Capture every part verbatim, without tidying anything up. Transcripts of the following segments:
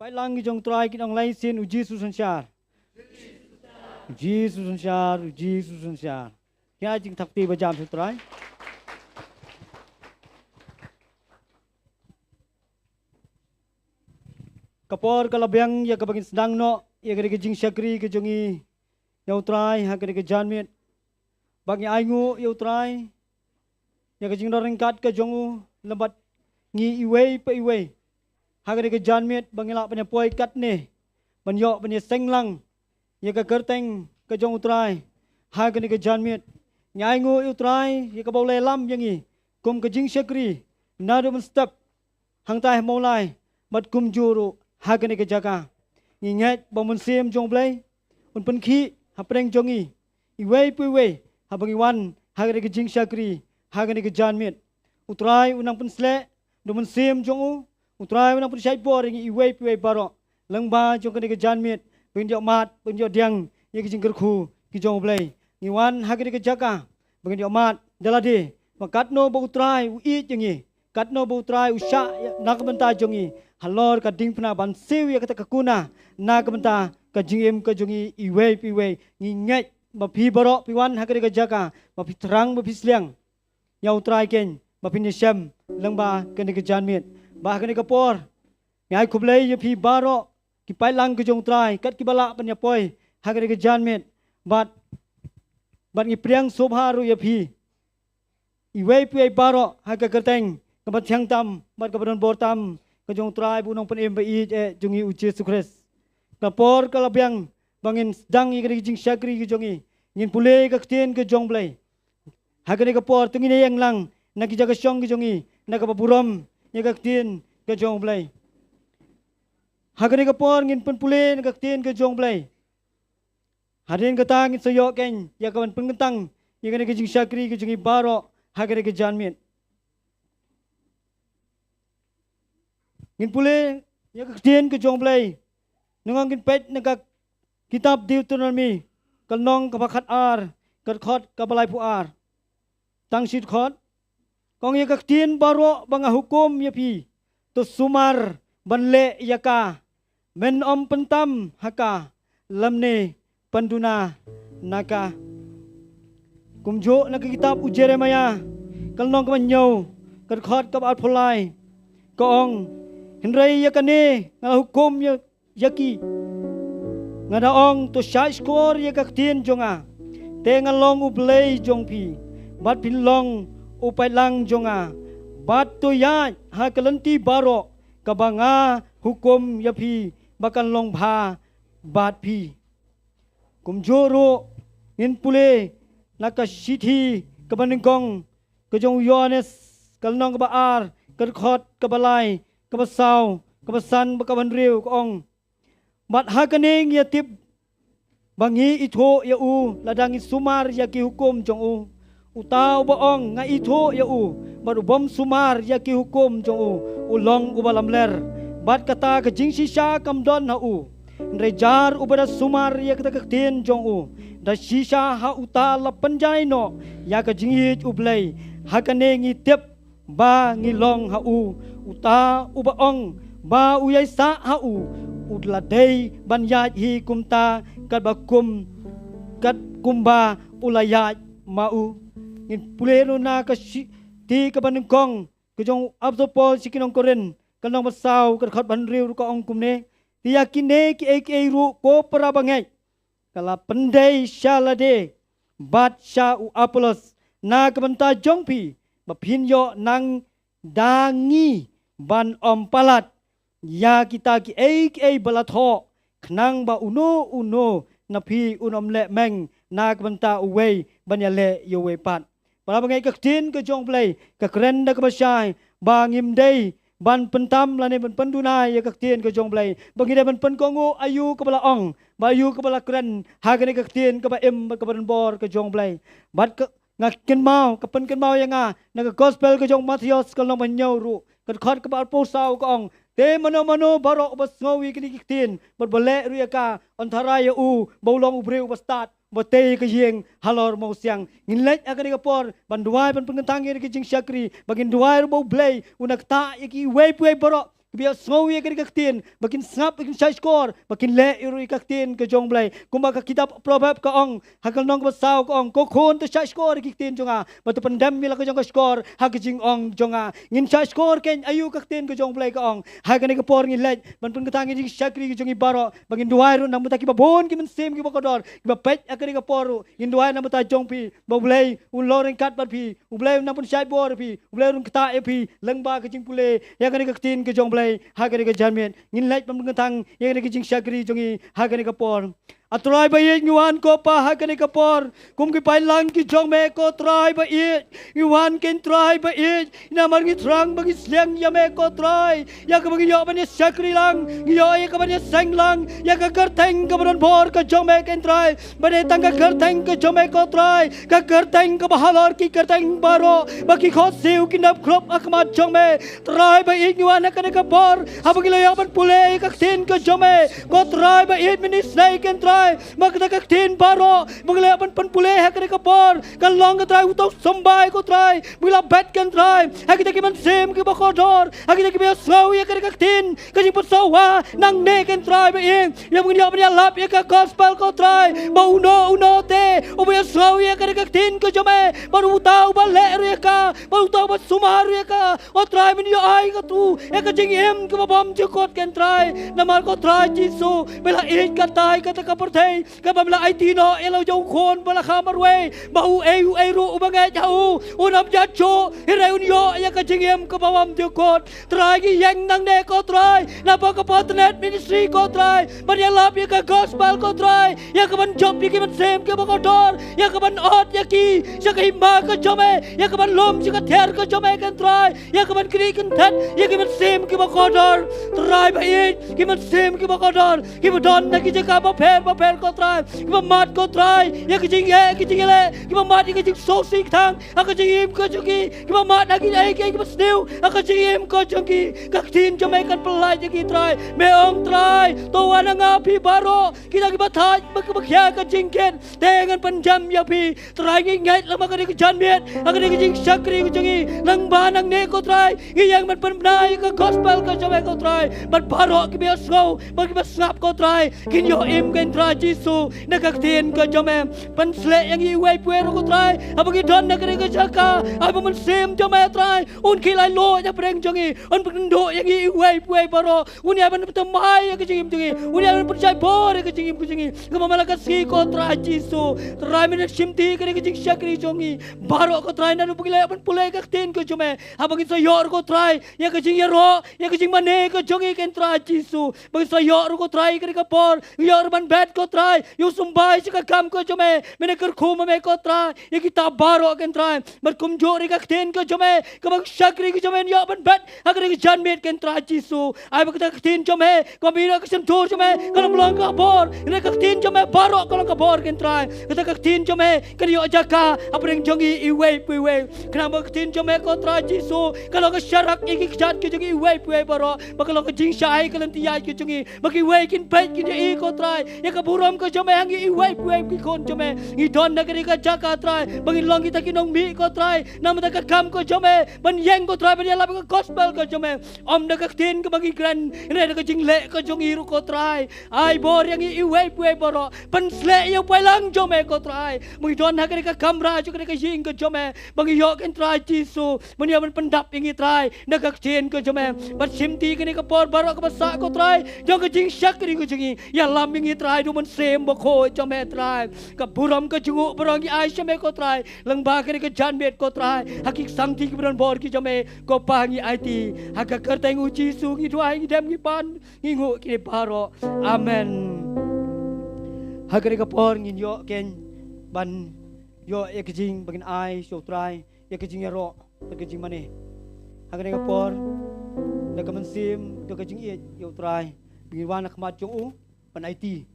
Paidlang ki jong u Trai kin ong lai sien, U Jisu synshar. U Jisu synshar, U Jisu synshar. Ki ai jingthap kti ba jam sha u Trai. Ka por ka la biang ïa kaba ngin sdang noh ïa ka dei ka jingshakri ka jong ngi ïa u Trai ha ka dei ka janmiet. Ba ngi ainguh ïa u Trai ïa ka jingdon ryngkat ka jong u lem bad ngi iwei pa iwei ha ka dei ka janmiet ba ngi lah ban ïa poi katne ban ïoh ban ïa seng lang ïa ka kyrteng ka jong u Trai ha ka dei ka janmiet. Ngi ainguh ïa u Trai ïa kaba u la ïalam ïa ngi kum ka jingshakri naduh mynstep hangtai ha Mawlai bad kumjuh ruh ha kane ka jaka. Ngi ngeit ba u Mynsiem jong u Blei un pynkhih hapdeng jong ngi iwei pa iwei haba ngi wan ha kane ka jingshakri ha kane ka janmiet. U Trai u nang pynsleh da u Mynsiem jong u. U Trai u nang pynshait bor ïa ngi iwei pa iwei baroh lyngba jong kane ka janmiet ba ngin ïoh mad, ba ngin ïoh pdiang ïa ki jingkyrkhu ki jong u Blei. Ngi wan ha kane ka jaka ba ngin ïoh mad da lade ba katno ba u Trai u ïeit ïa ngi, katno ba u Trai u shah na ka bynta jong ngi halor ka diengphna ban siew ïa kata ka kuna na ka bynta ka jingim ka jong ngi iwei pa iwei. Ngi ngeit ba phi baroh phi wan ha kane ka jaka ba phi thrang ba phi sliang ïa u Trai keiñ ba phin ïashem lyngba kane ka janmiet. Ba ha kane ka por ngi ai khublei ïa phi baroh ki paidlang ki jong u Trai kat kiba lah ban ïa poi ha kane ka janmiet. Bad bad ngi pdiang sngewbha ruh ïa phi iwei pa iwei baroh ha ka kyrteng kaba thiang tam bad kaba don bor tam ka jong u Trai bad u Nongpynim ba ïeit eh jong ngi U Jisu Khrist. Ka por ka la biang ba ngin sdang ïa ka dei ka jingshakri ka jong ngi. Ngin pule ka ktien ka jong u Blei. Ha kane ka por to ngin ïeng lang na ki jaka shong ki jong ngi na kaba burom ïa ka ktien ka jong u Blei. Ha kane ka por ngin pynpule na ka ktien ka jong u Blei. Hadien kata ngin sa ïoh keiñ ïa ka ban pynkyntang ïa kane ka jingshakri ka jong ngi baroh ha kane ka janmiet. Ngin pule ïa ka ktien ka jong u Blei. Nangta ngin peit na ka kitab Deuteronomi ka lynnong kaba khatar, ka dkhot kaba laiphew ar. Tang shi dkhot. Ka ong ïa ka ktien baroh ba nga hukum ïa phi to sumar ban leh ïa ka, men ym pyntam ha ka lymne pynduna na ka. Kumjuh na ka kitab u Jeremaïah ka lynnong kaba hynñiew, ka dkhot kaba arphew lai, ka ong, hynrei ïa kane nga la hukum ïa ïa ki. Nga da ong, to shait shkor ïa ka ktien jong nga, te ngan long U Blei jong phi bad phin long u paidlang jong nga, bad to ïaid ha ka lynti baroh kaba nga hukum ïa phi ba kan long bha bad phi. Kumjuh ruh ngin pule na ka shithi kaba nyngkong ka jong u Ïohannes ka lynnong kaba ar, ka dkhot kaba lai, kaba saw, kaba san bad kaba hynriew, ka ong, bad ha kane ngi ïa tip ba ngi ithuh ïa u lada ngi sumar ïa ki hukum jong u. Uta uba ong nga ithuh ïa u bad u bym sumar ïa ki hukum jong u, u long uba lamler, bad kata ka jingshisha kam don ha u. Hynrei jar uba da sumar ïa kata ka ktien jong u, da shisha ha uta la pynjai noh ïa ka jingïeit U Blei. Ha kane ngi tip ba ngi long ha u. Uta uba ong ba u ïaisah ha u, u la dei ban ïaid hi kumta katba kum, kat kumba u la ïaid ma u. Ngin pule ruh na ka shithi kaba nyngkong ka jong u apostol Paul sha ki nong Korinth ka lynnong ba saw, ka dkhot ba hynriew ruh ka ong kumne, te ïa kine kiei kiei ruh ko para bangeit, ka la pyndei sha lade bad sha u Apollos na ka bynta jong phi, ba phin ïoh nang da ngi ban ym palat ïa kita kiei kiei ba la thoh, khnang ba uno uno na phi un ym leh meng na ka bynta uwei ban ïaleh ïa uwei pat. Para bangeit, ka ktien ka jong U Blei ka kren da kaba shai ba ngim dei ban pyntam lane ban pynduna ïa ka ktien ka jong U Blei, ba ngi dei ban pynkohnguh aïu kaba la ong bad aïu kaba la kren ha kane ka ktien kaba im bad kaba don bor ka jong U Blei. Bad ka, nga kynmaw, ka pynkynmaw ïa nga na ka gospel ka jong u Mathaios ka lynnong ba hynñiew ruh, ka dkhot kaba arphew saw, ka ong, te mano mano baroh uba sngew ïa kine ki ktien bad ba leh ruh ïa ka, yn tharai ïa u ba u long u briew uba stad, ba tei ka ïing halor mawsiang. Ngin leit ha kane ka por ban duwai ban pynkyntang ïa ka jingshakri, ba ngin duwai ruh ba U Blei un ktah ïa kiwei pa kiwei baroh kiba ïohsngew ïa kane ka ktien, ba kin sngap, ba kin shahshkor, ba kin leh ruh ïa ka ktien ka jong U Blei. Kumba ka kitab Proverb ka ong, ha ka lynnong kaba saw ka ong, ko khun, to shahshkor ïa ki ktien jong nga, bad to pyndem ïa la ka jong ka shkor ha ka jingong jong nga. Ngin shahshkor keiñ aïu ka ktien ka jong U Blei ka ong. Ha kane ka por ngin leit ban pynkynthang ïa ka jingshakri ka jong ngi baroh, ba ngin duwai ruh na ka bynta kiba bun ki mynsiem kiba kordor kiba peit ha kane ka por ruh. Ngin duwai na ka bynta jong phi, ba U Blei un long ryngkat bad phi, U Blei un nang pynshait bor ïa phi, U Blei un ktah ïa phi lyngba ka jingpule ïa kane ka ktien ka jong U Blei ha kane ka janmiet. Ngin leit ban pynkynthang ïa kane ka jingshakri jong ngi ha kane ka por. A Trai ba ïeit, ngi wan, ko Pa, ha kane ka por kum ki paidlang ki jong me, ko Trai ba ïeit. Ngi wan keiñ, Trai ba ïeit, namar ngi thrang ba ngi sliang ïa me, ko Trai, ïa kaba ngi ïoh ban ïa shakri lang, ngi ïoh ïa ka ban ïa seng lang ïa ka kyrteng kaba don bor ka jong me, keiñ Trai. Ba dei tang ka kyrteng ka jong me, ko Trai, ka kyrteng kaba halor ki kyrteng baroh, ba ki khohsiew kin ïap khrup ha khmat jong me. Trai ba ïeit, ngi wan ha kane ka por, haba ngi la ïoh ban pule ïa ka ktien ka jong me, ko Trai ba ïeit, mynta isynei, keiñ Trai, ba kata ka ktien baroh ba ngi la ïoh ban pynpule ha kane ka por, kan long, ko Trai, uta u symbai, ko Trai, ba ngi la bet, keiñ Trai, ha kita ki mynsiem kiba kordor, ha kita kiba ïohsngew ïa kane ka ktien ka jingpynsawa nangne, keiñ Trai ba ïeit, ïa ba ngin ïoh ban ïalap ïa ka gospel, ko Trai, ba uno uno te uba ïohsngew ïa kane ka ktien ka jong me, bad uta uba leh ruh ïa ka, bad uta uba sumar ruh ïa ka, ko Trai, men ïoh ai ïa ka tu, ïa ka jingim kaba bymjukut, keiñ Trai. Namar, ko Trai Jisu, me la ïeit katta ïa kata ka pyrthei, kaba me la aiti noh ïa la u jong u Khun ba la kha marwei, ba uei uei ruh uba ngeit ha u un ym jot shuh, hynrei un ïoh ïa ka jingim kaba bymjukut. Trai, ngi ïeng nangne, ko Trai, na bynta ka Patnet Ministry, ko Trai, ban ïalap ïa ka gospel, ko Trai, ïa ka ban jop ïa ki mynsiem kiba kordor, ïa ka ban ot ïa ki sha ka hima ka jong me, ïa ka ban lum sha ka thiar ka jong me, keiñ Trai, ïa ka ban knieh kynthet ïa ki mynsiem kiba kordor. Trai ba ïeit, ki mynsiem kiba kordor, kiba don na ki jaka bapher bapher, ko Trai, kiba mad, ko Trai, ïa ki jingeh, ki jingeh, kiba mad ïa ki jingsngewsih tang ha ka jingim ka jong ki, kiba mad ha ki jingeh kiba sniew ha ka jingim ka jong ki. Ka ktien jong me kan pyllait ïa ki, Trai. Me ong, Trai, to wan ha nga phi baroh kita kiba thait bad kiba khia ka jingkit, te ngan pynjem ïa phi. Trai, ngi ngeit lem ha kane ka janmiet, ha kane ka jingshakri ka jong ngi, nangba nangne, ko Trai, ngi ïeng ban pynbna ïa ka gospel ka jong me, ko Trai, bad baroh kiba ïohsngew bad kiba sngap, ko Trai, kin ïoh im, keiñ Trai Jisu, na ka ktien ka jong me. Pynshlur ïa ngi iwei pa iwei ruh, ko Trai, haba ngi don na kane ka jaka, ai ba u Mynsiem jong me, Trai, un khie laitluid hapdeng jong ngi, un pynkynduh ïa ngi iwei pa iwei baroh, un ïai ban pynthymmai ïa ka jingim jong ngi, un ïai ban pynshai bor ïa ka jingim ka jong ngi. Kumba me la ong, ko Trai Jisu, Trai, men shimti ïa kane ka jingshakri jong ngi baroh, ko Trai, naduh ba ngi la ïoh ban pule ïa ka ktien ka jong me, haba ngin sa ïoh ruh, ko Trai, ïa ka jingïaroh, ïa ka jingmane ka jong ngi, keiñ Trai Jisu, ba ngin sa ïoh ruh, ko Trai, ïa kane ka por, ïoh ruh ban bet, ko Trai, ïa u symbai sha ka kam ka jong me. Men kyrkhu ma me, ko Trai, ïa kita baroh, keiñ Trai, bad kumjuh ruh ïa ka ktien ka jong me kaba ngi shakri ka jong me, ïoh ban bet ha kane ka janmiet, keiñ Trai Jisu. Ai ba kata ka ktien jong me kaba mih na ka shyntur jong me kan ym long ka bor, hynrei ka ktien jong me baroh ka long ka bor, keiñ Trai. Kata ka ktien jong me kan ïoh jaka hapdeng jong ngi iwei pa iwei. Khnang ba ka ktien jong me, ko Trai Jisu, ka long ka sharak ïa ki kjat ka jong ngi iwei pa iwei baroh, ba ka long ka jingshai ka lynti ïaid ka jong ngi, ba kiwei kin peit kin ïohi, ko Trai, ïa ka burom ka jong me ha ngi iwei pa iwei ki khun jong me. Ngi don na kane ka jaka, Trai, ba ngin long kita ki nongmih, ko Trai, na ka bynta ka kam ka jong me, ban ïeng, ko Trai, ban ïalap ïa ka gospel ka jong me. Ym da ka ktien kaba ngi kren, hynrei da ka jingleh ka jong ngi ruh, ko Trai. Ai bor ïa ngi iwei pa iwei baroh. Pynshlur ïa u paidlang jong me, ko Trai, ba ngi don ha kane ka kamra jong kane ka ïing ka jong me, ba ngi ïoh, keiñ Trai Jisu, ban ïoh ban pyndap ïa ngi, Trai, na ka ktien ka jong me. Bad shimti kane ka por baroh kaba sah, ko Trai, jong ka jingshakri ka jong ngi, ïalam ïa ngi, Trai, da u Mynsiem Bakhuid jong me, Trai. Ka burom ka jong u baroh ngi ai sha me, ko Trai, lyngba kane ka janmiet, ko Trai, ha ki sangti kiba don bor ki jong me, ko Pa, ngi aiti. Ha ka kyrteng u Jisu ngi duwai, ngi dem, ngi pan, ngi nguh kine baroh. Amen. Ha kane ka por ngin ïoh, keiñ, ban ïoh ïa ka jing ba ngin ai sha u Trai ïa ka jingïaroh, ïa ka jingmane. Ha kane ka por, da ka mynsiem, da ka jingïeit ïa u Trai, ba ngin wan ha khmat jong u ban aiti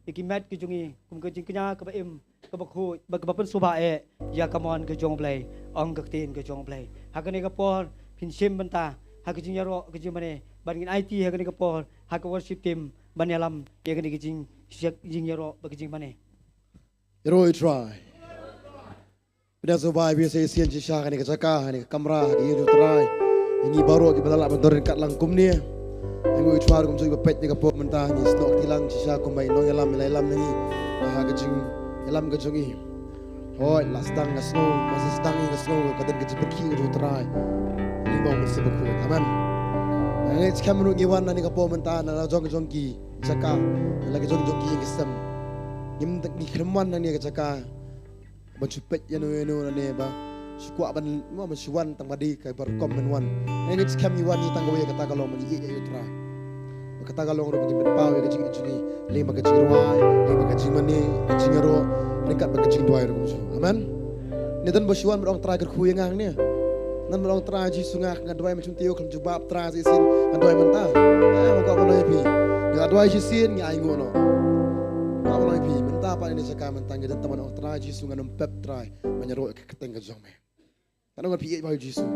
ïa ki met ki jong ngi kum ka jingkñia kaba im, kaba khuid, ba kaba pynsngewbha eh ïa ka mon ka jong u Blei, ong ka ktien ka jong u Blei. Ha kane ka por phin shim bynta ha ka jingïaroh ka jingmane, bad ngin aiti ha kane ka por ha ka worship team ban ïalam ïa kane ka jing, jingïaroh bad ka jingmane. Ïaroh ïa u Trai. Phi da sngewbha, phi sa ïasien shisha ha kane ka jaka, ha kane ka kamra, ha ka ïing jong u Trai. Ïa ngi baroh kiba la lah ban don ryngkat lang kumne. Ngi ïathuh kumjuh ba peit ïa ka por mynta ngi snoh kti lang shisha kumba i nongïalam i la ïalam na ngi ha ka jingïalam ka jong i. Hooid, la sdang nga sngew, ma sdang nga sngew ka don ka jingpyrkhat ka jong u Trai. Ngi mong mynsiem bakhuid. Amen. Nga ngeit skhem ruh ngi wan na kane ka por mynta na la jong jong ki jaka, na la ka jong jong ki ïing ki sem. Ngim, ngi khlem wan na kane ka jaka ban shu peit ïano ïano na ne ba shu kwah ban, mo, ban shu wan tang ba dei ka bar kom ban wan. Nga ngeit skhem ngi wan ngi tang kawei kata ka long ban ïeit ïa u Trai. Ba kata ka long ruh ba ngin pynpaw ïa ka jingïeit jong ngi lyngba ka jingrwai, lyngba ka jingmane, ka jingïaroh, ryngkat bad ka jingduwai ruh kumjuh. Amen. Ngi don ba shu wan ban ong Trai kyrkhu ïa nga hangne. Ngan ban ong Trai Jisu nga, nga duwai mynshwa, tang khlem jubab Trai shisien, nga duwai mynta. Eh, nga kwah ban ong ïa phi, nga duwai shisien, nga ainguh noh. Nga kwah ban ong ïa phi mynta pat ïa kane ka jaka mynta ngi don tang ban ong Trai Jisu ngan ym pep Trai ban ïaroh ïa ka kyrteng ka jong me. Ngan ong ïa phi ïeit bha ïa u Jisu.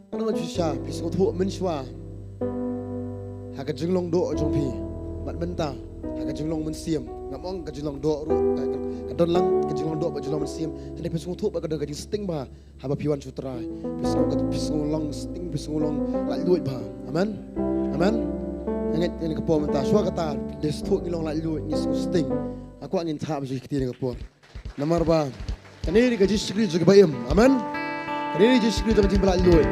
Ngan ong ïa phi shisha, phi sngewthuh mynshuwa ha ka jinglong doh jong phi bad mynta ha ka jinglong mynsiem. Ngam ong ka jinglong doh ruh, ka, ka, ka don lang ka jinglong doh bad jinglong mynsiem. Hynrei phi sngewthuh ba ka don ka jingsting bha haba phi wan sha u Trai. Phi sngew ka, phi sngew long sting, phi sngew long laitluid bha. Amen. Amen. Nga ngeit ïa kane ka por mynta shuwa kata, dei sngewthuh ngi long laitluid, ngi sngew sting. Nga kwah ngin thap sha ki kti ïa kane ka por. Namar ba kane dei ka jingshakri jong kiba im. Amen. Kane dei ka jingshakri jong ka jingpynlait luid.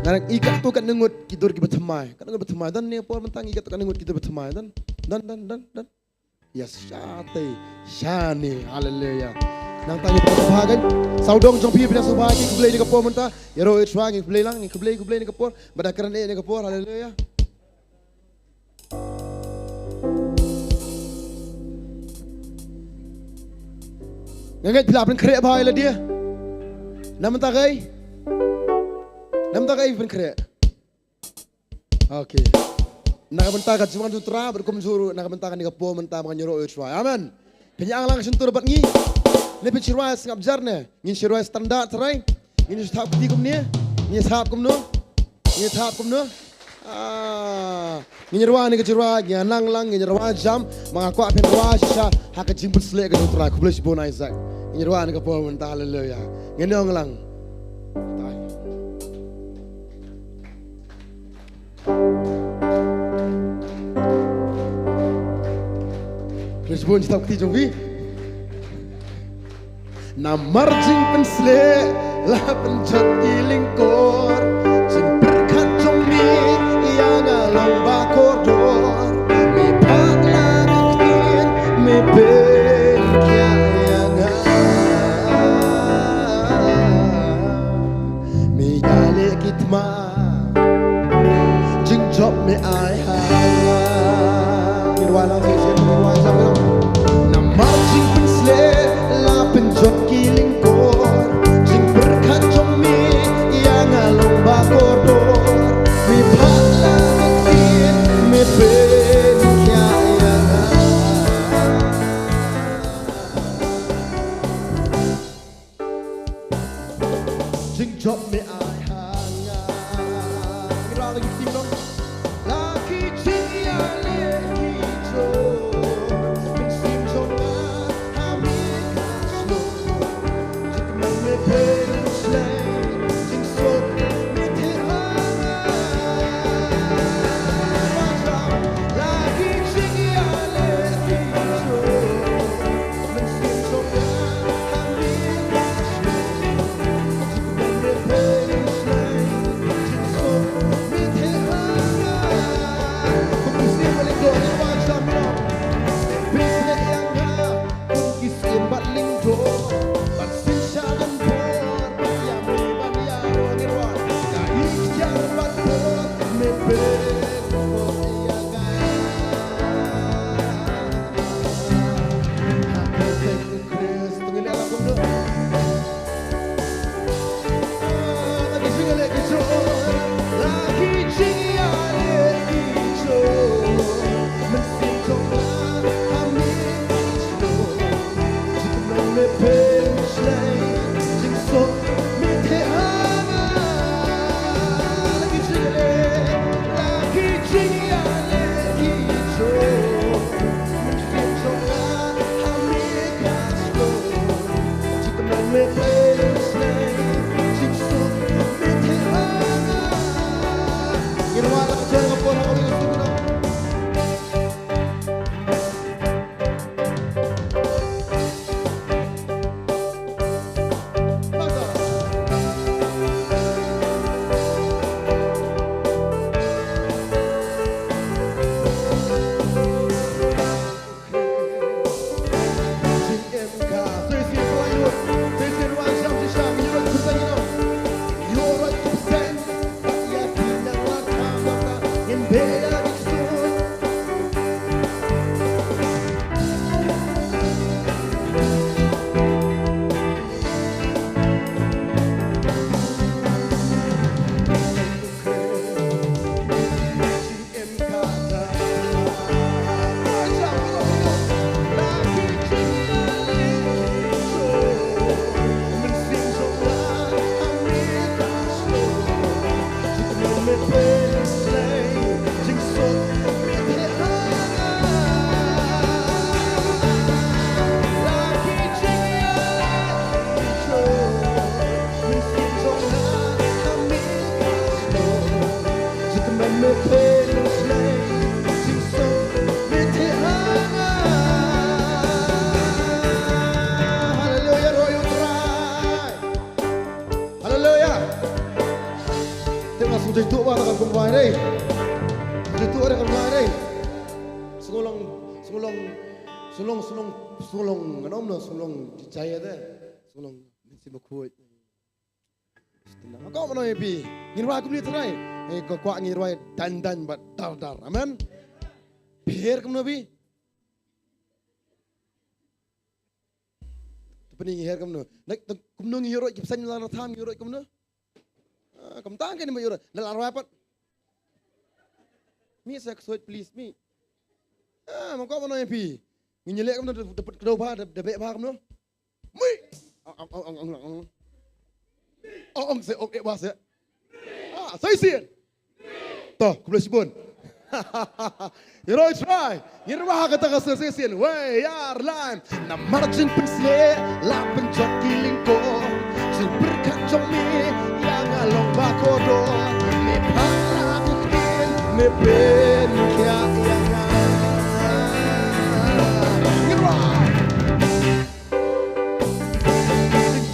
Nga dang i katto katne ngut ki dur kiba thymmai. Katne ngut ba thymmai. Don ne por mynta ngi katto katne ngut ki dur ba thymmai. Don, don, don, don, don. Yes, shate, shane. Hallelujah. Nangta ngi pynpaw ha ka sawdong jong phi, phi nang sngewbha, ngi khublei ïa kane ka por mynta. Ïaroh ïa u Trai, ngi khublei lang, ngi khublei, khublei ïa kane ka por. Bad da kren ïa kane ka por. Hallelujah. Nga ngeit phi la pynkhreh bha ïa lade. Na ka bynta kaei? Na ka bynta kaei phi pynkhreh? Okay. Na ka bynta ka jingwan jong u Trai bad kumjuh ruh na ka bynta kane ka por mynta ba ngan ïaroh ïa u Trai. Amen. Phin ïa lang shyntur bad ngi. Ne phin shu rwai sngap jar ne? Ngin shu rwai standard Trai. Ngin shu thap kti kumne. Ngin thap kumno? Ngin thap kumno? Ah, ngin rwai ne ka jingrwai, ngin nang lang, ngin rwai jam, ma nga kwah phin rwai shisha ha ka jingpynshlur ka jong u Trai. Khublei shibun Isaac. Ngin rwai ne ka por mynta, hallelujah. Ngin ïa lang. Khublei shibun, thap kti jong phi. Namar jingpynshlur la pynjot ki lyngkor, jingpyrkhat jong me ïa nga long ba kordor, me phah la ki ktien, me pynkhiah ïa nga. Me ïaleh ki thma, jingjop me ai ha nga. Ngin rwai lang shisien, ngin rwai shisien. Namar jingpynshlur la pynjot ki lyngkor, jingpyrkhat jong me ïa nga long ba kordor. Me phah la ki ktien, me pynkhiah ïa nga. Jingjop me ai ha nga. Ngi rwai la ki ktien noh. La ki jingïaleh ki jong mynsiem jong nga ha me ka shlur. Jingkmen me pynslem, jingsuk me theh ha nga. La ki jingïaleh ki jong Seitu ba ta kan kumbai dei. Seitu ba ta kan kumbai dei. Sngulong, sngulong, sngulong, sngulong, sngulong. Ngan ong no sngulong jijai ïa te. Sngulong mynsiem bakhuid. Ko mano ïa phi. Ngin rwai kumne trai. Hei ko kwah ngin rwai dan dan bad dar dar. Amen. Pher kumno phi. Te pynïaid her kumno? Nak kumno ngi ïaroh ki bseiñ la thang ngi ïaroh kumno? Ah, kumta kane ma ïaroh. Na la rwai pat. Mi sa ksuid please mi. Ah, ma ko mano ïa phi. Ngi ïaleh kumno da put kdo ba da beh ba kumno? Mi. Ong ong ong ong ong. Ong ong se ong eh ba se. Ah, sa shisien. To, khublei shibun. Ïaroh trai. Ngin rwai ha kata ka sur sa shisien. Wei, ar, lai. Namar jingpynshlur la pynjot ki lyngkor. Jingpyrkhat jong me ïa nga long ba kordor. Me phah la ka ktien, me pynkhiah ïa nga. Ngin rwai.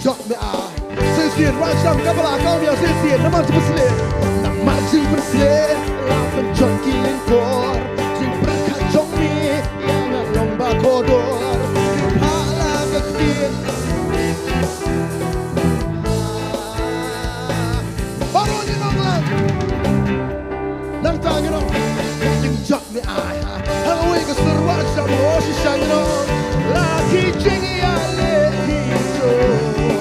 Jot me ai. Shisien, rwai shang ka bala ka ong ïa shisien. Namar jingpynshlur. Namar jingpynshlur. La pynjot ki lyngkor. Jingpyrkhat jong me ïa nga long ba kordor. Phah la ka ktien. Baroh ngi nang lang. Nangta ngi nang. Jot me ai ha kawei ka sur wa sha mo shisha ngi nong. La ki jingïaleh ki jor.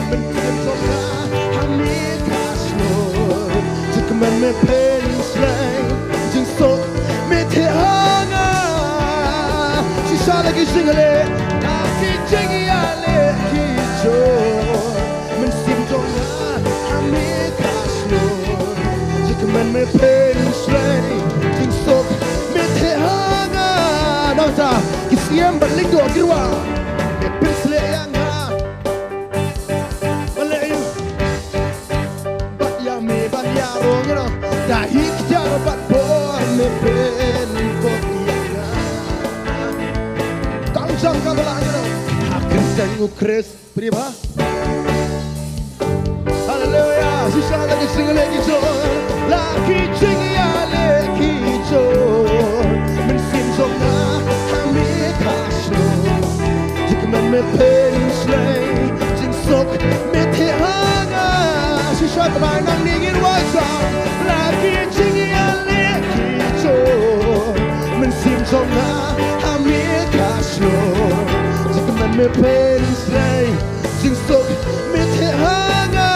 Mynsiem jong nga ha me ka shlur. Jingkmen me pynslei. Jingsuk me theh ha nga. Shisha la ki jingïaleh. La ki jingïaleh ki jor. Mynsiem jong nga ha me ka shlur. Jingkmen me pynslei. Jingsuk me theh ha nga. Nangta ki siem bad lyngdoh ki rwai. Me pynslei ïa nga. Balei bad ïa me ban ïaroh ïa nga. Da hi kjat bad bor me pynkut ïa nga. Tang jam ka bala ïa nga. Ha kyrteng u Khrist. Pynban. Haleluya. Shisha la ki jingïaleh ki jor. La ki jingïaleh ki jor. Mynsiem jong nga ha me ka shlur. Jingkmen me pynslei. Jingsuk me theh ha nga. Shisha trai nangne ngin rwai sa. La ki jingïaleh ki jor. Mynsiem jong nga ha me ka shlur. Jingkmen me pynslei. Jingsuk me theh ha nga.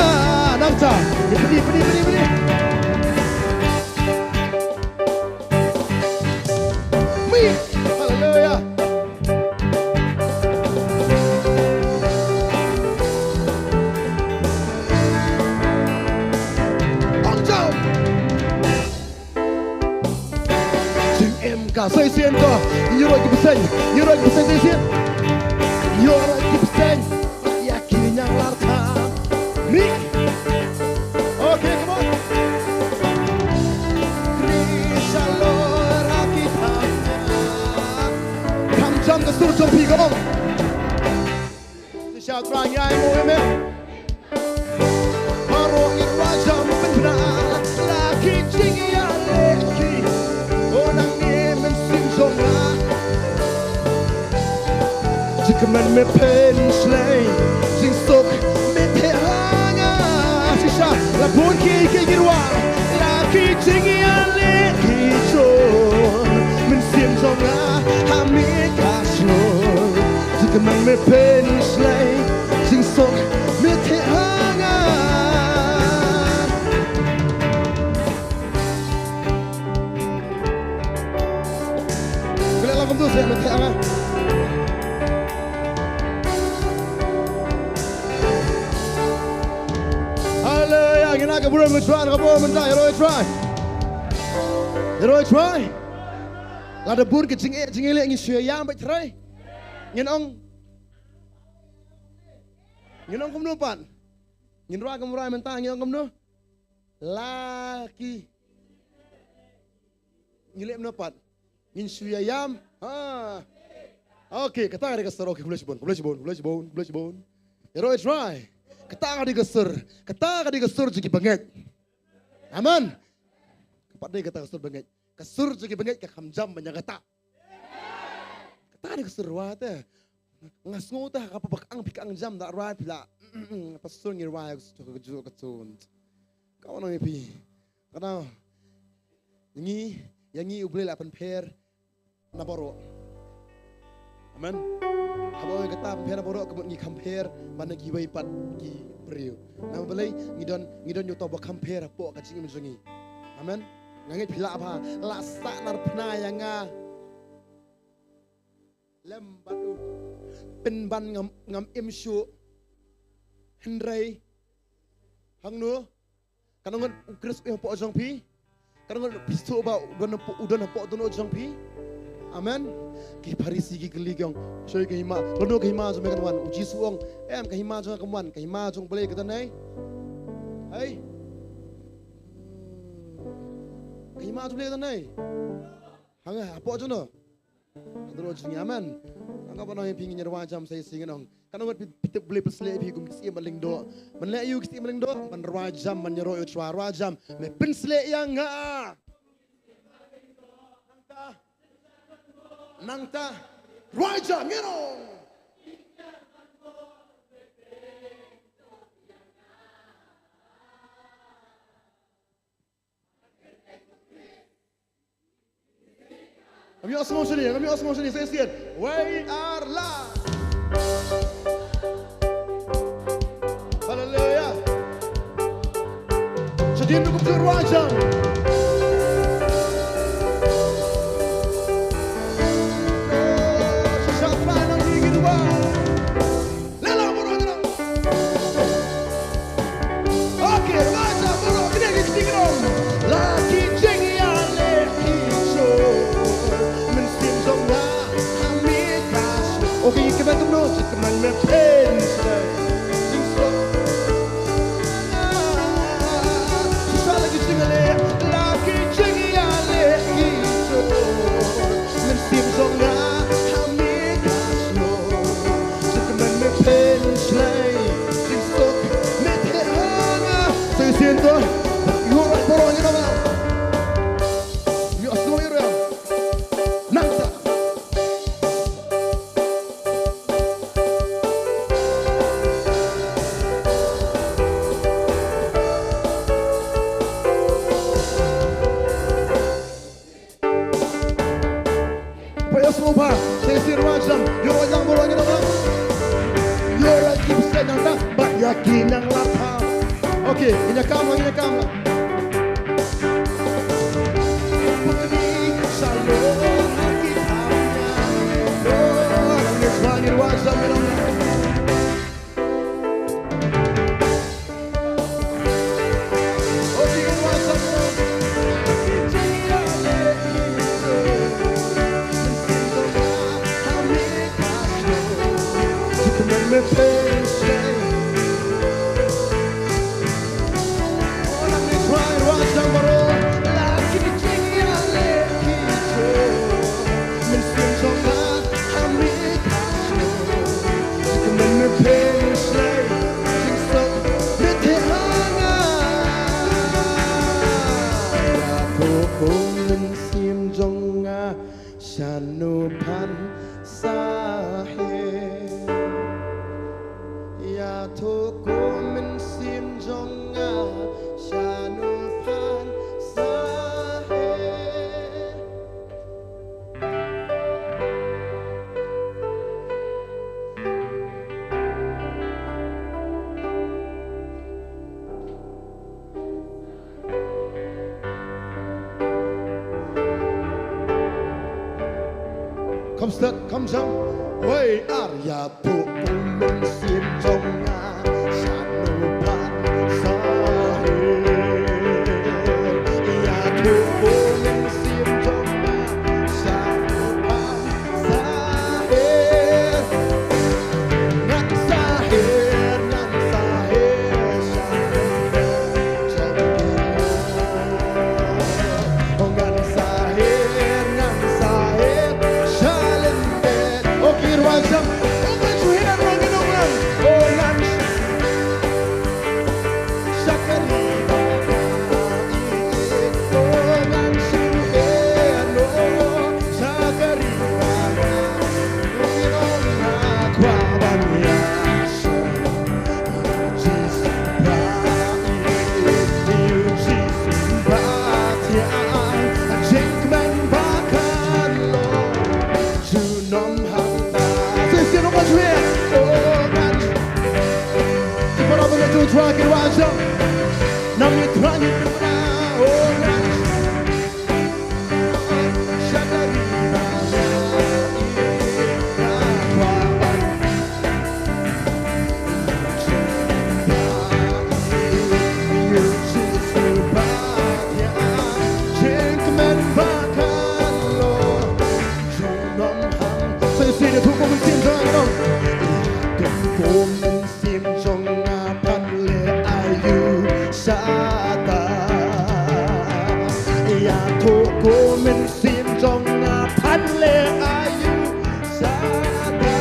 Nangta. Pynïaid, pynïaid, pynïaid, pynïaid. Me. Haleluya. Ong jam. Jingim ka sa shisien to. Ïaroh ki bseiñ. Ïaroh ki bseiñ sa shisien. Ïaroh ki bseiñ. Ïa ki ñianglar tam. Mi. Okay, come on. Kri shalor ha ki tham. Kham jam ka sur jong phi ka ong. Shisha Trai ngi ai mo me. Baroh ngi rwai jam pynbna. La ki jingïaleh ki. O nangne mynsiem jong nga. Jingkmen me pynslei. Jingsuk me theh ha nga. Shisha la bun ki ki ngi rwai. La ki jingïaleh ki jor. Mynsiem jong nga ha me ka shlur. Jingkmen me pynslei. Jingsuk me theh ha nga. Khleh la kumtu seh me theh ha nga. Haleluya, ngin ai ka burom ka jubab ka burom mynta, ïaroh Trai. Ïaroh Trai. Lada bun ka jingeh jingeh leh ngin shu ïam bad Trai. Ngin ong. Ngin ong kumno pat. Ngin rwai kumno rwai mynta ngin ong kumno. La ki. Ngi leh mynno pat. Ngin shu ïa ïam. Ha. Okay, kata ka dei ka sur. Okay, khublei shibun, khublei shibun, khublei shibun, khublei shibun. Ïaroh Trai. Kata ka dei ka sur. Kata ka dei ka sur jong ki bangeit. Amen. Ka pat dei kata ka sur bangeit. Ka sur jong ki bangeit ka kham jam ban ïa kata. Kata dei ka sur rwai te. Nga sngew te ha kaba ka ang phi ka ang jam da rwai phi la. Pastor ngi rwai ka sur ka jur ka sur. Ka wan ïa phi. Kata ngi ïa ngi U Blei la pynpher na baroh. Amen. Haba ong kata pynpher na baroh ka mut ngi kham pher ban na kiwei pat ki briew. Namar balei ngi don ngi don ïa uto ba kham pher hapoh ka jingim jong ngi. Amen. Nga ngeit phi lah bha la sah nar phna ïa nga. Lem bad u pynban ngam ngam im shuh. Hynrei hangno? Kan ong u Khrist u hapoh jong phi. Kan ong phi sngewthuh ba u don hapoh u don hapoh dohnud jong phi. Amen. Ki Pharisi ki kylli ki ong, shoi ka hima, lano ka hima jong me kan wan? U Jisu ong, em ka hima jong nga kam wan, ka hima jong U Blei ka don nei. Hei. Ka hima jong U Blei ka don nei. Hanga hapoh jong no. Adro jing amen. Nang ka ba nong phi ngin rwai jam sa ïa sing nong. Kan ngat phi tip Blei pynsleh phi kum ki siem ba lyngdoh. Man leh ïa u ki siem ba lyngdoh ban rwai jam ban ïaroh ïa u Trai rwai jam. Me pynsleh ïa nga. Nangta. Nangta. Rwai jam ïa nong. Ngam ïohsngew shane, ngam ïohsngew shane, sa ïa sien. Wei ar la. Haleluya. Shadien du kumjuh rwai jam. Shisha Trai nang ri ngi rwai. Leh lang baroh ngi nang. Okay, rwai jam baroh kine ki jingïaroh. La ki jingïaleh ki jong. Mynsiem jong nga ha me ka shnong. Okay, kmen kumno, kmen me pynsleh. Jingsuk. Shisha la ki jingïaleh, la ki jingïaleh ki jong. Mynsiem jong nga ha me ka shnong. Jingkmen me pynsleh, jingsuk me theh ha nga. Sa ïa sien to. Ïoh rwai baroh ngi nang. Ïoh sngew ïa rwai. Nangta. Ba ïa sngewbha, sa ïa sien rwai jam, ïoh rwai lang baroh ngi nang. Ïoh rwai ki bseiñ nangta, ba ïa ki nang lap ha. Okay, ngin ïa kam lang, ngin ïa kam lang. Mynsiem jong nga shano phan sa he. Ïathuh ko mynsiem jong nga shano phan sa he. Kham stad, kham jam. Wei ar ïathuh ko mynsiem jong nga shano phan sa he. Ïathuh ko mynsiem jong nga shano phan sa he. Ngan sa her, ngan sa her sha lyndet jong ki. Oh, ngan sa her, ngan sa her sha lyndet. Oh, ki rwai jam. Oh, ngan shu her, ngan shu her. Oh, ngan Trai ki wajam. Nam ni trai ni trai. Oh, nice. Sing it to woman, sing it to woman. Ïa to ko mynsiem jong nga phan leh aïu sha ta. Ïa to ko mynsiem jong nga phan leh aïu sha ta.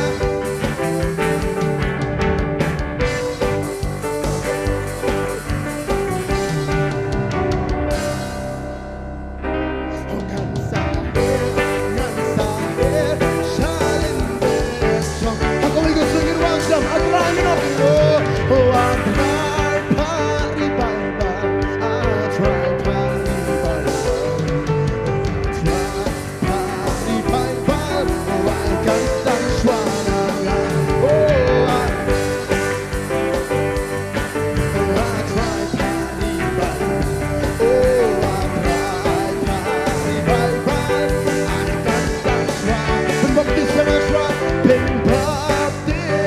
Pynbaptis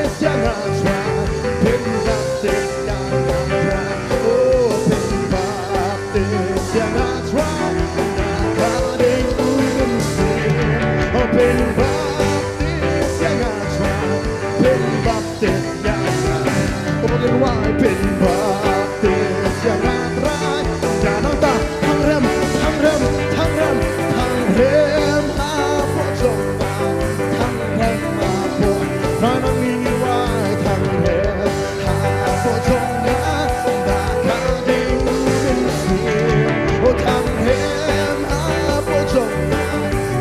ïa nga Trai. Ïa nangta, thang rhem, thang rhem, thang rhem, thang rhem hapoh jong nga. Thang rhem hapoh, thang rhem, thang rhem hapoh jong nga. Ba ka dei u mynsiem, oh, thang rhem hapoh jong nga.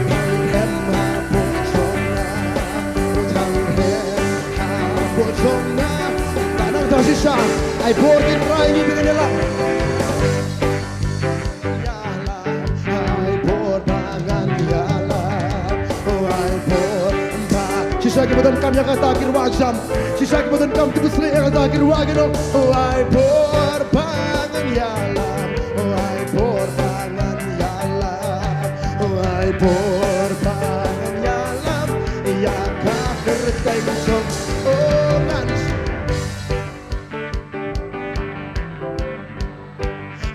Thang rhem hapoh jong nga. Oh, thang rhem hapoh jong nga. Ba nang ta shisha. Ai bor ki Trai ngi biang ïa la. Ai bor ba ngan ïalam. Oh, ai bor ba. Shisha kiba donkam ïa kata ki rwai jam. Shisha kiba donkam, to sngewbha ïa kata ki rwai ki dong. Oh, ai bor ba ngan ïalam. Oh, ai bor ba ngan ïalam. Oh, ai bor ba ngan ïalam. Ïa ka kyrteng jong, oh, ngan.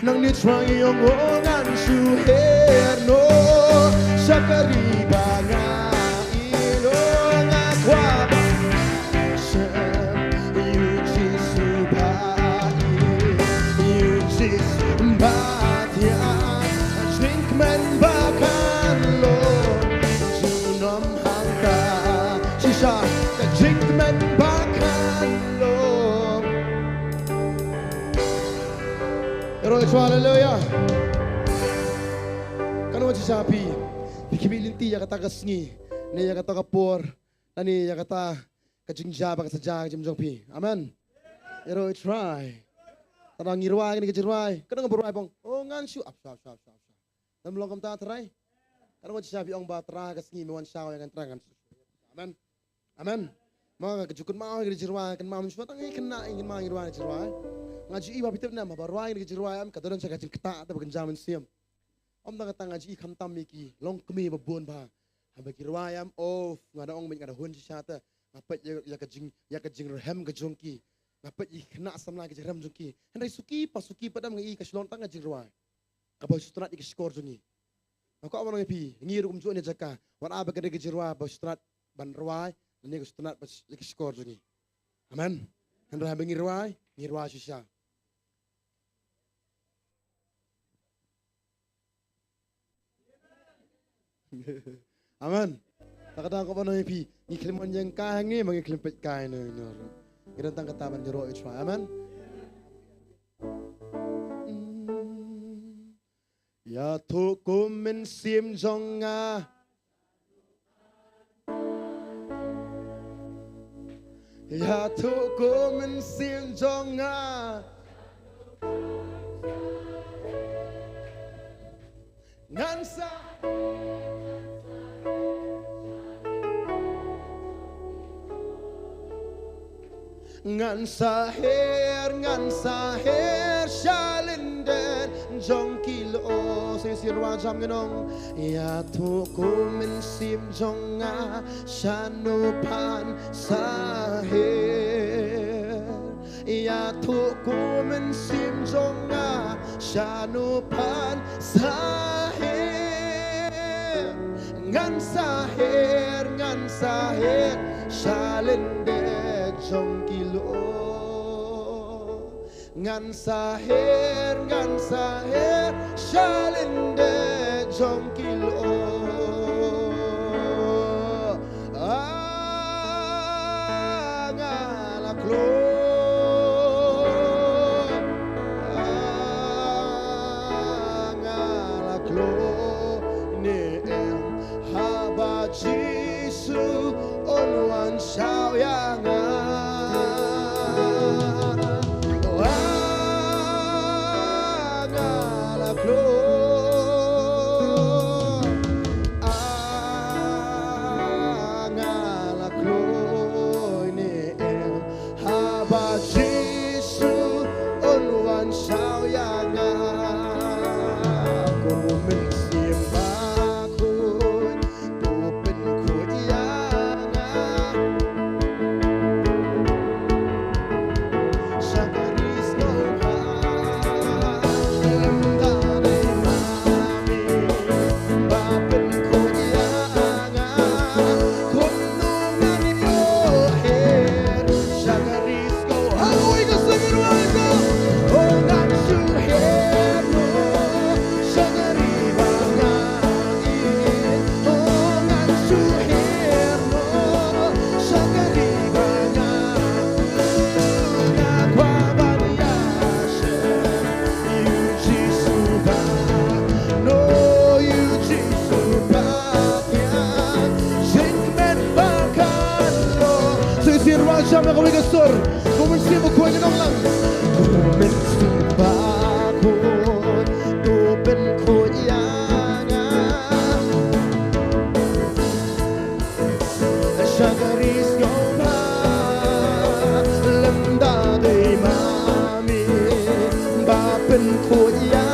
Nangne Trai ïong, oh, ngan shu her noh sha ka ri ba nga ïeit, oh, nga kwah ban shem ïa u Jisu ba ïeit, ïa u Jisu ba thiah. Jingkmen ba kan long junom hangta. Shisha ka jingkmen ba kan long. Ïaroh ïa u Trai, haleluya. Kan wan shisha phi. Phi khmih lynti ïa kata ka sngi, ne ïa kata ka por, lane ïa kata ka jingjia ba ka sa jia ha ka jingim jong phi. Amen. Ïaroh ïa u Trai. Tang ba ngi rwai kane ka jingrwai, kan ong ba rwai ba ong, oh, ngan shu ap, shu ap, shu ap, shu ap, shu ap. Dang long kumta Trai. Kan wan shisha phi ong ba Trai, ka sngi me wan shaw ïa ngan Trai, ngan shu. Amen. Amen. Ma nga ka ju kynmaw ïa ka jingrwai, kynmaw mynshuwa tang ïa kane, ïa kane ma ngi rwai ïa ka jingrwai. Nga ju i ba phi tip ne em, ba rwai ïa ka jingrwai em, ka don sha ka jingktah te ba kynja mynsiem. Ym tang kata, nga ju i khamtam ïa ki longkmie ba bun bha. Haba ki rwai em, oh, nga da ong beit, nga da hun shisha te. Nga peit ïa, ïa ka jing, ïa ka jingrhem ka jong ki. Nga peit ïa ki khynnah samla ki jingrhem jong ki. Hynrei suki pa suki pat em nga i ka shu long tang ka jingrwai. Kaba shu tynnad ïa ki shkor jong ngi. Nga kwah ban ong ïa phi, ngi ruh kumjuh ne jaka. Wat haba ka dei ka jingrwai ba shu tynnad ban rwai, ne ka shu tynnad ba ïa ki shkor jong ngi. Amen. Hynrei haba ngi rwai, ngi rwai shisha. Amen. Ta kata ko ban ong ïa phi, ngi khlem mon ïeng kai hangne, ma ngi khlem peit kai no no. Ngi don tang kata ban ïaroh ïa u Trai. Amen. Ïathuh ko mynsiem jong nga. Ïathuh ko mynsiem jong nga. Ngan sa Ngan sa her, ngan sa her sha lyndet jong ki lyoh. Shisien wa jam ngan ong. Ïathuh kum mynsiem jong nga shano phan sa her. Ïathuh kum mynsiem jong nga shano phan sa her. Ngan sa her, ngan sa her sha lyndet jong ki lyoh. Ngan sa her, ngan sa her sha lyndet jong ki lyoh. Ah, nga la kloi. Ah, nga la kloi ne em? Haba Jisu un wan shaw ïa nga. Ah, nga la kloi. Ah, nga la kloi ne em? Haba Jisu un wan shaw ïa nga. Ko mynsiem bakhuid, ko pynkhuid ïa nga. Sha ka ri sngewbha, lymda dei ma me ba pynkhuid ïa nga. Kumno ngan ïoh her sha ka ri sngewbha? Hangwei ka seng ruh ka. Oh, ngan shu her noh sha ka ri ba nga ïeit. Oh, ngan shu her noh sha ka ri ba nga ïeit. Nga kwah ban ïashem ïa u Jisu ba, no, ïa u Jisu ba thiang. Jingkmen ba kan long. Shisien wa jam na kawei ka sur. Ko mynsiem bakhuid ngan ong lang. Ko mynsiem bakhuid, ko pynkhuid ïa nga. Sha ka ri sngewbha, lymda dei ma me ba pynkhuid ïa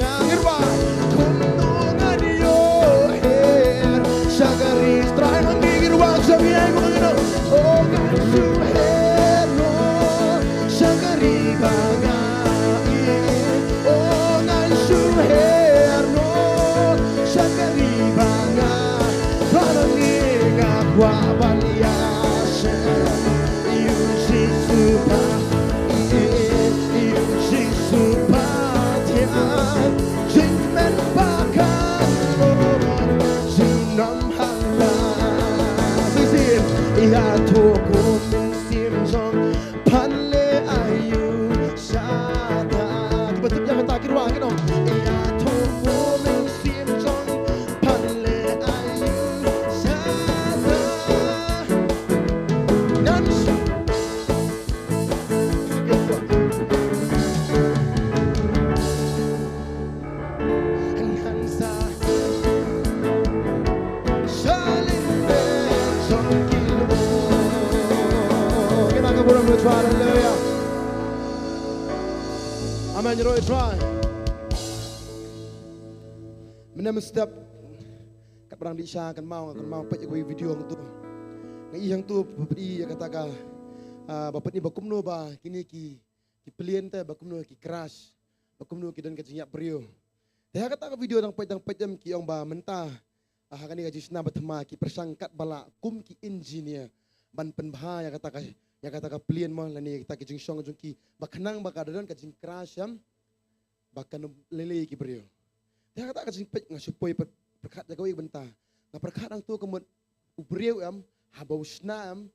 nga. Ngi ruh kumno ngan ïoh her sha ka ri. Trai ma ngi, ngi ruh jam ïa ngi ma ngi noh. Oh, ngan shu her noh sha ka ri ba nga ïeit. Oh, ngan shu her noh sha ka ri ba nga. Trai ma ngi, nga kwah ban ïashem ïa u Jisu ba ïeit, ïa u Jisu ba thiang. Jingkmen ba kan long, junom ha nga. Shisien, ïathuh kum mynsiem jong phan leh aïu sha ta. Kiba tip ïa kata ki ruh kin ong. Ïathuh kum mynsiem jong phan leh aïu sha ta. Ngan shu Amen. Ïaroh ïa u Trai. Mynne mynstep, katba dang dih sha, kynmaw, kynmaw peit ïa kawei video hangto. Nga i hangto ba pyni ïa kata ka, ah, ba pyni ba kumno ba kine ki, ki plane te ba kumno ki crash, ba kumno ki don ka jingïap briew. Te ha kata ka video dang peit, dang peit em, ki ong ba mynta, ah, ha kane ka jingshna ba thma ki pyrshang katba lah kum ki engineer ban pynbha ïa kata ka, ïa kata ka plane mo, lane ïa kata ka jingshong jong ki, ba khnang ba ka da don ka jingcrash em, ba kan ym lei lei ïa ki briew. Te ha kata ka jingpeit nga shu poi pyr-, pyrkhat ïa kawei ka bynta. Nga pyrkhat hangto ka mut u briew em, haba u shna em,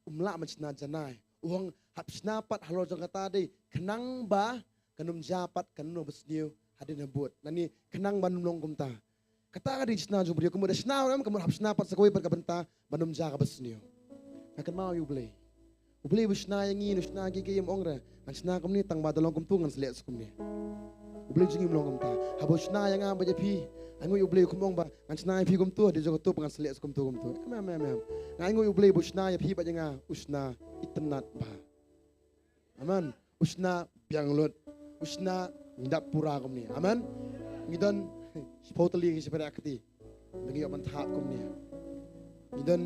um lah ban shna janai. U ong hap shna pat halor jong kata dei khnang ba kan ym jia pat kano kano ka basniew hadien habud. Lane khnang ban ym long kumta. Kata ka dei ka jingshna jong u briew, ka mut da shna em, ka mut hap shna pat sa kawei pat ka bynta ban ym jia ka basniew. Nga kynmaw ïa u Blei. U Blei u shna ïa ngi, u shna ïa ngi, ïa ngi, um ong re, ngan shna kumne tang ba da long kumto ngan sa leh sa kumne. U Blei jong ngi um long kumta. Haba u shna ïa nga bad ïa phi, ai nguh ïa U Blei, kum ong ba ngan shna ïa phi kumto, dei jong kato ba ngan sa leh sa kumto kumto. Em, em, em, em. Nga ai nguh ïa U Blei ba u shna ïa phi bad ïa nga, u shna itynnad bha. Amen. U shna biang lut. U shna ngi dap pura kumne. Amen. Ngi don shiphew tylli ki shiphew kti ba ngi ïoh ban thap kumne. Ngi don,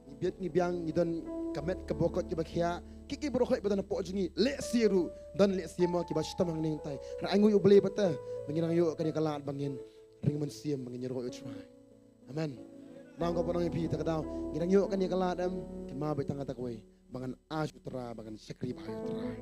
ngi biang, ngi biang, ngi don ka met ka bokot kiba khia, ki ki baroh khoit ba don hapoh jong ngi, lehse ruh don, lehse mo, kiba shitom hangne hangtai. Hynrei ai nguh ïa U Blei ba te ba ngi dang ïoh kane ka lad ba ngin ring mynsiem, ba ngin ïaroh ïa U Trai. Amen. Nang ko ba nang ïa phi ta ka daw ngi dang ïoh kane ka lad, em, kynmaw ba tang kata kawei, ba ngan ai sha U Trai, ba ngan shakri bha ïa U Trai.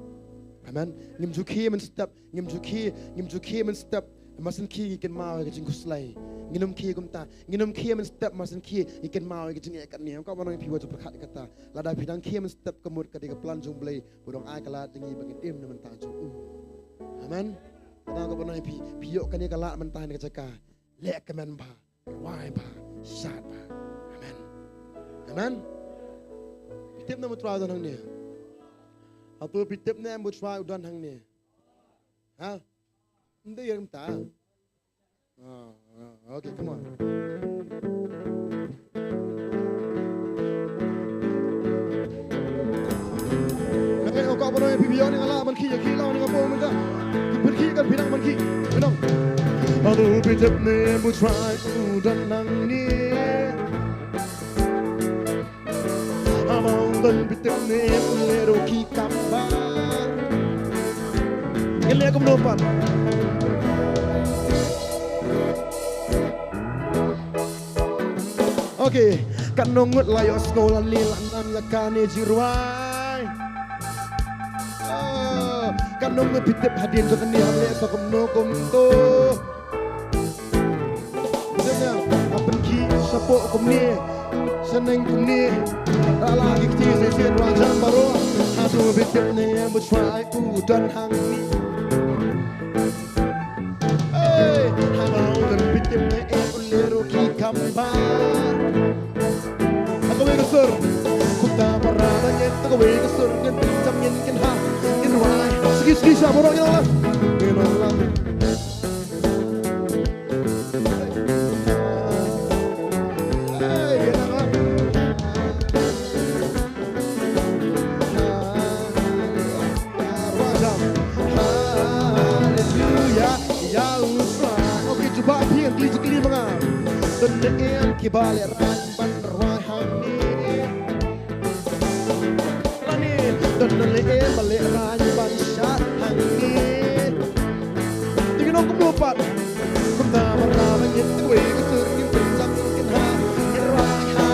Amen. Ngim ju khie mynstep, ngim ju khie, ngim ju khie mynstep. Mar shen khie ngi kynmaw ïa ka jingkhuslai. Ngin ym khie kumta. Ngin ym khie mynstep, mar shen khie ngi kynmaw ïa ka jingeh katne. Ko ba nang ïa phi, wat ju pyrkhat ïa kata. Lada phi dang khie mynstep, ka mut ka dei ka plan jong U Blei ba u dang ai ka lad jong ngi ba ngin im na bynta jong u. Amen. Ko ba nang ïa phi, phi ïoh kane ka lad mynta ha kane ka jaka. Leh kmen bha. Wai bha, shad bha. Amen. Amen. Phi tip ne em ba U Trai u don hangne? Hato phi tip ne em ba U Trai u don hangne? Ha? Ym dei ïa kumta. Ah, ah, okay, come on. Nang ïa ka baroh ïa phi, phi ïoh ne nga lah ban khie, ïa khie lah ne nga pom mynta. Ki pynkhie kan phi nang ban khie. Phi nang. Hato phi tip ne em ba U Trai u don hangne? Haba u don, phi tip ne em u leh ruh ki kam bha. Ngin leh kumno pat? Okay, katno ngut la ïohsngew lane la nam ïa kane jingrwai? Ah, katno ngut phi tip hadien jong kane, hap leh sa kumno kumto? Phi tip ne em, hap pynkhie shapoh kumne, shaneng kumne. La la ki kti shisien, rwai jan baroh. Hato phi tip ne em ba U Trai u don hangne? Hey, haba u don, phi tip ne em u leh ruh ki kam bha. Ha kawei ka sur. Kumta para bangeit, ha kawei ka sur, ngin pynjam, ngin kynha, ngin rwai. Shisha shisha baroh, ngin ong lang. Ngin ong lang. Hey, ngin ong lang. Haleluya, ïa U Trai. Okay, jubab phi, kylli jingkylli ma nga. Don ne em kiba lehraiñ ban rwai hangne? Lane don ne em ba lehraiñ ban shad hangne? Te ngin ong kumno pat? Kumta para bangeit, ha kawei ka sur, ngin pynjam, ngin kynha, ngin rwai ha.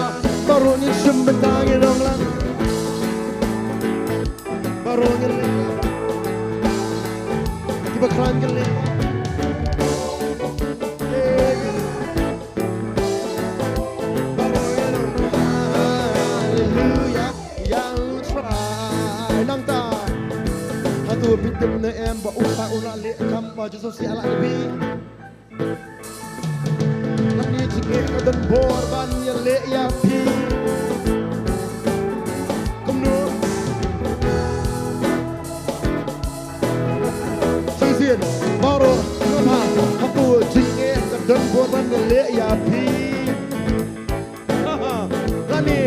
Baroh ngin shim bynta, ngin ong lang. Baroh ngin leh. Kiba khlaiñ ngin leh. Hey. Baroh ngin ong haleluya, ïa U Trai. Nangta, hato phi tip ne em ba U Trai u la leh kam ba Jisu Khristan u la leh ïa phi? Lane jingeh ka don bor ban ïaleh ïa phi? Kumno? Shisien baroh, kumno? Hato jingeh ka don bor ban ïaleh ïa phi? Lane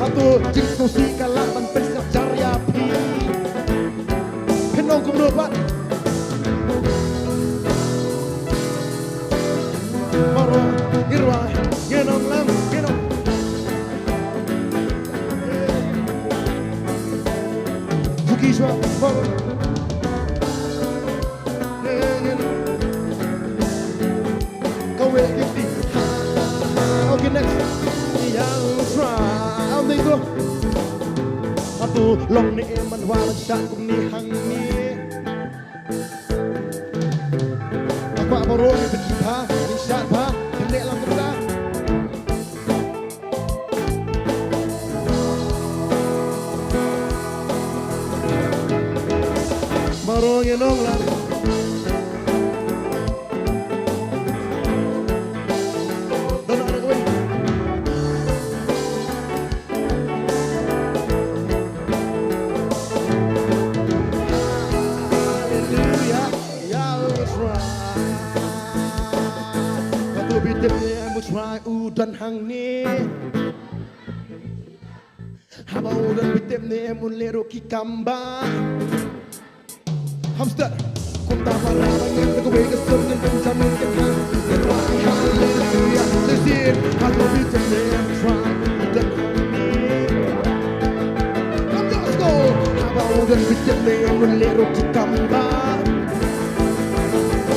hato jingsngewsih ka lah ban pynsngewsih ïa phi? Phin ong kumno pat? Baroh ngi rwai, ngin ong lang, ngin ong. Suki shwa, baroh. Kawei ki kti. Okay, next. Ïa U Trai. Am dei to. Hato long ne em ban wan shad kumne hangne? Ba baroh ngi pynkhie bha, ngi shad bha, pynleh lang kumta. Baroh ngin ong lang. Don, don kawei. Haleluya, ïa U Trai. Em u trai u don hangne. Haba u don bit tep ne em u leh ruh ki kam ba. Hamster. Kumta ba rang ba ngin da kawei ka sur ngin pynjam ngin kynha. Ngin wai haleluya. Shisien. Haba u bit tep ne em u trai u don hangne. Let's go. Haba u don bit tep ne em u leh ruh ki kam ba.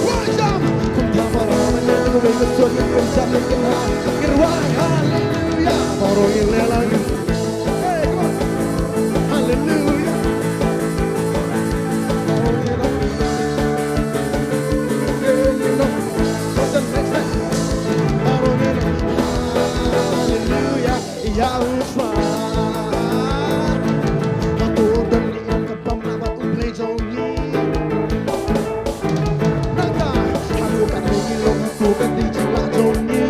Wajam. Kumta ba rang ba ngin da kawei ka sur ngin pynjam ngin kynha. Ngin wai haleluya. Baroh ngin leh lang. Hey, come on. Haleluya. Baroh ngin leh lang. Hey, you know. What's the next step? Baroh ngin leh lang. Haleluya. Ïa u trai. Ka tur don ni ka bam na ba u Blei jong ngi. Nangta, ha u ka dei ki long, ha u ka dei jinglah jong ngi.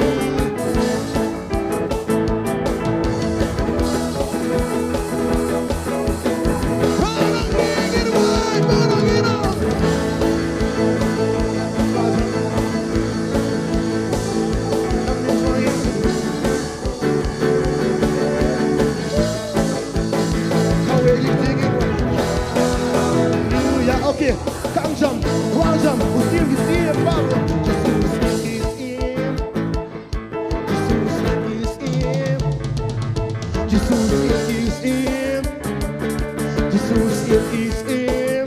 Barang ngi ngin wai, barang ngi long. Haleluya. Okay. Kang jam, wang jam, u siem ki siem baroh. Jesus is in. Jesus is in. Jesus is in. Jesus is in.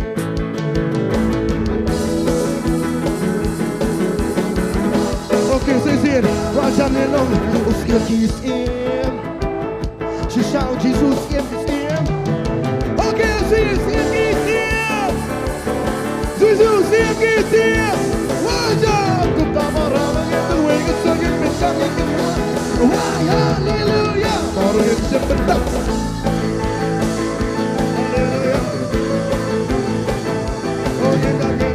Okay, say it. Wang jam ne long. U siem ki siem. Shisha, Jesus siem ki siem. Okay, siem, siem ki siem. Jesus siem ki siem. Wajah, kumta ba rang ba ngin da kawei ka sur ngin pynjam ngin kynha. Wai haleluya. Baroh ngin siem bynta. Haleluya. Oh, ngin da ngin.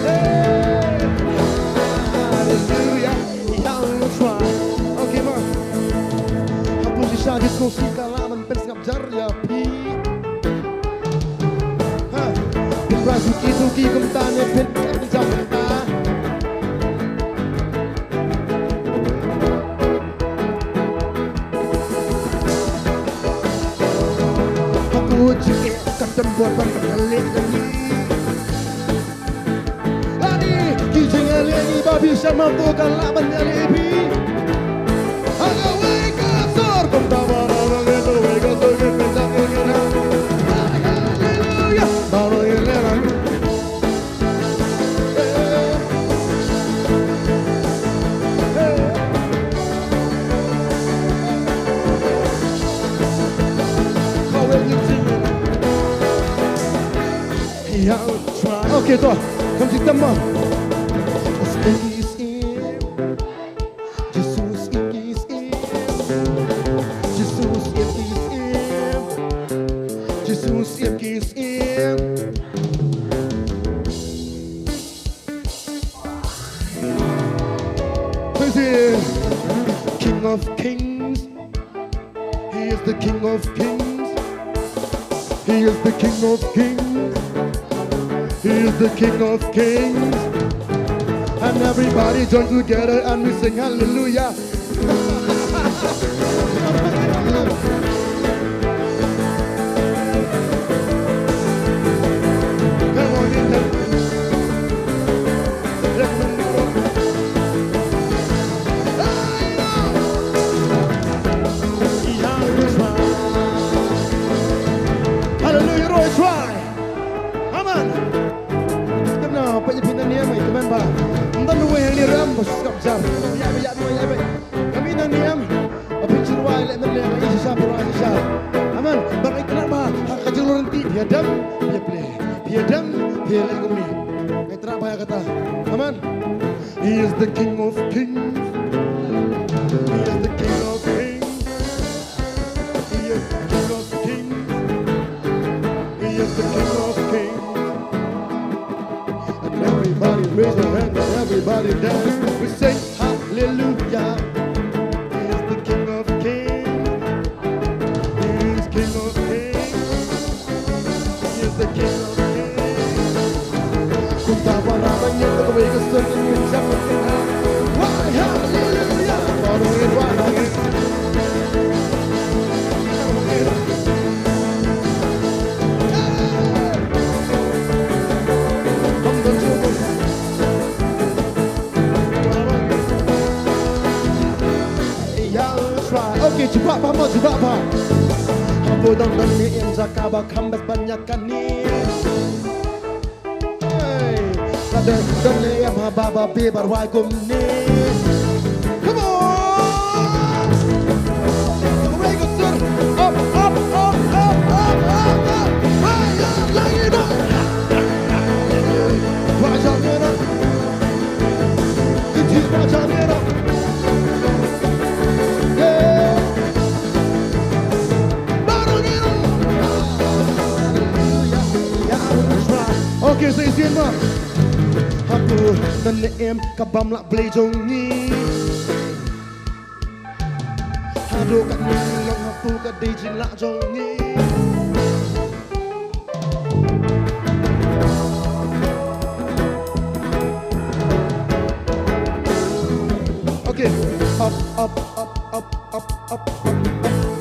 Hey. Haleluya. Ïa u trai. Okay, ma. Hapoh shisha disco scene ka lah ban pynsngap jar ïa phi. Ha. Phin pra suki suki kumta ne phin klet jam kumta. Hapoh jingeh ka don bor ban klet ïa ngi. Ani, ki jingïaleh ngi ba phi shem hato ka lah ban ïaleh phi. Ha kawei ka sor kumta ba rang ba ngin da kawei ka sor ngin pynjam ngin kynha. Haleluya. Baroh ngin leh lang. Hey. Hey. Kawei ngi jingeh. Ïa u trai. Okay, to. Kam jingtama. Is in. Jesus is in. Jesus is in. Jesus is in. Praise him. King of kings. He is the King of kings. He is the King of kings. He is the King of kings. And everybody join together and we sing hallelujah. Come on, in there. Haleluya, Roy, try. Amen. Kynmaw, peit ïa phi na niam, ai kmen ba. Ym don uwei hangne ruh ba sngap jar. Ïa ba, ïa ba, ïa ba. Kynmaw na niam. Ba phin shu rwai leh men leh, ngi shisha phi rwai shisha. Amen. Ba ngi kynmaw ba ha ka jinglong lynti phi ïa dem, phi ïa plie. Phi ïa dem, phi ïa leh kumne. Ngi kynmaw ba ïa kata. Amen. He is the King of kings. He is the King of kings. He is the King of kings. He is the King of kings. And everybody raise your hand and everybody dance. We say hallelujah. He is the King of kings. He is King of kings. He is the King of kings. Kumta Ko dang don ne em jaka ba kham bad ban ïa kane. Hey, la dang don ne em ha ba ba be ba rwai kumne. Come on! Come on, go, sir. Up, up, up, up, up, up, up. Hey, yeah, yeah, yeah. Raja Mera. It is Raja Mera. Yeah. Okay, say it again, ma. Hato don ne em ka bym lah blei jong ngi? Haduh katne ngi long hapoh ka dei jinglah jong ngi. Okay. Up, up, up, up, up, up, up, up, up,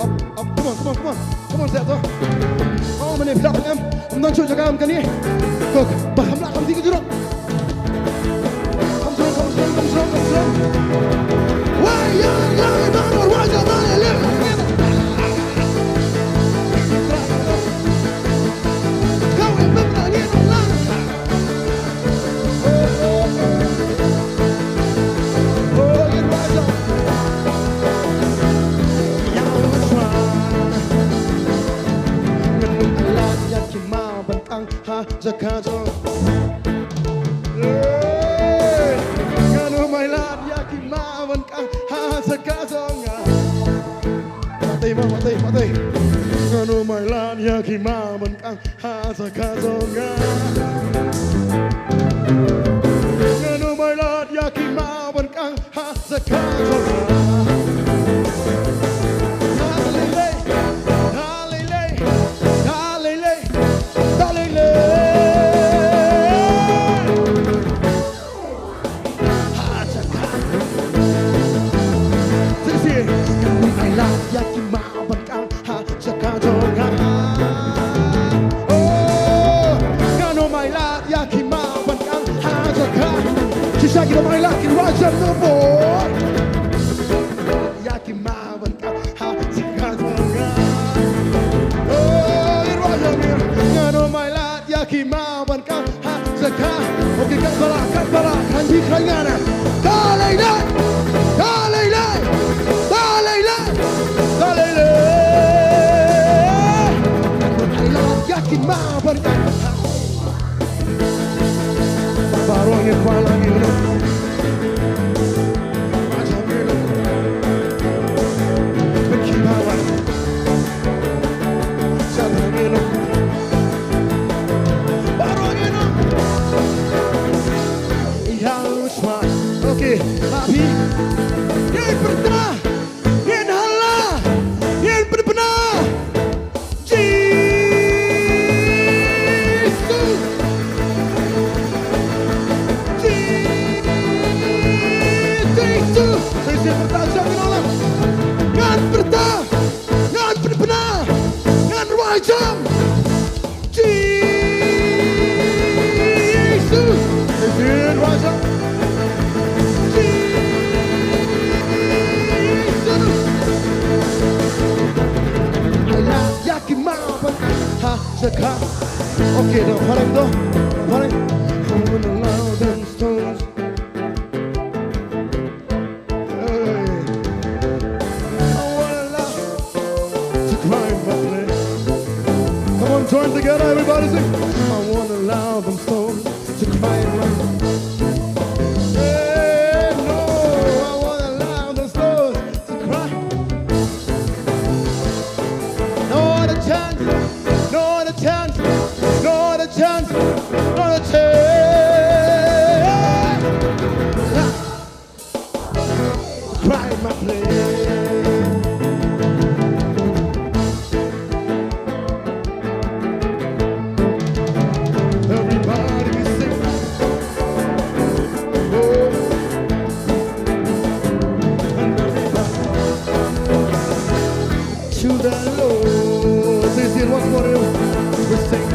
up. Come on, come on, come on. Come on, Zep, to. Oh, mane, phi lah em. Ym don shuh jaka em kane. Kok, ba kham lah kham ti ka jurong. Kham jurong, kham jurong, kham jurong, kham jurong. Wai, ya, ya, ba, ba, wai, ya, ba, ya, le. Kau em, ba, ba, ya, ba, la. Matei, ma, matei, matei. Ngano mai lad ïa ki ma ban kang ha jaka jong nga. Ngano mai lad ïa ki ma ban kang ha jaka jong nga. Hallelujah, hallelujah, hallelujah, hallelujah. Ha jaka. Sing, sing. Ngano mai lad ïa ki ma ban kang ha jaka jong nga. Oh, ngano mai lad ïa ki ma ban kang ha jaka. Shisha ki mai lad ki wa jam no bo. Ïa ki ma ban kang ha jaka jong nga. Oh, ïa wa jong nga. Ngano mai lad ïa ki ma ban kang ha jaka. Okay, kat ba la, kat ba la, kan ji khan nga na. Dalai Lama, Dalai Lama, Dalai Lama, Dalai Lama. Dalai Lama, ïa ki ma ban kang ha. Ba rong ïa kwa la ngi lo. Okay, happy. Ïa pyrta, ïa hala, ïa pyrpna. Jisu. Ji-, Jisu. Jisu pyrta jong ngi nonglam. Ngan pyrta, ngan pynpna, ngan rwai jam. Jisu. Jisu rwai jam. Jisu. Ai la ïa ki ma ban ha jaka. Okay, da phareng to. Phareng. I wanna allow them stones. Hey. I wanna allow to climb my place. Come on, join together, everybody sing. I wanna allow them stones to climb my. Hey, no, I wanna allow the stones to cry. No other chance, no other chance, no other chance, no other chance. Cry my place. Everybody sing. Oh. And everybody to the Lord. Say it once more. We sing.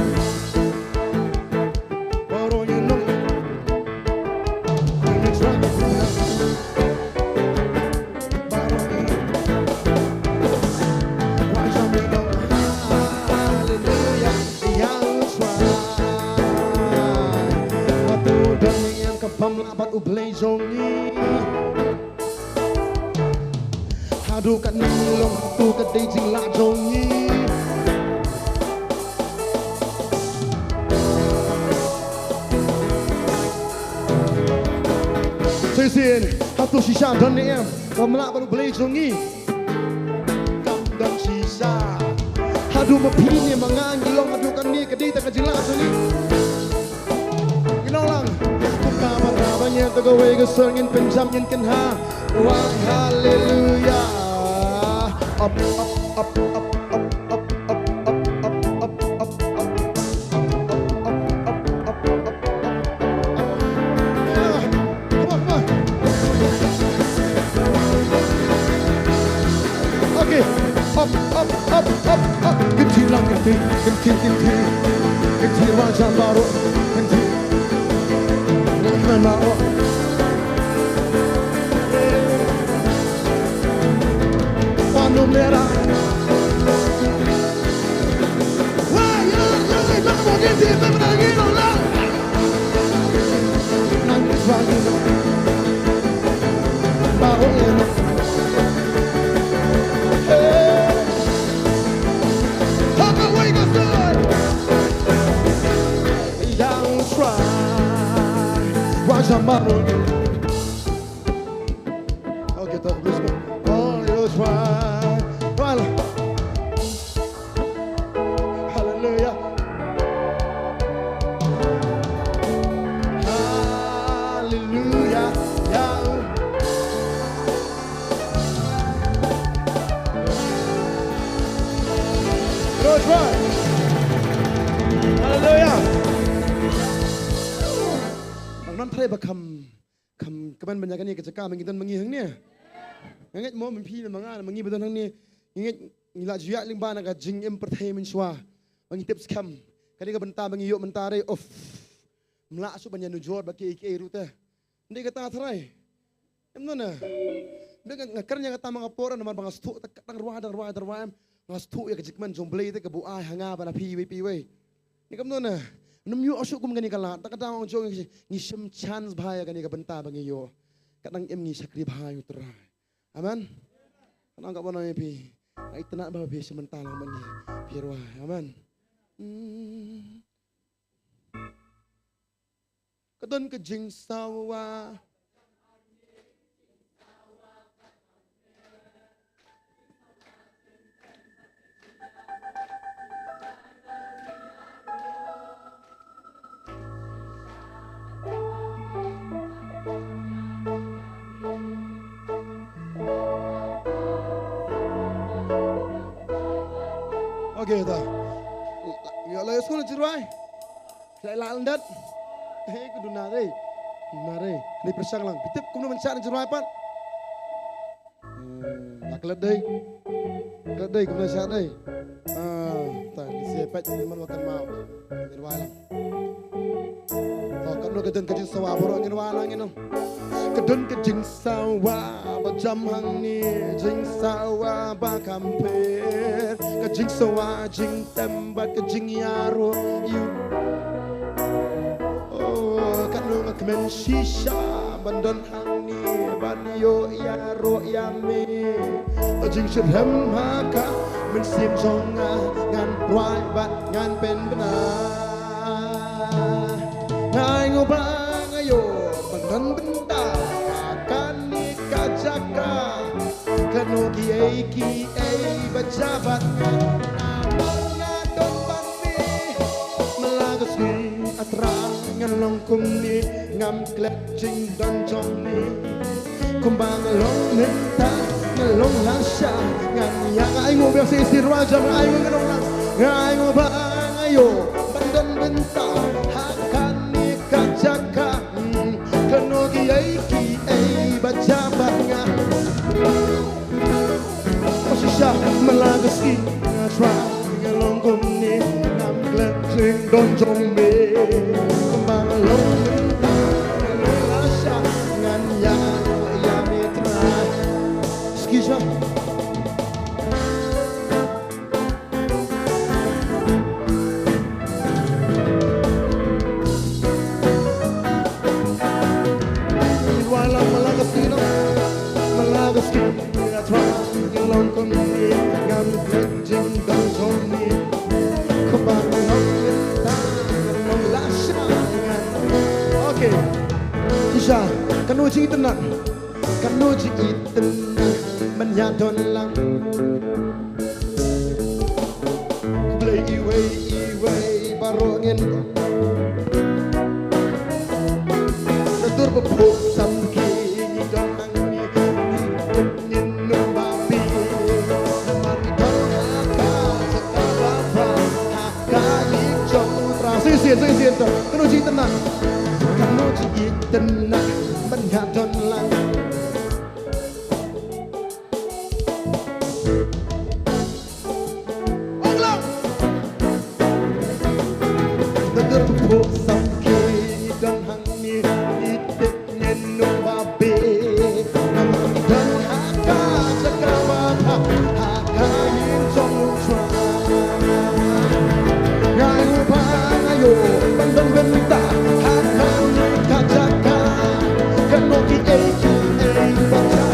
Blei jong ngi. Haduh katne long tu ka dei jinglah jong ngi. Shisien, hato shisha don ne em ba ym lah bad U Blei jong ngi? Kam don shisha. Haduh ma phi ne ma nga ngi long haduh katne ka dei tang ka jinglah jong ngi. Ngi long lang. Kumta ba ra ba ngi ïa kawei ka sur ngin pynjam ngin kynha. Wah, haleluya. Up, up, up. Come on, come on. Okay. Up, up, up, up, up. Kynthih lang kynthih, kynthih, kynthih. Kynthih Raja baroh, kynthih. Kynthih baroh. Panu merah. Wah, ya, ya, ya, ya, ya, ya, ya, ya, ya. Okay, tak, please, man. Oh, yes, right. Right. Hallelujah. Hallelujah. Yeah. Praise God. Hallelujah. Nang nang trai ba kham, kham, kmen ban ïa kane ka jaka ma ngi don ma ngi hangne. Nga ngeit mo, ma phi ne ma nga, ma ngi ba don hangne. Nga ngeit ngi la ju ïaid lyngba na ka jingim pyrthei mynshuwa. Ba ngi tip skhem. Kane ka bynta ba ngi ïoh mynta re, uff. Ym lah shuh ban ïanujor bad kiei kiei ruh te. Ym dei kata tharai. Em, no, na. Ym dei, nga, nga kren ïa kata ma nga por, namar ba nga sngewthuh, ta ka dang rwai, dang rwai, dang rwai, em. Nga sngewthuh ïa ka jingkmen jong U Blei te ka buaid ha nga bad ha phi iwei pa iwei. Ni kumno na. Ym ïoh shuh kum kane ka lad. Ta ka daw jong ngi, ngi shim chance bha ïa kane ka bynta ba ngi ïoh. Ka dang im ngi shakri bha ïa U Trai. Amen. Ka dang ka ban ïa phi. Ai tnat bha phi shim bynta lang ba ngi. Phi rwai. Amen. Hmm. Ka don ka jingsawa. Okay, ta. Ïa la, ïa sngewbha jingrwai. Ka la lyndet. Hei, ka duna dei. Duna dei. Ni pyrshang lang. Phi tip kumno ban shad jingrwai pat. Hmm, la klet dei. Klet dei, kumno shad dei. Ah, ta, ni siap pat, ni man wa kan mau. Jingrwai lang. Oh, katno ka don ka jingsawa baroh ngin wan lang ngin ong. Ka don ka jingsawa ba jam hangne, jingsawa ba kham pher. Ka jingsawa jingtem bad ka jingïaroh ïa u. Oh, katno nga kmen shisha ban don hangne ban ïoh ïaroh ïa me. Ka jingshitrhem ha ka mynsiem jong nga, ngan rwai bad ngan pynbna. Nga ainguh ba nga ïoh ban don bynta ha kane ka jaka. Kano kiei kiei ba jia bad nga, namar nga don bad me. Ma la ka sngi A Trai ngan long kumne, ngam klet jingdon jong me. Kumba nga long mynta, nga long lashai, ngan ïa, nga ainguh biang shisha, Raja, nga ainguh, nga long lang, nga ainguh ba nga ïoh ban don bynta ha kane ka jaka. Hmm, kano kiei kiei ba jia bad nga. Oh, shisha, ma la ka sngi A Trai nga long kumne, ngam klet jingdon jong me. Kumba nga long mynta, nga long lashai, ngan ïa, ïa me Trai. Shisha. Jingtynnat, katno jingtynnat ban ïa don lang. Khublei iwei iwei baroh ngin. Ka dur ba phuh sam ki ngi don hangne, ngi tip ngin nym babe. Namar ngi don ha ka jaka ba bha, ha ka ïing jong U Trai. Sa shisien, sa shisien to. Katno jingtynnat, katno jingtynnat ban ïa don lang. Ong lang. Ka dur ba phuh sam ki ngi don hangne, ngi tip ngin nym babe. Namar ngi don ha ka jaka ba bha, ha ka ïing jong U Trai. Nga ïoh ba nga ïoh ban don bynta ha kane ka jaka. Katno kiei kiei ba jaka.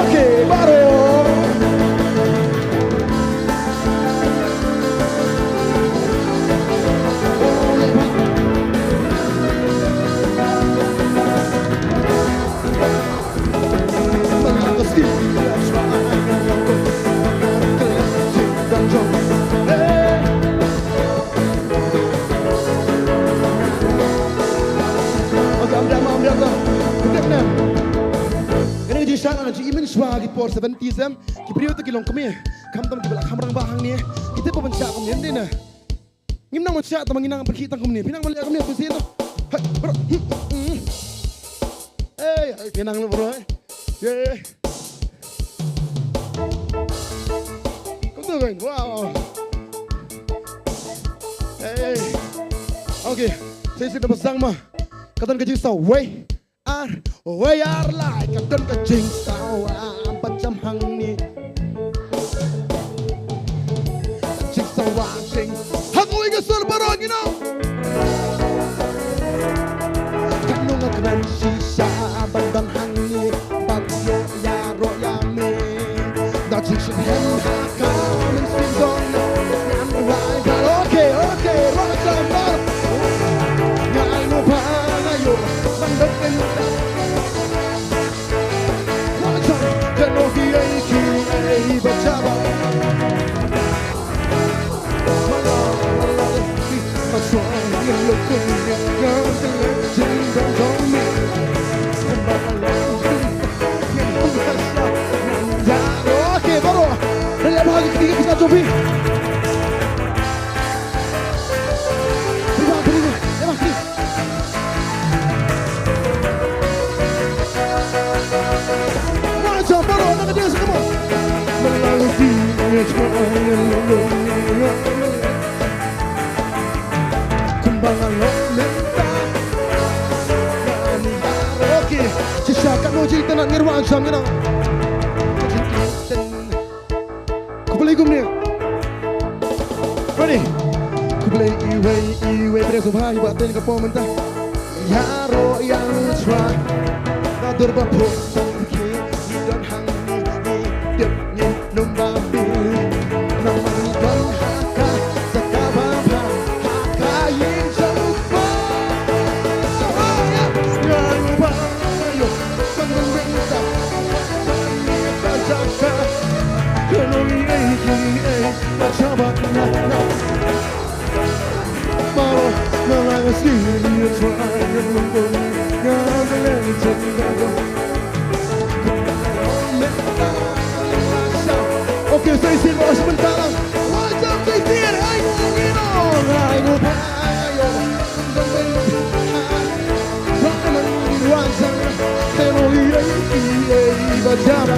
Okay, baroh. Kane ka jingshisha nga ju imlang shuwa ki por seventies em. Ki briew te ki long kmie. Khamtam kiba la kham rangbah hangne. Ki tip ba ban shah kumne, ym dei na. Ngim nang ban shah tang ba ngi nang pyrkhih tang kumne. Phi nang ban leh kumne, phi sien to. Hai, bro. Hmm, hmm. Hey, hey, phi nang lo, bro, eh. Yeah, yeah. Kumto kan. Wow. Hey. Okay. Sa shisien ba sdang ma. Ka don ka jingsawa. Ar, wei ar lai, ka don ka jingsawa ban jam hangne. Ka jingsawa jing. Ha kawei ka sur baroh ngi nang. Katno nga kmen shisha ban don hangne, ban ïoh ïaroh ïa me. Da jingshitom ha ka mynsiem jong nga, ngan rai bha. Okay, okay, rah jam bha. Nga ai mo ba nga ïoh ban don bynta. Rah jam, katno kiei kiei ba jia ba. Okay, baroh. Dah leh bha ki kti ki pisa jong phi. Phi bha, phi bha. Leh bha ki. Wah, jam baroh, nang dance, come on. Kumba nga long mynta. Okay, shisha katno jingtynnat ngin wan sham ngi nang. Khublei kumne. Ready? Khublei iwei iwei, pyrshah sngewbha ïa ba ten ka por mynta. Ïaroh ïa U Trai. Ka dur ba phuh sam ki ngi don hangne, ngi tip ngin nym babe. Namar ngi don ha ka jaka ba bha, ha ka ïing jong U Trai. Nga ïoh ba nga ïoh ban don bynta ha kane ka jaka. Kano kiei kiei ba jia ba na na. Okay, sa shisien ba shu mynta lang. What's up, sa shisien? Ai mo ngi no, ai mo ba ayo. Ba nang what's up? Kano kiei kiei ba jia ba.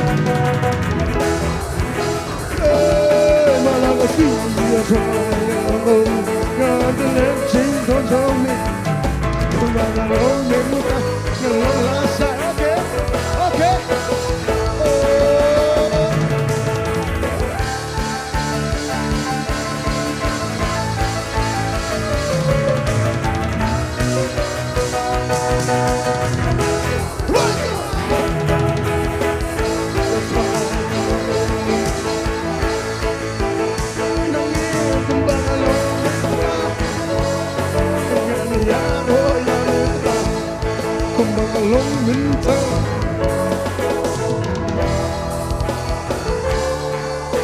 Hey, Malagasy, yes, I am.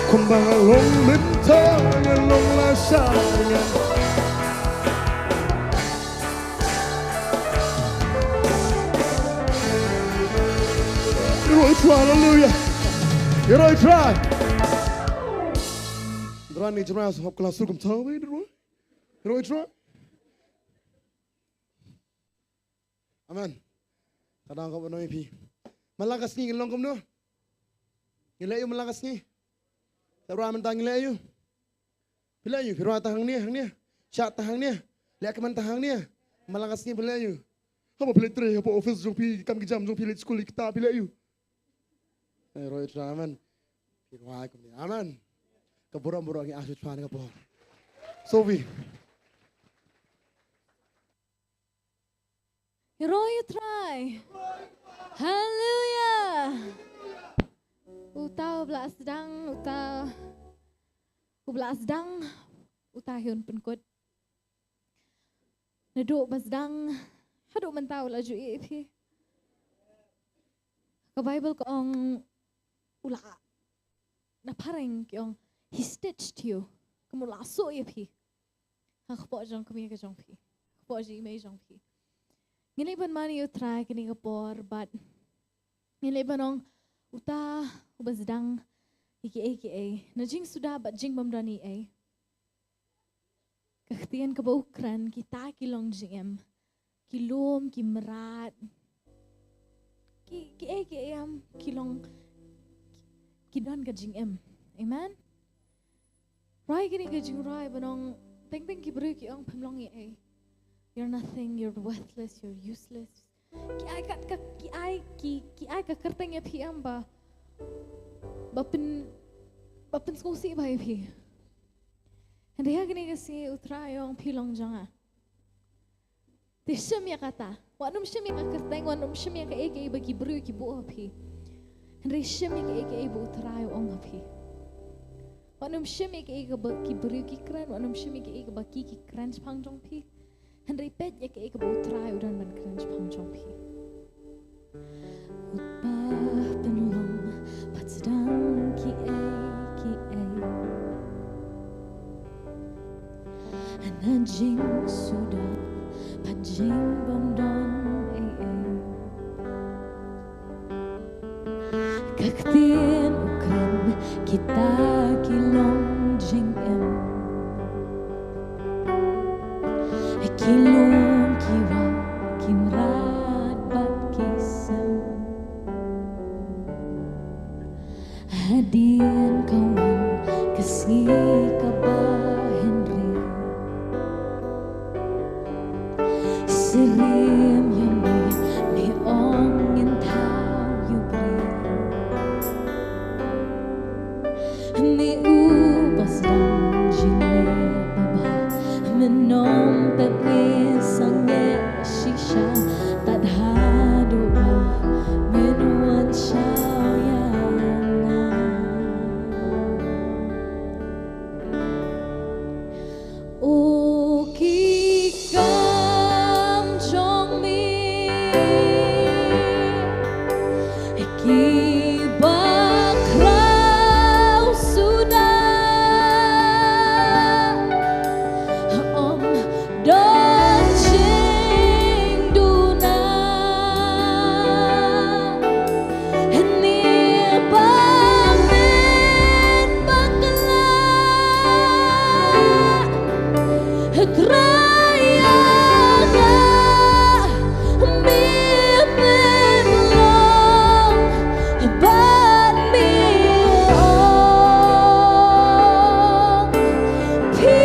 Kumba nga long mynta, nga long lashai. Ïaroh ïa U Trai, haleluya. Ïaroh ïa U Trai. Dra ni jra hop klas ru kum tau, eh, dra. Ïaroh ïa U Trai. Amen. Ka dang ka ba nong ïa phi. Man la ka sngi ngi long kumno? Ngi leh ïa u man la ka sngi. Sa rwai mynta ngi leh ïa u. Phi leh ïa u, phi rwai tang hangne, hangne. Shad tang hangne. Leh ka man tang hangne. Man la ka sngi phi leh ïa u. Haba phi leit trei, haba office jong phi, kam ki jam jong phi, leit skul, leit kata, phi leh ïa u. Eh, ïaroh ïa U Trai, amen. Phi rwai kumne, amen. Ka burom burom ngi ai sha U Trai ka por. Sophie. Ïaroh ïa U Trai. Haleluya. Uta u ba la sdang, uta u ba la sdang, uta hi un pynkut. Naduh ba sdang haduh mynta u la ju ïeh ïa phi. Ka Baibl ka ong u la, na phareng ki ong, he stitched you. Kum u la suh ïa phi. Ha kpoh jong ka kmie ka jong phi. Kpoh jong i mei jong phi. Ngin leit ban mane ïa U Trai kane ka por bad ngin leit ban ong uta u ba sdang ïa kiei kiei. Na jingsuda bad jingbymdon eiei. Ka ktien kaba u kren, kita ki long jingim. Ki lum, ki mrad. Ki, kiei kiei em, ki long, ki don ka jingim. Amen. Rwai kane ka jingrwai ban ong, teng teng ki briew ki ong phim long eiei. You're nothing, you're worthless, you're useless. Ki ai ka, ka, ki ai, ki, ki ai ka kyrteng ïa phi em ba, ba pyn, ba pynsngewsih bha ïa phi. Hynrei ha kane ka sngi U Trai u ong phi long jong nga. Te shim ïa kata. Wat nym shim ïa ka kyrteng, wat nym shim ïa kaei kaei ba ki briew ki buh ha phi. Hynrei shim ïa kaei kaei ba U Trai u ong ha phi. Wat nym shim ïa kaei kaba ki briew ki kren, wat nym shim ïa kaei kaba ki, ki kren shaphang jong phi. Hynrei peit ïa kaei kaba U Trai u don ban kren shaphang jong phi. Ut ba pynlong pat sdang kiei kiei. Na jingsuda pat jingbymdon eiei. Ka ktien u kren kita ki long jingim. Ki lum ki wah ki mrad bad ki sem. Hadien ka wan ka sngi kaba hynrei. Syriem ïa me, me ong ngin thaw ïa u briew. Me uba sdang jingleh babha, me nym pep me sangeh shisha, tad haduh ba men wan shaw ïa nga. O ki kam jong me kiba khraw suda, ym don jingduna. Hynne ba men bakla, Trai ïa nga, me men long bad me ong. Phi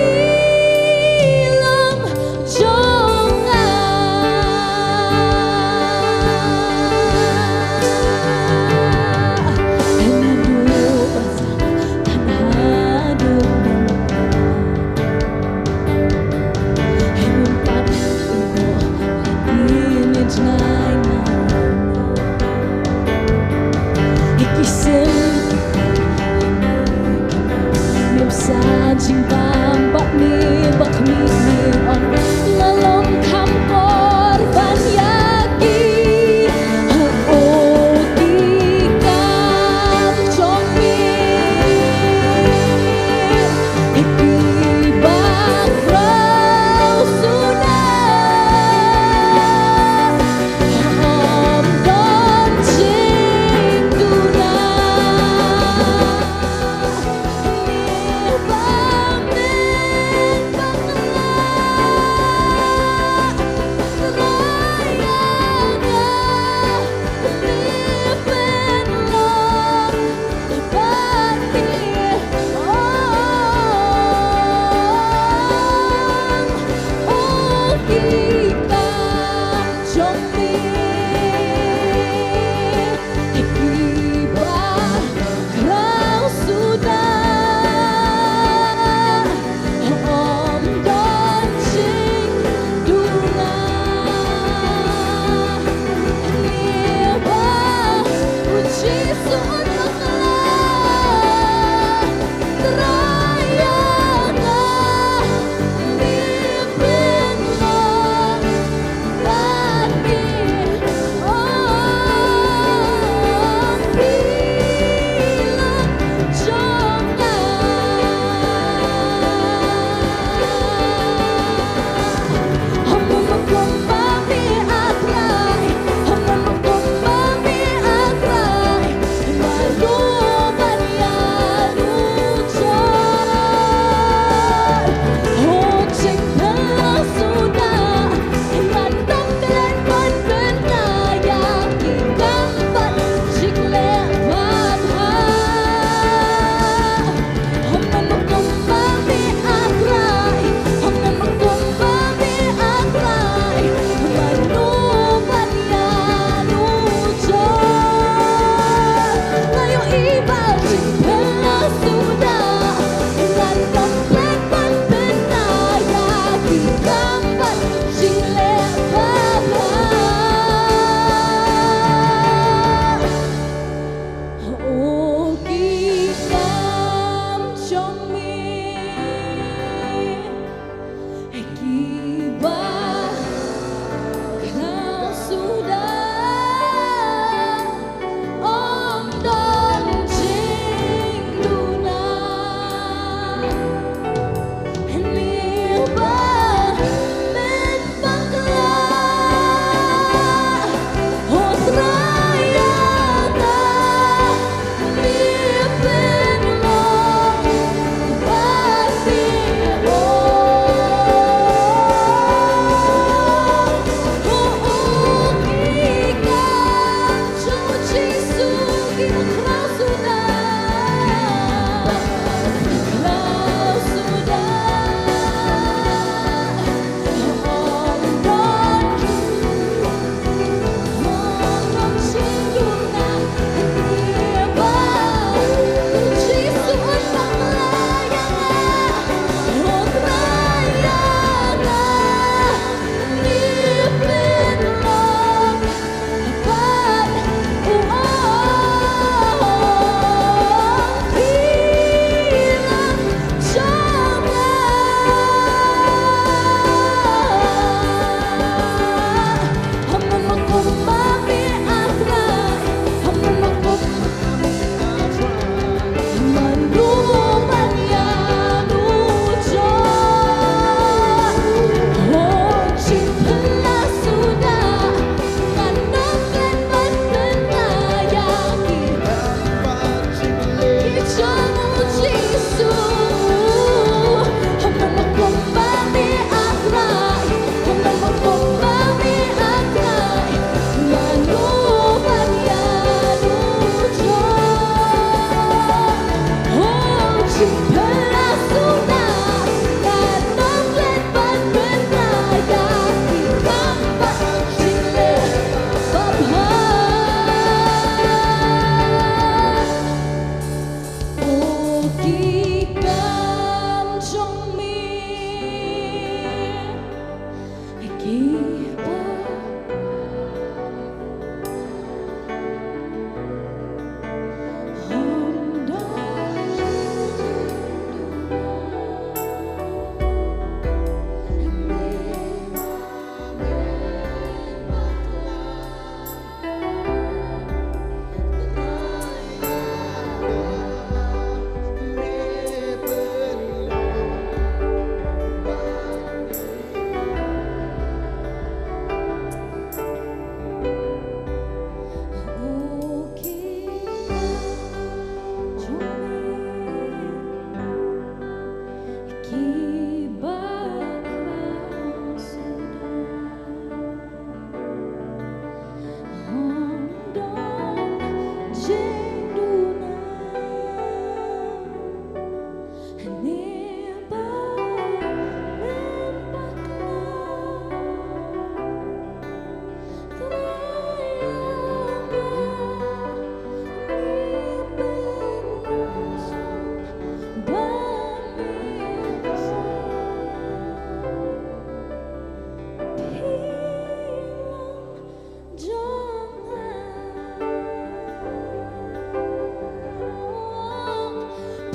long jong nga. Naduh ba sdang tang haduh mynta. Hynrei pat ïoh ïa phi ne jngai nga. Ïa ki sim Mem sa jingbam bad me ba khmih, me ong nga long kham kor ban ïa ki. Ha o ki kam jong me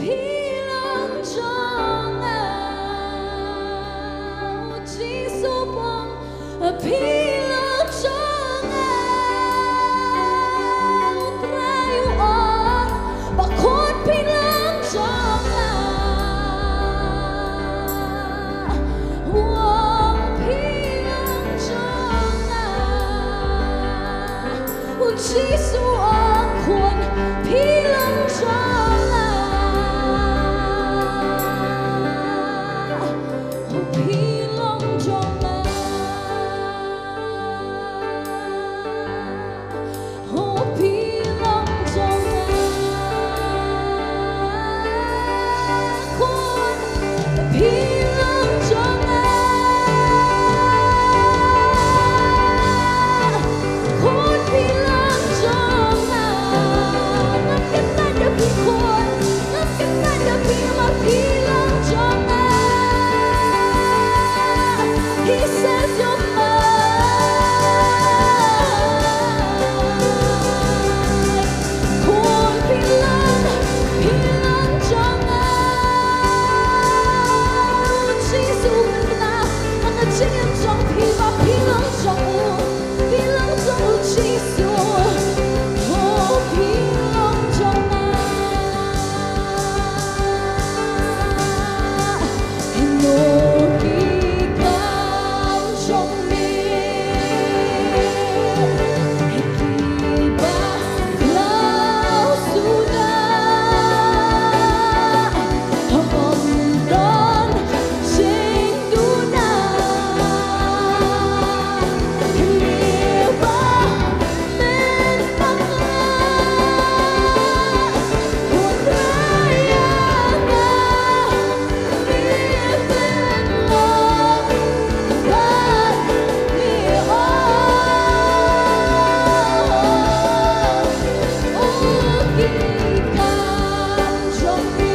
Phi long jong nga, U Jisu u ong, phi long jong nga. U Trai u ong ba khun phi long jong nga. U ong phi long jong nga. U Jisu u ong khun phi long jong nga. U phi long jong nga. U phi long jong nga. Khun phi long jong nga. Khun phi long jong nga. Ngam kyntait ïa phi khun. Ngam kyntait ïa phi namar phi long jong nga. He says you're mine. Khun phi long, phi long jong nga. U Jisu u kyrpad ha ka jingim jong phi ba phi long jong u. Phi long jong U Jisu. Oh, phi long jong nga. Hynrei ki kam jong me kiba khlaw suda. Haba ym don jingduna, hynrei ba men bakla, u Trai ïa nga, me pynlong bad me ong, oh, ki kam jong me.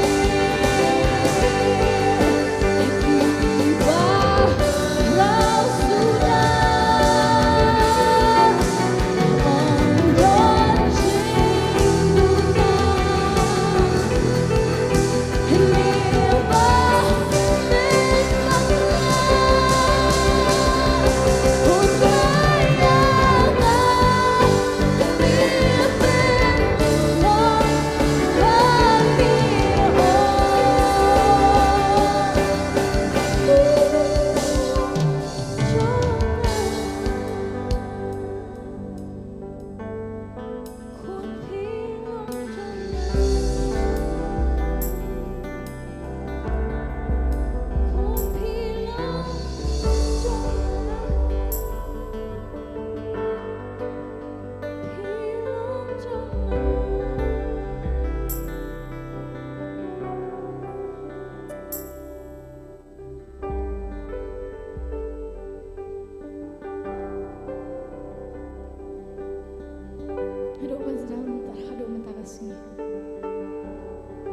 Haduh ba sdang mynta, haduh mynta ka sngi.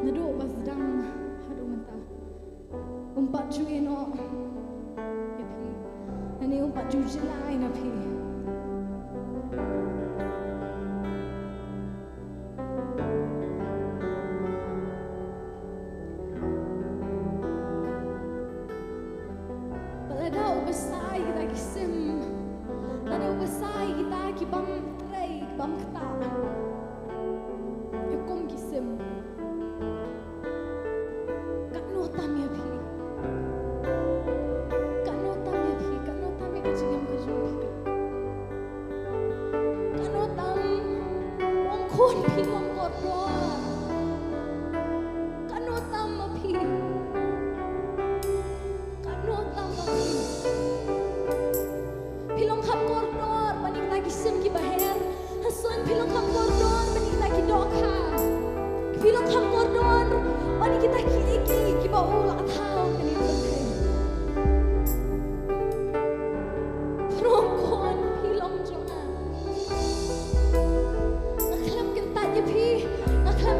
Haduh ba sdang, haduh mynta. Um pat ju ïehnoh ïa phi. Lane um pat ju jylla na phi. Bad lada u bsa ïa kita ki sim, lada u bsa ïa kita ki bym trei, ki bym ktah, ïa kum ki sim, katno tam ïa phi? Katno tam ïa phi? Katno tam ïa ka jingim ka jong phi? Katno tam, ong khun phi long kordor. Katno tam ma phi? Katno tam ma phi? Phi long kham kordor ban ïa kita ki sim kiba her. Hasoin phi long kham kordor ban ïa kita ki dohkha. Phi long kham kordor ban ïa kita kiei kiei kiba u la thaw kane ka pyrthei. Phi long khun, phi long jong nga. Nga khlem kyntait ïa phi, nga khlem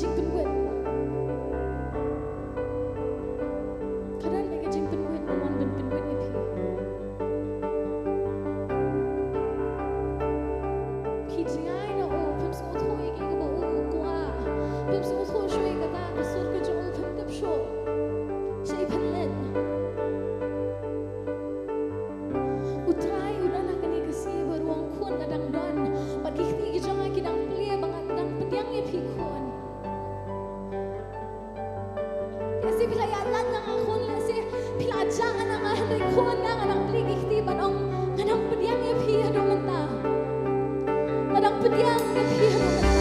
Jingpynwit. Ka don bad ka jingpynwit, ngan wan ban pynwit ïa phi. Phi jngai na u, phim sngewthuh ïa kaei kaba u u kwah. Phim sngewthuh shuh ïa kata ka sur ka jong u, phim tip shuh. Shai pynleit. U Trai u don ha kane ka sngi ba ruh khun nga dang don. Bad ki kti ki jong nga ki dang plie ba nga dang pdiang ïa phi khun. Lehse phi la ïaid lait na nga khun, lehse phi la jah na nga, hynrei khun nga, nga dang plie ki kti ban ong nga dang pdiang ïa phi haduh mynta. Nga dang pdiang ïa phi haduh mynta.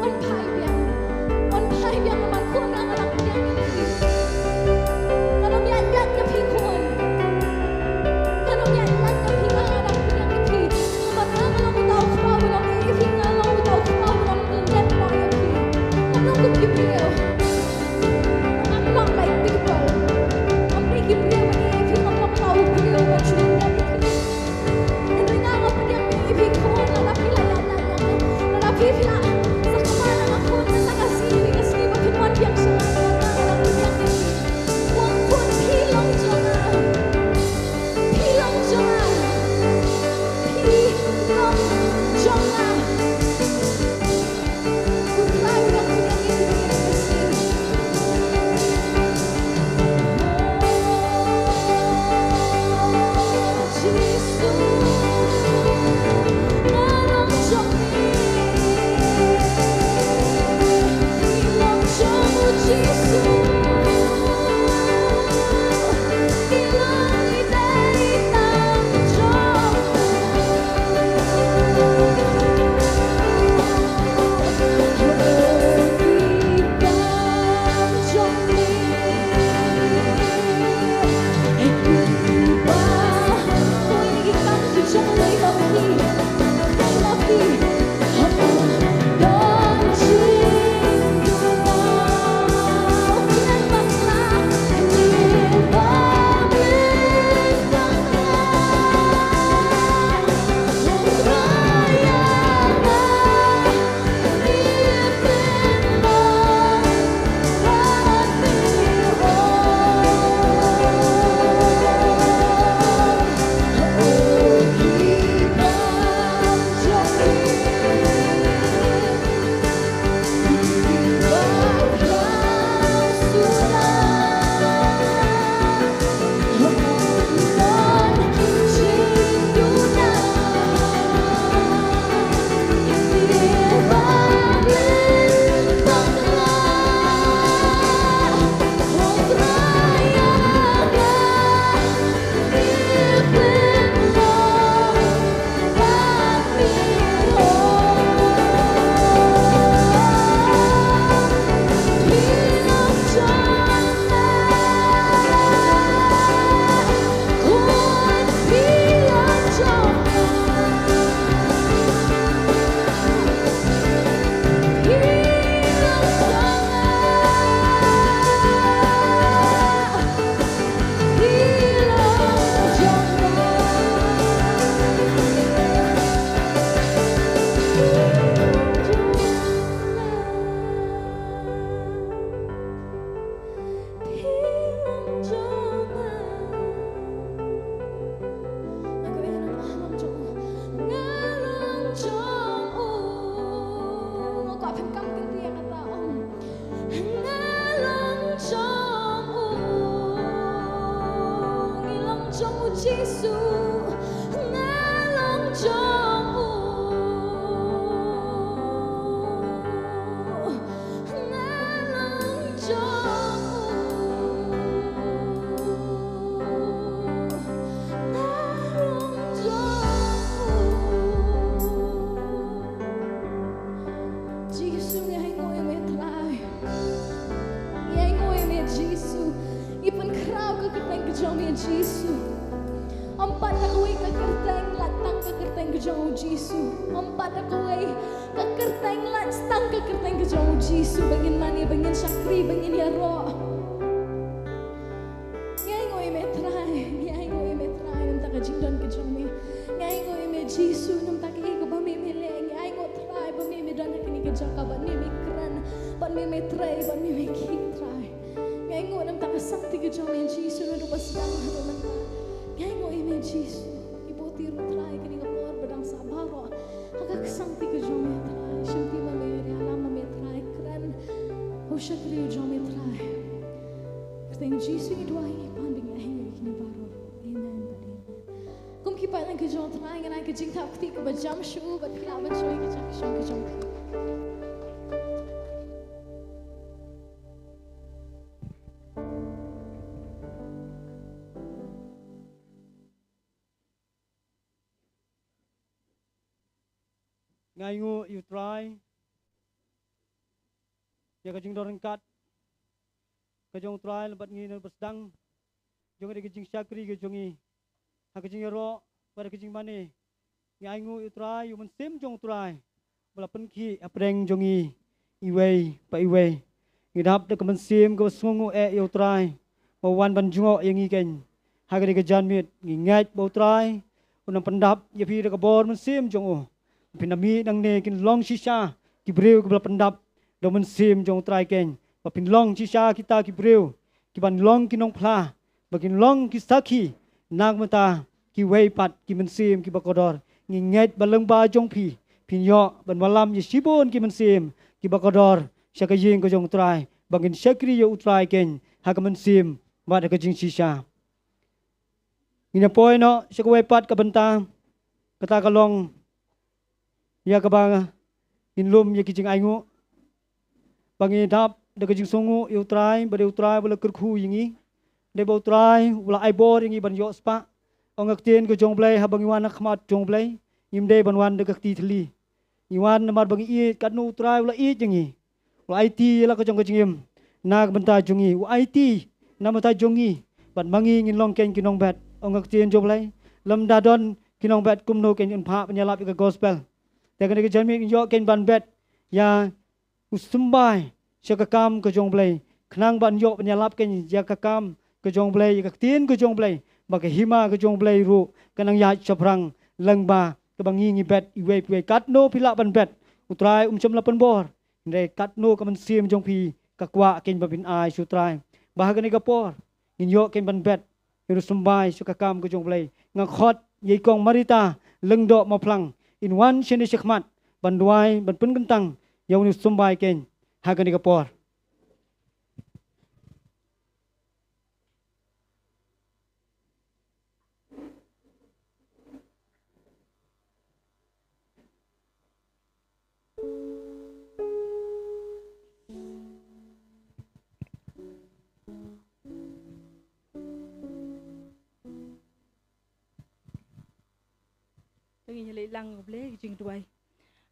Wan phai biang. Wan phai biang namar khun nga, nga dang pdiang ïa phi. Nga dang ïaid lait na phi khun. Nga dang ïaid lait na phi, nga dang pdiang ïa phi. Namar nga, nga long uta u kpa ba long ïa phi, nga long uta u kpa ba long lyndet noh ïa phi. Ngam long kum ki briew. I'm not like people. Ngam dei ki briew ban ïa phi, ngam long uta u briew ban shu lyndet ïa phi. Hynrei nga nga pdiang ïa phi khun, lada phi la ïaid lait na nga, lada phi phi la sa kpa na nga khun, mynta ka sngi, ka sngi ba phin wan biang sha nga, nga dang pdiang ïa phi. Wan khun, phi long jong nga. Phi long jong nga. Phi long jong nga. Nga long jong u, ngi long jong u Jisu, nga long jong u, nga long jong u, nga long jong u. Jisu, ngi ainguh ïa me Trai. Ngi ainguh ïa me Jisu. Ngi pynkhraw ka kyrteng ka jong me Jisu. Ym pat da kawei ka kyrteng, lait tang ka kyrteng ka jong u Jisu. Ym pat da kawei ka kyrteng, lait tang ka kyrteng ka jong u Jisu. Ba ngin mane, ba ngin shakri, ba ngin ïaroh. Ngi ainguh ïa me Trai, ngi ainguh ïa me Trai, namar ka jingdon ka jong me. Ngi ainguh ïa me Jisu, namar kaei kaba me me leh, ngi ainguh Trai, ba me me don ha kane ka jaka ba me me kren, ba me me trei, ba me me khih Trai. Nga ainguh namar ka kti ka jong me Jisu naduh ba sdang haduh mynta. Nga ainguh ïa me Jisu, i boti ruh Trai kane ka por ba dang sah baroh ha ka kti ka jong me Trai. Shim phi ma me ïalam ma me Trai, kren ha u shakri jong me Trai. Kyrteng Jisu ngi duwai, ngi pan, ba ngi ainguh ïa kine baroh. Amen. Kum ki paidlang ki jong U Trai, ngan ai ka jingthap kti kaba jam shuh bad phi lah ban shong ïa ka jingshong ka jong phi. Nga ainguh ïa U Trai ïa ka jingdon ryngkat ka jong U Trai lem bad ngi naduh ba sdang jong ka dei ka jingshakri ka jong ngi. Ha ka jingïaroh bad ka jingmane, ngi ainguh ïa U Trai, ïa u Mynsiem jong U Trai ba la pynkhih hapdeng jong ngi iwei pa iwei. Ngi dap da ka mynsiem kaba sngewnguh eh ïa U Trai ba u wan ban jngoh ïa ngi keiñ. Ha ka dei ka janmiet ngi ngeit ba U Trai un nang pyndap ïa phi da ka bor mynsiem jong u. Phin da mih nangne kin long shisha ki briew kiba la pyndap da u Mynsiem jong U Trai keiñ, ba phin long shisha kita ki briew kiban long ki nongphla, ba kin long ki sakhi na ka bynta kiwei pat ki mynsiem kiba kordor. Ngi ngeit ba lyngba jong phi phin ïoh ban wallam ïa shibun ki mynsiem kiba kordor sha ka ïing ka jong U Trai, ba ngin shakri ïa U Trai keiñ ha ka mynsiem bad ha ka jingshisha. Ngin ïa poi noh sha kawei pat ka bynta, kata ka long ïa kaba ngin lum ïa ki jingainguh, ba ngi dap da ka jingsngewnguh ïa U Trai ba dei U Trai ba la kyrkhu ïa ngi. Dei ba U Trai u la ai bor ïa ngi ban ïoh spah. Ong ka ktien ka jong U Blei, haba ngi wan ha khmat jong U Blei, ngim dei ban wan da ka kti thylli. Ngi wan namar ba ngi ïeit katno U Trai u la ïeit ïa ngi. U la aiti ïa la ka jong ka jingim na ka bynta jong ngi. U aiti na ka bynta jong ngi, bad ma ngi ngin long keiñ ki nongbet. Ong ka ktien jong U Blei, lymda don ki nongbet kumno keiñ yn phah ban ïalap ïa ka gospel. Te kane ka janmiet ngin ïoh keiñ ban bet ïa u symbai sha ka kam ka jong U Blei, khnang ban ïoh ban ïalap keiñ ïa ka kam ka jong U Blei, ïa ka ktien ka jong U Blei, ba ka hima ka jong U Blei ruh kan nang ïaid shaphrang lyngba kaba ngi ngi bet iwei pa iwei. Katno phi lah ban bet, U Trai um shym la pynbor. Hynrei katno ka mynsiem jong phi ka kwah keiñ ba phin ai sha U Trai. Ba ha kane ka por ngin ïoh keiñ ban bet ïa u symbai sha ka kam ka jong U Blei. Nga khot ïa i Kong Marita Lyngdoh Mawphlang, in wan shane shakhmat ban duwai, ban pynkyntang ïa une u symbai keiñ ha kane ka por. To ngin ïa leit lang ha U Blei ha ka jingduwai.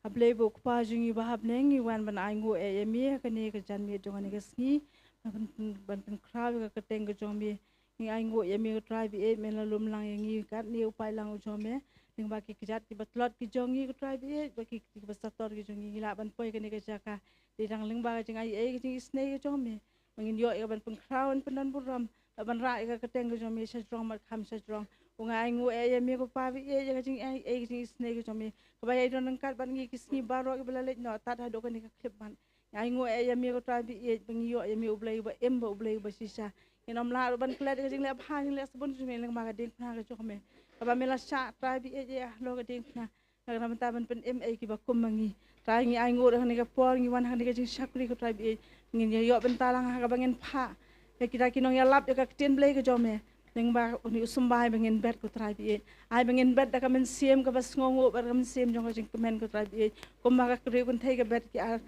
A Blei bad U Kpa jong ngi uba ha bneng, ngi wan ban ainguh eh ïa me ha kane ka janmiet jong kane ka sngi, ban, ban pynkhraw ïa ka kyrteng ka jong me. Ngi ainguh ïa me ko Trai baieit, me la lum lang ïa ngi katne u paidlang u jong me. Lyngba ki kjat kiba tlot ki jong ngi ko Trai baieit, bad ki, kiba sator ki jong ngi, ngi lah ban poi kane ka jaka. Dei tang lyngba ka jingai ei, ka jingisynei ka jong me ba ngin ïoh ïa ka ban pynkhraw, ban pyndon burom, bad ban rah ïa ka kyrteng ka jong me shajrong bad kham shajrong. Ko nga ainguh eh ïa me ko Pa baieit, ïa ka jingai ei, ka jingisynei ka jong me, kaba ïai don ryngkat bad ngi ki sngi baroh kiba la leit noh tad haduh kane ka khyllipmat. Nga ainguh eh ïa me ko Trai baieit, ba ngi ïoh ïa me U Blei uba im bad U Blei uba shisha. Ngin ym lah ruh ban klet ïa ka jingleh bha jingleh sbun jong me lyngba ka diengphna ka jong me, kaba me la shah Trai baieit ïa halor ka diengphna, na ka bynta ban pynim ei kiba kum ma ngi. Trai ngi ainguh ha kane ka por, ngi wan ha kane ka jingshakri ko Trai baieit, ngin ïa ïoh bynta lang ha kaba ngin phah ïa kita ki nongïalap ïa ka ktien Blei ka jong me. Lyngba une u symbai ba ngin bet ko Trai baieit, ai ba ngin bet da ka mynsiem kaba sngewnguh bad ka mynsiem jong ka jingkmen ko Trai baieit. Kumba ka kynthei ka bet ki ar,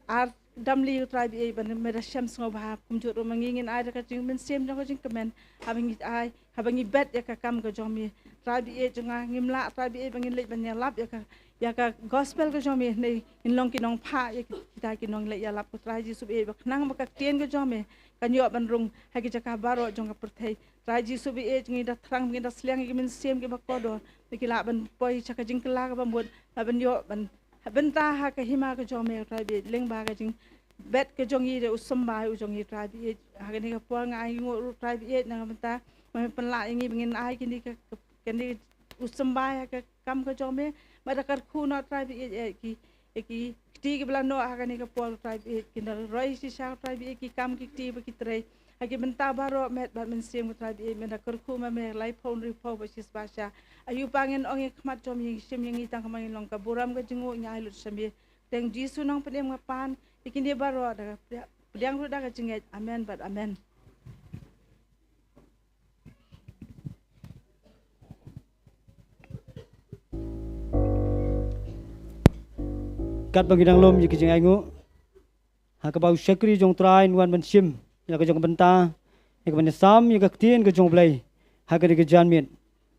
ar damli ko Trai baieit, ba me da shem sngewbha, kumjuh ruh ma ngi ngin ai da ka jingmynsiem jong ka jingkmen. Haba ngi ai, haba ngi bet ïa ka kam ka jong me, Trai baieit jong nga, ngim lah Trai baieit ba ngin leit ban ïalap ïa ka, ïa ka gospel ka jong me, ne ngin long ki nongphah ïa ki, kita ki nongleit ïalap ko Trai Jisu baieit, ba khnang ba ka ktien ka jong me kan ïoh ban rung ha ki jaka baroh jong ka pyrthei. Trai Jisu baieit, ngi da thrang, ngi da sliang ïa ki mynsiem kiba kordor, ba ki lah ban poi sha ka jingkylla kaba mut, lah ban ïoh ban bynta ha ka hima ka jong me Trai baieit, lyngba ka jingbet ka jong ngi da u symbai u jong ngi Trai baieit. Ha kane ka por nga ainguh ruh Trai baieit, na ka bynta ba me pynlah ïa ngi ba ngin ai kine ka, ka, kane u symbai ha ka kam ka jong me, ba da kyrkhu noh Trai baieit ïa ki, ïa ki kti kiba la noh ha kane ka por, Trai baieit, ki nang roi shisha, Trai baieit, ki kam ki kti bad ki trei. Ha ki bynta baroh met bad mynsiem, Trai baieit, men da kyrkhu ma me laiphew hynriewphew bad shispah sha. Ayu pa ngin ong ïa ka khmat jong me, ïa ngi shim ïa ngi tang kumba ngi long, ka burom ka jingnguh ngi ai lut sha me. Teng Jisu Nongpynim nga pan ïa kine baroh da ka pdiang, pdiang ruh da ka jingngeit. Amen bad amen. Katba ngi dang lum ïa ki jingainguh, ha kaba u shakri jong Trai un wan ban shim ïa ka jong ka bynta, ïa ka ban ïasam ïa ka ktien ka jong U Blei ha kane ka janmiet.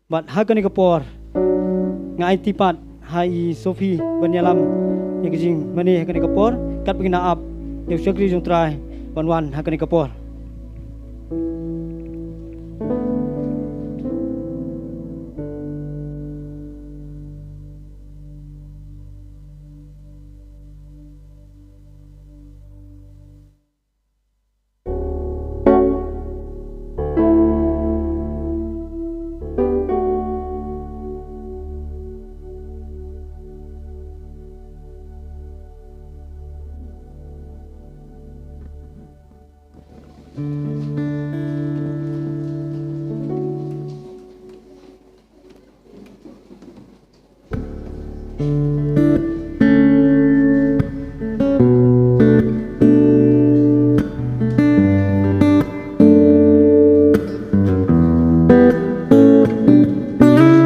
Bad ha kane ka por nga aiti pat ha i Sophie ban ïalam ïa ka jingmane ha kane ka por, katba ngi na ap ïa u shakri jong Trai ban wan ha kane ka por.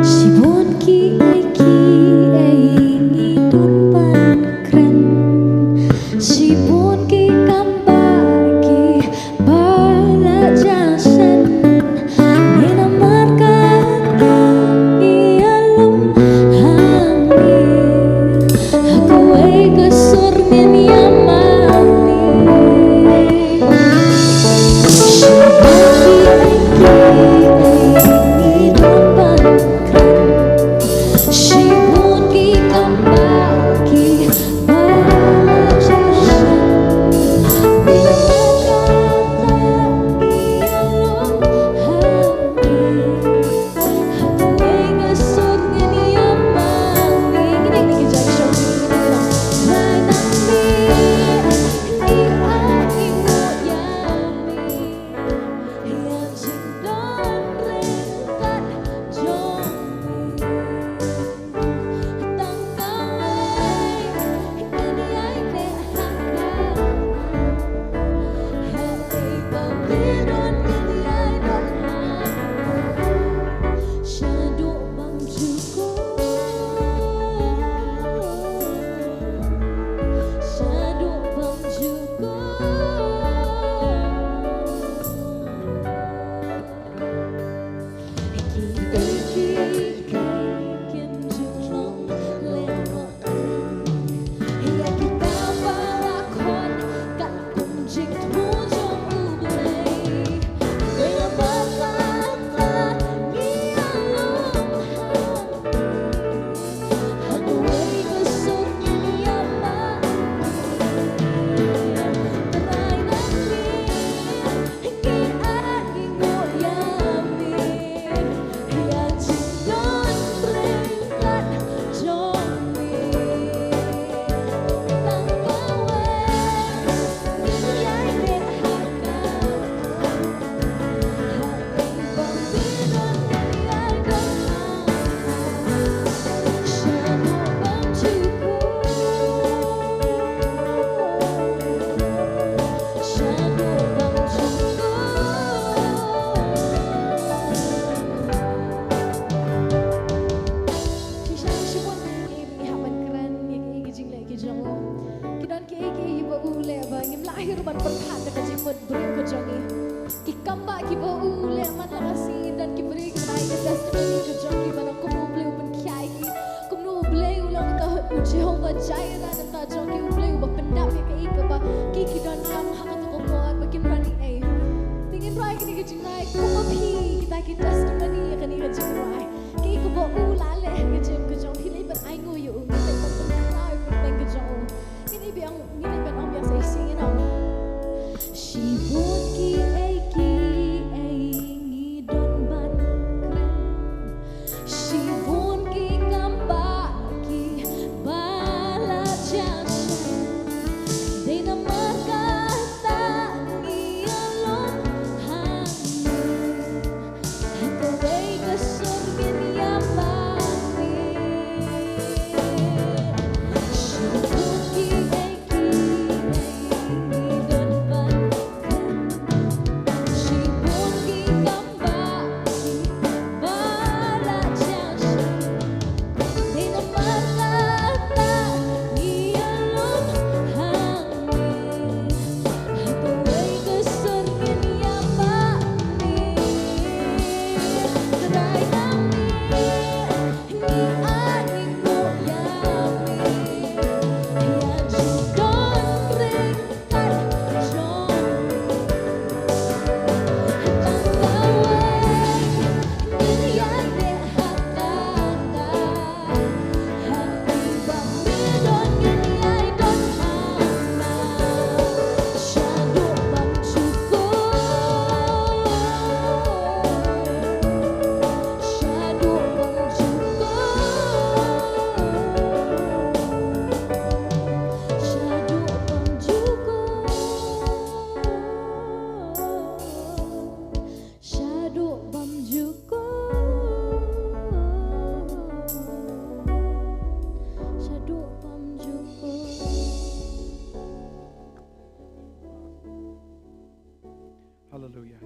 Shibun kiei kiei ngi don ban kren, shibun ki kam ba ki ba la jia shen. Namar kata ngi ïalum hangne ha kawei ka sur ngin ïa mane. Shibun kiei kiei ngi don ban kren, shibun ki kam ba ki ba la jia shen. Ki don kiei kiei ba u leh ba ngim lah hi ruh ban pyrkhat da ka jingmut briew ka jong ngi. Ki kam ba kiba u leh man la ka sngi, don ki briew kiba ai ka testimony ka jong ki ba na kumno u Blei u pynkhia ïa ki, kumno u Blei u long uta u Jehovah Jireh na ka bynta jong ki, u Blei uba pyndap ïa kaei kaba ki, ki donkam ha kata ka por ba kim don ei ei. Te ngin rwai kane ka jingrwai kum ma phi kita ki testimony ïa kane ka jingrwai. Kaei kaba u la leh ha ka jingim ka jong phi, leit ban ainguh ïa u, leit ban pynkhraw ïa ka kyrteng ka jong u. Ngin ïa biang, ngin ïa biang ong biang sa shisien, ngin ong. Shibun kiei kiei ngi don ban kren, shibun ki kam ba ki ba la jia shen.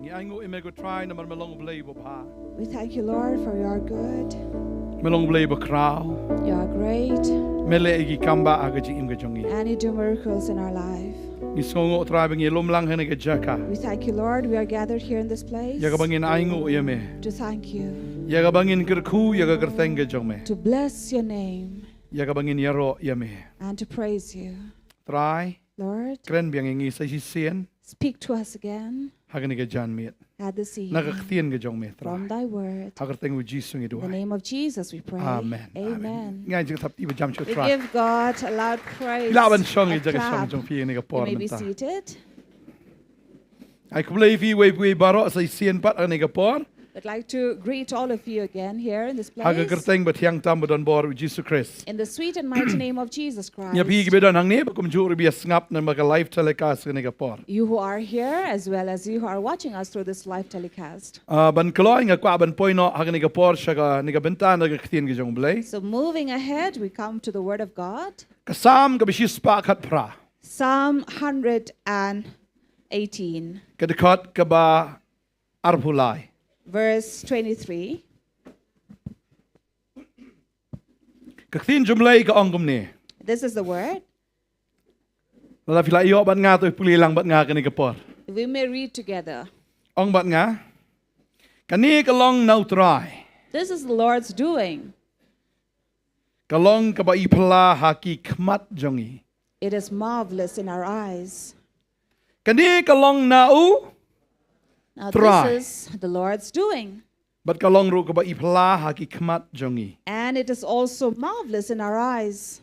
Ai nguh ïa me ko Trai namar me long U Blei uba bha. We thank you, Lord, for you are good. Me long U Blei uba khraw. You are great. Me leh ïa ki kam ba ha ka jingim ka jong ngi. And you do miracles in our life. Ngi sngewnguh Trai ba ngi lum lang ha kane ka jaka. We thank you, Lord. We are gathered here in this place Ïa kaba ngin ai nguh ïa me. To thank you, Ïa kaba ngin kyrkhu ïa ka kyrteng ka jong me. To bless your name, Ïa kaba ngin ïaroh ïa me. And to praise you. Trai, Lord, kren biang ïa ngi sa shisien. Speak to us again. Ha kane ka janmiet. At this evening. Na ka ktien ka jong me Trai. From thy word. Ha ka kyrteng u Jisu ngi In the duwai. Name of Jesus we pray. Amen. Amen. Ngi ai jingthap i ba jam shuh We Trai. Give God a loud praise. Ila ban shong i A jaka shong clap. jong phi ïa kane ka You por may be mynta. Seated. Ai khublei phi wei phi wei baroh sa shisien pat ha kane ka por. I'd like to greet all of you again here in this Ha ka place. Kyrteng ba thiang tam ba don bor u Jisu Khrist. In the sweet and mighty name of Jesus Christ. Ïa phi kiba don hangne ba kumjuh ruh ba ïa sngap namar ka live telecast kane ka por. You who are here as well as you who are watching us through this live telecast. Ah, ban kloi nga kwah ban poi noh ha kane ka por sha kane ka bynta na ka ktien ka jong u Blei. So moving ahead, we come to the Word of God. Ka Salm kaba shispah khatphra. Psalm one hundred and eighteen, Ka dkhot kaba arphew lai. Verse twenty-three. Ka ktien jong u Blei ka ong kumne. This is the Word. Lada phi la ïoh bad nga to pule lang bad nga kane ka por. We may read together. Ong bad nga. Kane ka long na u Trai. This is the Lord's doing. Ka long kaba i phylla ha ki khmat jong ngi. It is marvelous in our eyes. Kane ka long na u Now, Trai. This is the Lord's doing. Bad ka long ruh kaba i phylla ha ki khmat jong ngi. And it is also marvelous in our eyes.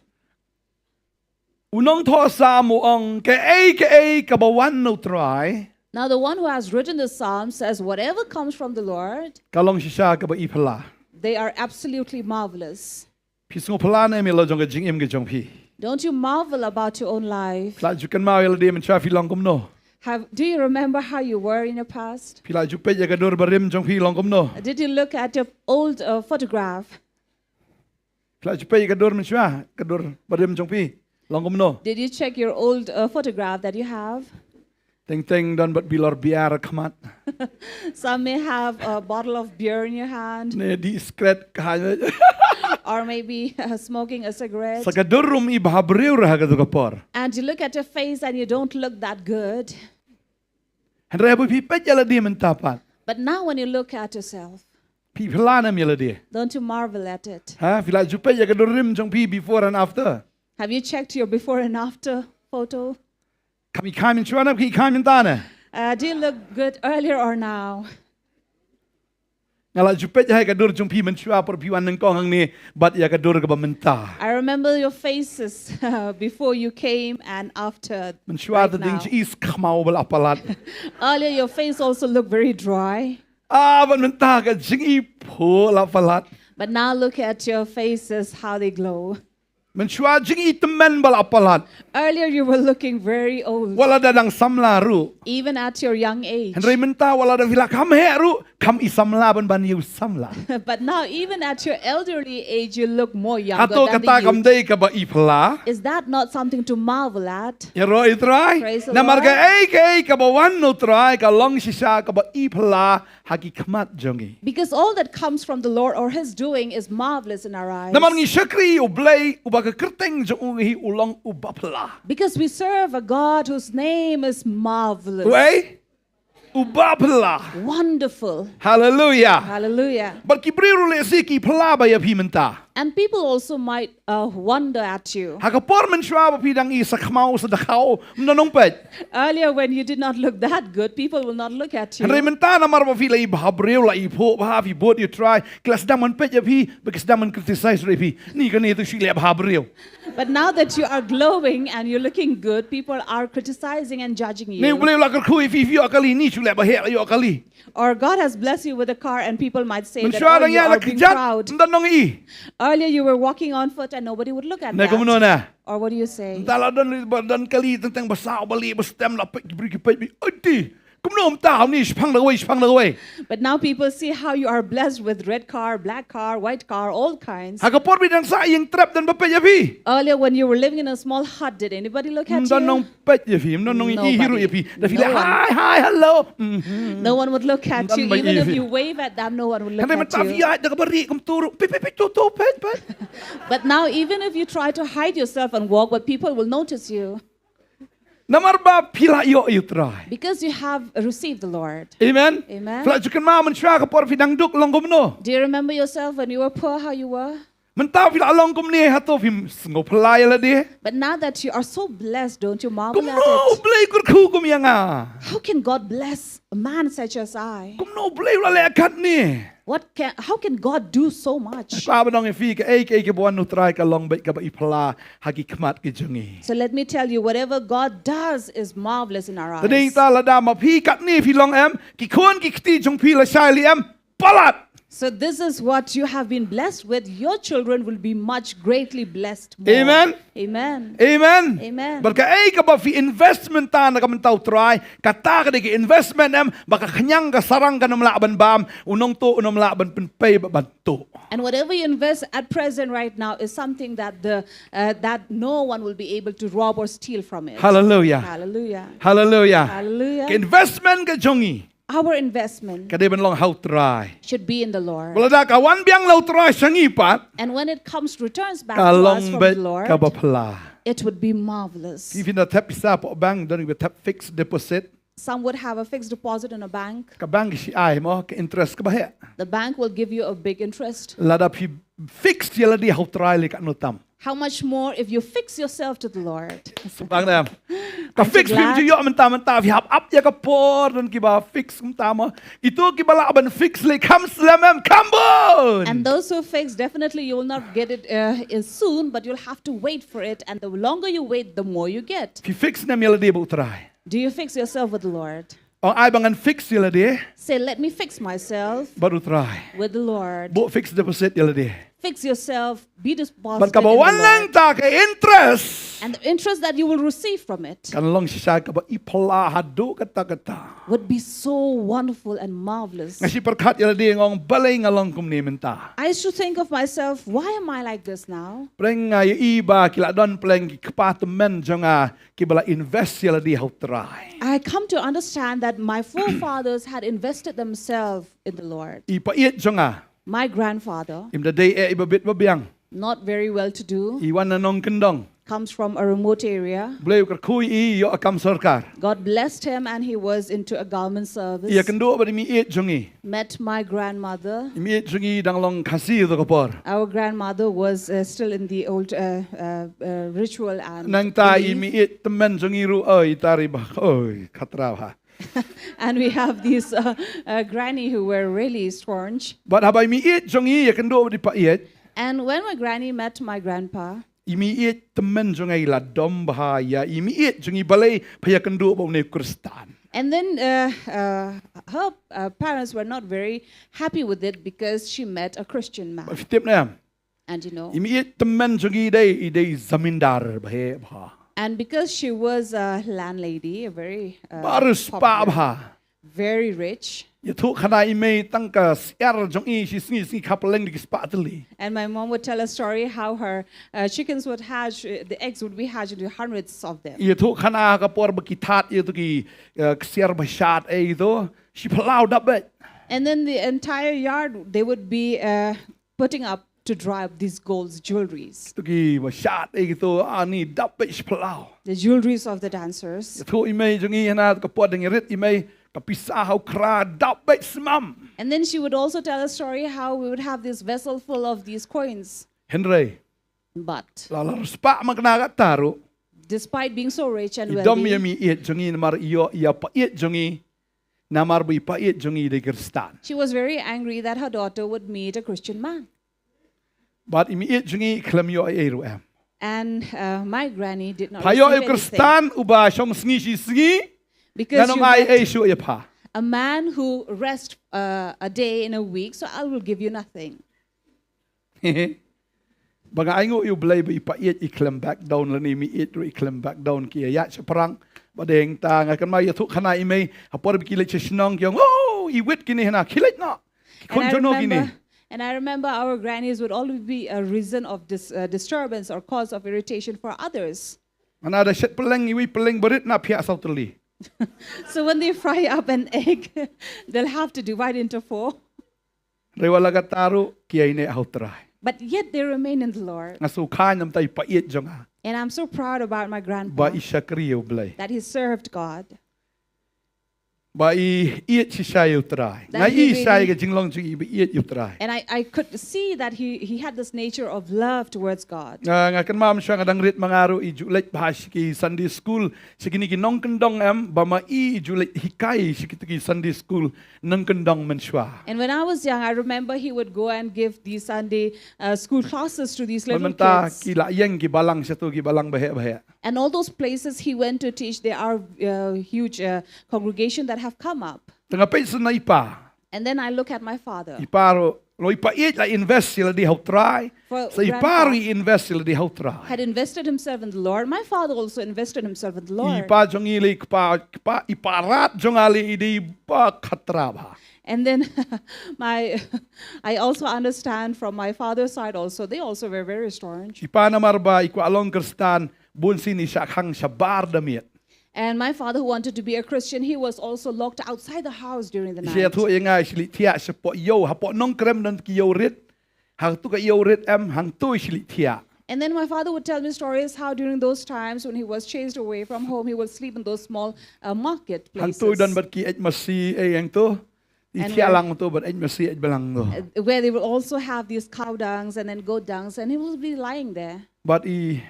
U nongthoh Salm u ong kaei kaei kaba wan na u Trai. Now, the one who has written the Psalm says, "Whatever comes from the Lord, Ka long shisha kaba i phylla. They are absolutely marvelous." Phi sngewphylla ne em ïa la jong ka jingim ka jong phi. Don't you marvel about your own life? Phi la ju kynmaw ïa lade mynshwa phi long kumno. Have, do you remember how you were in your past? Phi la ju peit ïa ka dur barim jong phi long kumno. Did you look at your old uh, photograph? Phi la ju peit ïa ka dur mynshwa, ka dur barim jong phi long kumno. Did you check your old uh, photograph that you have? Teng teng don bad bilor beer ha khmat. Some may have a bottle of beer in your hand, Ne di skret ka ha. Or maybe uh, smoking a cigarette. Sa ka dur ruh i bha briew ruh ha ka tu ka por. And you look at your face and you don't look that good. Hynrei haba phi peit ïa lade mynta pat. But now when you look at yourself, Phi phylla ne em ïa lade. Don't you marvel at it? Ha, phi la ju peit ïa ka dur rim jong phi before and after. Have you checked your before and after photo? Kam i kha mynshwa ne, kam i kha mynta ne. Uh, do you look good earlier or now? Nga la ju peit ïa ka dur jong phi mynshwa por phi wan nyngkong hangne bad ïa ka dur kaba mynta. I remember your faces uh, before you came and after. Mynshwa Right te ding now. Jingïeis khmaw ba la palat. Earlier, your face also looked very dry. Ah, bad mynta ka jingïeis pho la palat. But now look at your faces, how they glow. Mynshwa jingïeis tymmen ba la palat. Earlier, you were looking very old, Wat la da dang samla ruh. Even at your young age. Hynrei mynta wat la da phi la kham heh ruh, kham i samla ban ban ïa u samla. But now, even at your elderly age, you look more younger Hato than kata the kam youth. Dei kaba i phylla. Is that not something to marvel at? Ïaroh ïa u Trai. Praise the Namar Lord. kaei kaei kaba wan na u Trai ka long shisha kaba i phylla ha ki khmat jong ngi. Because all that comes from the Lord or His doing is marvelous in our eyes. Namar ngi shakri ïa u Blei uba ka kyrteng jong u hi u long uba phylla. Because we serve a God whose name is marvelous. Wei? Uba phylla. Wonderful. Hallelujah. Hallelujah. Bad ki briew ruh lehse ki phylla ba ïa phi mynta. And people also might uh, wonder at you. Ha ka por mynshwa ba phi dang i sa khmaw sa da khaw, ym don nong peit. Earlier, when you did not look that good, people will not look at you. Hynrei mynta namar ba phi la i bha briew, la i phuh bha, phi bud ïa u Trai, ki la sdang ban peit ïa phi, ba ki sdang ban criticize ruh ïa phi. Ni kane to shu leh bha briew. But now that you are glowing and you're looking good, people are criticizing and judging you. Ni u Blei u la kyrkhu ïa phi, phi ïoh kali, ni shu leh ba heh, la ïoh kali. Or God has blessed you with a car and people might say that, Mynshwa "Oh, dang you ïa are da being kjat, proud." ym don nong i. Earlier, you were walking on foot and nobody would look at Ne kumno that. na. Or what do you say? Mynta la don, ba don kali teng teng ba saw ba lieh ba stem la peit ki briew ki peit bha. Ati. Kumno mynta uni shipang da kawei, shipang da kawei. But now people see how you are blessed with red car, black car, white car, all kinds. Ha ka por phi dang sah ïing trep don ba peit ïa phi. Earlier when you were living in a small hut, did anybody look at Don nong you? Peit ïa phi, don nong i hi ruh ïa phi. Da phi leh hi hi hello. No one would look at you. Even if you wave at them, no one would look at you. Hynrei mynta phi ïaid da kaba rieh kumtu ruh. Peit peit peit tu tu peit peit. But now, even if you try to hide yourself and walk, but people will notice you. Namar ba phi la ïoh ïa u Trai. Because you have received the Lord. Amen. Amen. Phi la ju kynmaw mynshwa ka por phi dang duk long kumno. Do you remember yourself when you were poor, how you were? Mynta phi la long kumne hato phim sngewphylla ïa lade. But now that you are so blessed, don't you marvel at Kumno it? Blei kyrkhu kum ïa nga. How can God bless a man such as I? Kumno Blei u la leh katne. What can, how can God do so much? Ka ba nong ïa phi kaei kaei kaba wan u Trai ka long beit kaba i phylla ha ki khmat ki jong ngi. So let me tell you, whatever God does is marvelous in our Te dei eyes. ta lada ma phi katne phi long em, ki khun ki kti jong phi lashai lei em, palat. So this is what you have been blessed with. Your children will be much greatly blessed more. Amen. Amen. Amen. Amen. Bad kaei kaba phi investment ta na ka bynta u Trai, kata ka dei ka investment em, ba ka khñiang ka sarang kan ym lah ban bam, u nongtuh un ym lah ban pynpei ba ban tuh. And whatever you invest at present right now is something that the uh, that no one will be able to rob or steal from it. Hallelujah. Hallelujah. Hallelujah. Hallelujah. Ka investment ka jong ngi Our investment ka dei ban long ha u Trai. Should be in the Lord. Ba lada ka wan biang la u Trai sha ngi pat, And when it comes returns back ka to us long from beit the Lord, kaba phylla. It would be marvelous. Phi phin da thep pisa hapoh bank, don kiba thep fixed deposit. Some would have a fixed deposit in a bank. Ka bank ki shu ai mo ka interest kaba heh. The bank will give you a big interest. Lada phi fixed ïa lade ha u Trai lei katno tam. How much more if you fix yourself to the Lord? Sngewbha ne em. Ka fix phi ym ju ïoh mynta mynta, phi hap ap ïa ka por, don kiba fix mynta mo. Kito kiba lah ban fix lei kham slem em, kham bun. And those who fix, definitely you will not get it uh, soon, but you'll have to wait for it. And the longer you wait, the more you get. Phi fix ne em ïa lade bad u Trai? Do you fix yourself with the Lord? Ong ai ba ngan fix ïa lade. Say, let me fix myself bad u Trai. With the Lord. Buh fixed deposit ïa lade. Fix yourself, be disposed. Bad kaba wan nangta ka interest. And the interest that you will receive from it. Kan long shisha kaba i phylla haduh katta katta. Would be so wonderful and marvelous. Nga shu pyrkhat ïa lade, nga ong balei nga long kumne mynta. I used to think of myself, why am I like this now? Pyrshang nga ïohi ba ki la don pyrshang ki kpa tymmen jong nga kiba la invest ïa lade ha u Trai. I come to understand that my forefathers had invested themselves in the Lord. I paieit jong nga. My grandfather. Im da dei eh iba bit ba biang. Not very well to do. I wan na nongkyndong. Comes from a remote area. Blei u kyrkhu ïa i, ïoh kam sorkar. God blessed him and he was into a government service. I ïakynduh bad i meieit jong i. Met my grandmother. I meieit jong i dang long Khasi ha ka por. Our grandmother was uh, still in the old uh, uh, uh, ritual and. Nangta i meieit tymmen jong i ruh, oi, tari ba, oi, khatra ha. And we have these uh, uh, granny who were really staunch. Bad haba i meieit jong i ïakynduh bad i paieit. And when my granny met my grandpa, i meieit tymmen jong i la dom bha ïa i meieit jong i, balei pha ïakynduh bad une u Khristan. And then uh, uh, her uh, parents were not very happy with it because she met a Christian man. Bad phi tip ne em? And you know. I meieit tymmen jong i dei, i dei zamindar bha bha. And because she was a landlady, a very uh, ba riewspah bha. Very rich. Ïathuh khana i mei tang ka syiar jong i shi sngi sngi ka pynleng da ki spah tylli. And my mom would tell a story how her uh, chickens would hatch, uh, the eggs would be hatched into hundreds of them. Ïathuh khana ka por ba ki thad ïa tu ki uh, ksiar ba shad ei tu, shi phyllaw dap beit. And then the entire yard, they would be uh, putting up to dry up these gold jewelries. Tu ki ba shad ei tu, ani dap beit shi phyllaw. The jewelries of the dancers. Ïathuh i mei jong i hana ka por dang rit i mei, ka pisa ha u khra dap beit smam. And then she would also tell a story how we would have this vessel full of these coins. Hynrei. But. La la riewspah man kane kata ruh. Despite being so rich and wealthy. I dom ïa i meieit jong i namar i ïoh ïa paieit jong i. Namar ba i paieit jong i i dei Khristan. She was very angry that her daughter would meet a Christian man. Bad i meieit jong i i khlem ïoh ei ei ruh em. And uh, my granny did not receive anything. Pha ïoh ïa u Khristan uba shong sngi shi sngi. Because you get a man who rests uh, a day in a week, so I will give you nothing. Ba nga ainguh ïa u Blei ba i paieit i khlem back down lane i meieit ruh i khlem back down, ki ïaid shaphrang Ba deng ta nga kan ma ïathuh khana i mei ha por ba ki leit sha shnong ki ong, "Oh, i wit kine hana, khie leit noh. Ki khun jong no kine." And I remember our grannies would always be a reason of dis- uh, disturbance or cause of irritation for others. Hana da shet pylleng, iwei pylleng barit na phiah saw tylli. So when they fry up an egg, they'll have to divide into four. Hynrei wat la katta ruh ki ïaineh ha u Trai. But yet they remain in the Lord. Nga sngewkha namar i paieit jong nga. And I'm so proud about my grandpa Ba i shakri ïa u Blei. that he served God. Ba i ïeit shisha ïa u Trai. That Nga he i shai really- ka jinglong jong i ba ïeit ïa u Trai. And I, I could see that he, he had this nature of love towards God. Nga nga kan ma mynshuwa nga dang rit ma nga ruh i ju leit bha sha ki Sunday school, sha kine ki nongkyndong em, ba ma i i ju leit hikai sha kito ki Sunday school nongkyndong mynshuwa. And when I was young, I remember he would go and give these Sunday uh, school classes to these little Mynta kids. Ki la ïeng ki balang shato, ki balang baheh baheh. And all those places he went to teach, there are uh, huge uh, congregation that have come up. Te nga peit sha i pa. And then I look at my father. I pa ruh, lo i paieit la invest ïa lade ha u Trai. For Sa i pa grandpa- ruh i invest ïa lade ha u Trai. Had invested himself in the Lord. My father also invested himself in the I Lord. pa jong i le, i pa, i pa, i pa rat jong nga le i dei ba khatra bha. And then my, I also understand from my father's side also, they also were very staunch. I pa namar ba i kwah long Khristan, bun sien i shah khang shabar da miet. And my father, who wanted to be a Christian, he was also locked outside the house during the I shah night. Thuh ïa nga i shlei thiah shapoh ïew, hapoh Nongkrem don ki ïew rit. Hangto ka ïew rit em, hangto i shlei thiah. And then my father would tell me stories how during those times when he was chased away from home, he would sleep in those small uh, market places. Hangto i don bad ki eit masi, eh, hangto. I And thiah where- lang to, bad eit masi, eit balang to. Uh, where they will also have these cow dungs and then goat dungs, and he will be lying there. Bad i,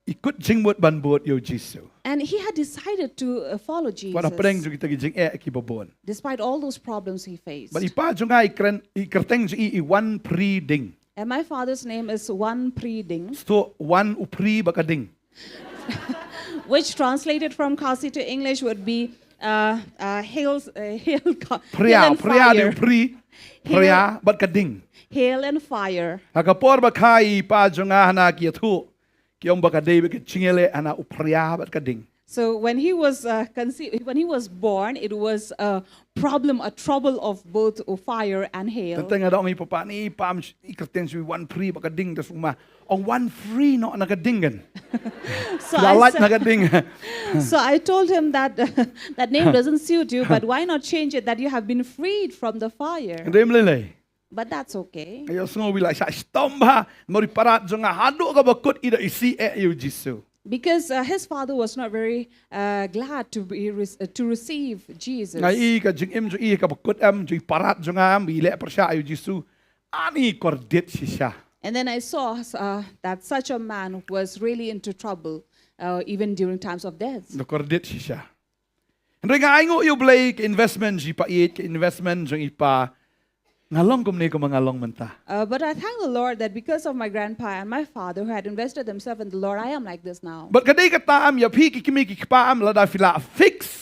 i kut jingmut ban bud ïa u Jisu. And he had decided to uh, follow Jesus. Wat hapdeng jong kita ki jingeh kiba bun. Despite all those problems he faced. Bad i pa jong nga i kren, i kyrteng jong i i Wan Phri Ding. And my father's name is Wan Pri Ding, Sto Wan u Phri bad ka ding. which translated from Khasi to English would be uh, uh, hail, uh, hail, co- Phria, hail and phria fire. Ding phri. Phria bad ka ding. Hail and fire. Ha ka por ba kha i pa jong nga hana ki ïathuh. Ki ong ba ka dei bad ka jingïaleh hana u phria bad ka ding. So when he was uh, conceived, when he was born, it was a problem, a trouble of both uh, fire and hail. Tang nga da ong i papa ni i pa, i kyrteng shu Wan Phri bad ka ding, te shu ma ong Wan Phri noh na ka ding kan. So La I, lait sa- na ka ding. So I told him that that name doesn't suit you, but why not change it? That you have been freed from the fire. Ka dei mlei lei. But that's okay. Ïa sngew wi la shah shitom bha, namar i pa rat jong nga haduh kaba kut i da isih eh ïa u Jisu. Because uh, his father was not very uh, glad to be re- uh, to receive Jesus. Nga i ka jingim jong i kaba kut em, jong i pa rat jong nga em, i leh pyrshah ïa u Jisu. Ani kordit shisha. And then I saw uh, that such a man was really into trouble, uh, even during times of death. Nga kordit shisha. Hynrei nga ainguh ïa u Blei ka investment jong i paieit, ka investment jong i pa. Nga long kumne kumba nga long mynta. Uh, but I thank the Lord that because of my grandpa and my father who had invested themselves in the Lord, I am like this now. Bad ka dei kata em ïa phi ki kmie ki kpa em, lada phi la fix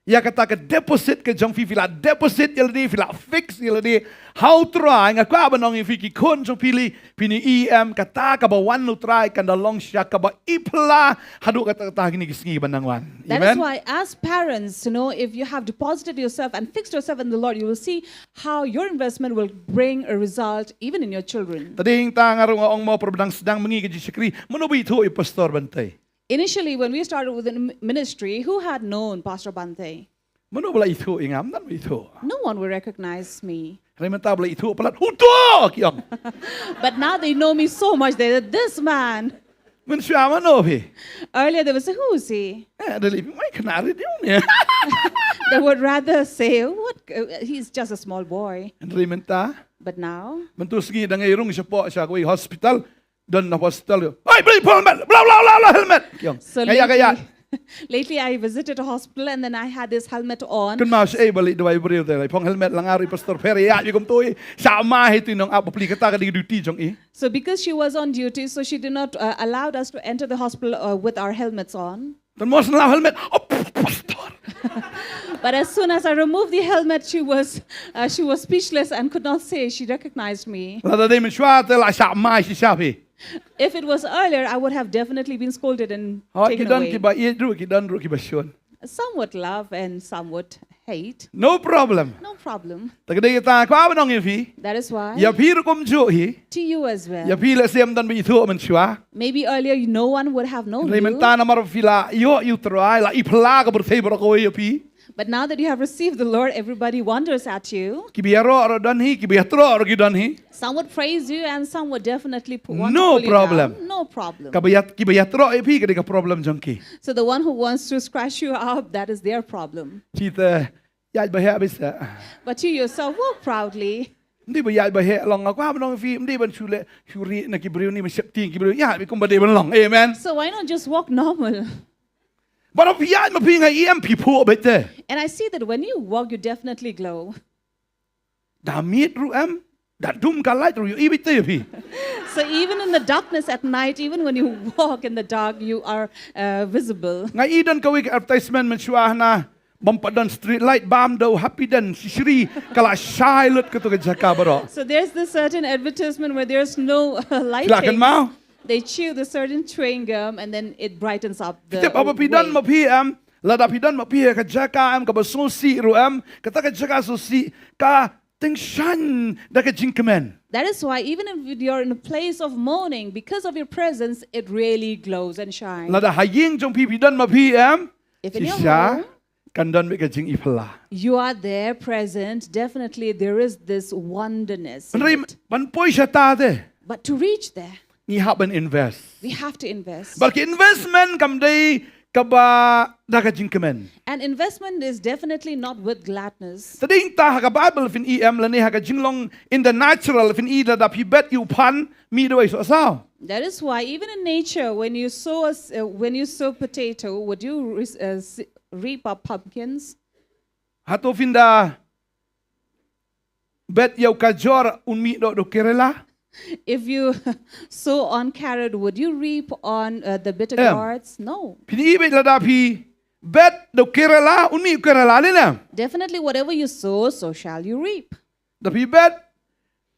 ïa kata ka deposit ka jong phi, phi la deposit ïa lade, phi la fix ïa lade ha u Trai. Nga kwah ban ong ïa phi ki khun jong phi le, phi ne em, kata kaba wan u Trai kan da long shisha kaba i pla haduh katta katta kine ki sngi ba nang wan. That is Amen. Why, as parents, you know, if you have deposited yourself and fixed yourself in the Lord, you will see how your investment will bring a result even in your children. Tadei hangta nga ruh nga ong mo, por ba dang sdang mynta ka jingshakri, mano ba ithuh ïa u Pastor Bantei? Initially, when we started with the m- ministry, who had known Pastor Bante? Mano ba la ithuh ïa nga? Ym don ba ithuh. No one will recognize me. Hynrei mynta ba la ithuh palat, "Uto!" ki ong. But now they know me so much, they said, "This man." Mynshuwa mano phi? Earlier, they would say, "Who is he?" Eh, da lei phi, "Mai khynnah rit ïa u ne." They would rather say, "What? Uh, he's just a small boy." Hynrei mynta, But now, mynta sngi dang ïa rung shapoh sha kawei hospital, don na hospital. "Oi, beli helmet, bla bla bla bla helmet." Ki ong. So Kaya kaya. Lately, I visited a hospital and then I had this helmet on. Kynmaw sha ei ba leit duwai briew te, la phong helmet, la nga ruh i Pastor Pher ïa, ïa kumto i. Sha ma hi tu nong ap bapli, kata ka dei duty jong i. So because she was on duty, so she did not uh, allowed us to enter the hospital uh, with our helmets on. Tang mo sngewlap helmet, "Oh, Pastor." But as soon as I removed the helmet, she was uh, she was speechless and could not say she recognized me. Lada dei mynshuwa te la sha ma shisha phi. If it was earlier, I would have definitely been scolded and Hooid, ki taken don away. Kiba ïeit ruh, ki don ruh kiba shun. Some would love and some would hate. No problem. No problem. Te ka dei kata, kwah ban ong ïa phi. That is why Ïa phi ruh kumjuh hi. To you as well. Ïa phi lehse ym don ba ithuh mynshuwa. Maybe earlier you, no one would have known Hynrei you. Mynta namar phi la ïoh ïa u Trai, la i phylla ka pyrthei baroh kawei ïa phi. But now that you have received the Lord, everybody wonders at you. Kiba ïaroh ruh don hi, kiba ïatroh ruh ki don hi. Some would praise you and some would definitely pu-, want to No pull you problem. down. No problem. Kaba ïa, kiba ïatroh ïa phi ka dei ka problem jong ki. So the one who wants to scratch you up, that is their problem. Phi te ïaid ba heh beit seh. But you yourself walk proudly. Ym dei ba ïaid ba heh, long nga kwah ban ong ïa phi, ym dei ban shu leh shu rieh na ki briew, ym dei ban sheptieng ki briew, ïaid beit kumba dei ban long. Amen. So why not just walk normal? Bad haba phi ïaid ma phi nga ïohi em phi phuh beit te. And I see that when you walk, you definitely glow. Da miet ruh em, da dum ka light ruh ïohi beit te ïa phi. So even in the darkness at night, even when you walk in the dark, you are, uh, visible. Nga ïohi don kawei ka advertisement mynshuwa hana, bym pat don street light, bam da u Happy Den, shi shri, ka la shai lut kato ka jaka baroh. So there's this certain advertisement where there's no, uh, lighting. Phi la kynmaw? They chew the certain chewing gum and then it brightens up the Tip haba phi don way. Ma phi em, lada phi don ma phi ha ka jaka em kaba sngewsih ruh em, kata ka jaka sngewsih ka tyngshaiñ da ka jingkmen. That is why even if you're in a place of mourning, because of your presence, it really glows and shines. Lada ha ïing jong phi phi don ma phi em, If in your shisha home, kan don beit ka jingiphylla. You are there present, definitely there is this oneness in Hynrei it. Ban poi shata te. But to reach there, Ngi hap ban invest. We have to invest. Bad ka investment kam dei kaba da ka jingkmen. An investment is definitely not with gladness. Te dei ta ha ka Bible phin i em lane ha ka jinglong in the natural phin i lada phi bet ïa u phan mih da wei soh saw. That is why even in nature, when you sow a s-, uh, when you sow potato, would you re-, uh, s-, reap up pumpkins? Hato phin da bet ïa u kajor un mih noh da u karela? If you sow on carrot, would you reap on, uh, the bitter Em. gourds? No. Phin i beit lada phi bet da u karela un mih u karela ne na. Definitely, whatever you sow, so shall you reap. Da phi bet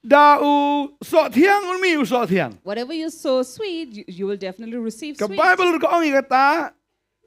da u soh thiang un mih u soh thiang. Whatever you sow sweet, you, you will definitely receive Ka sweet. Bible ka ong ïa kata,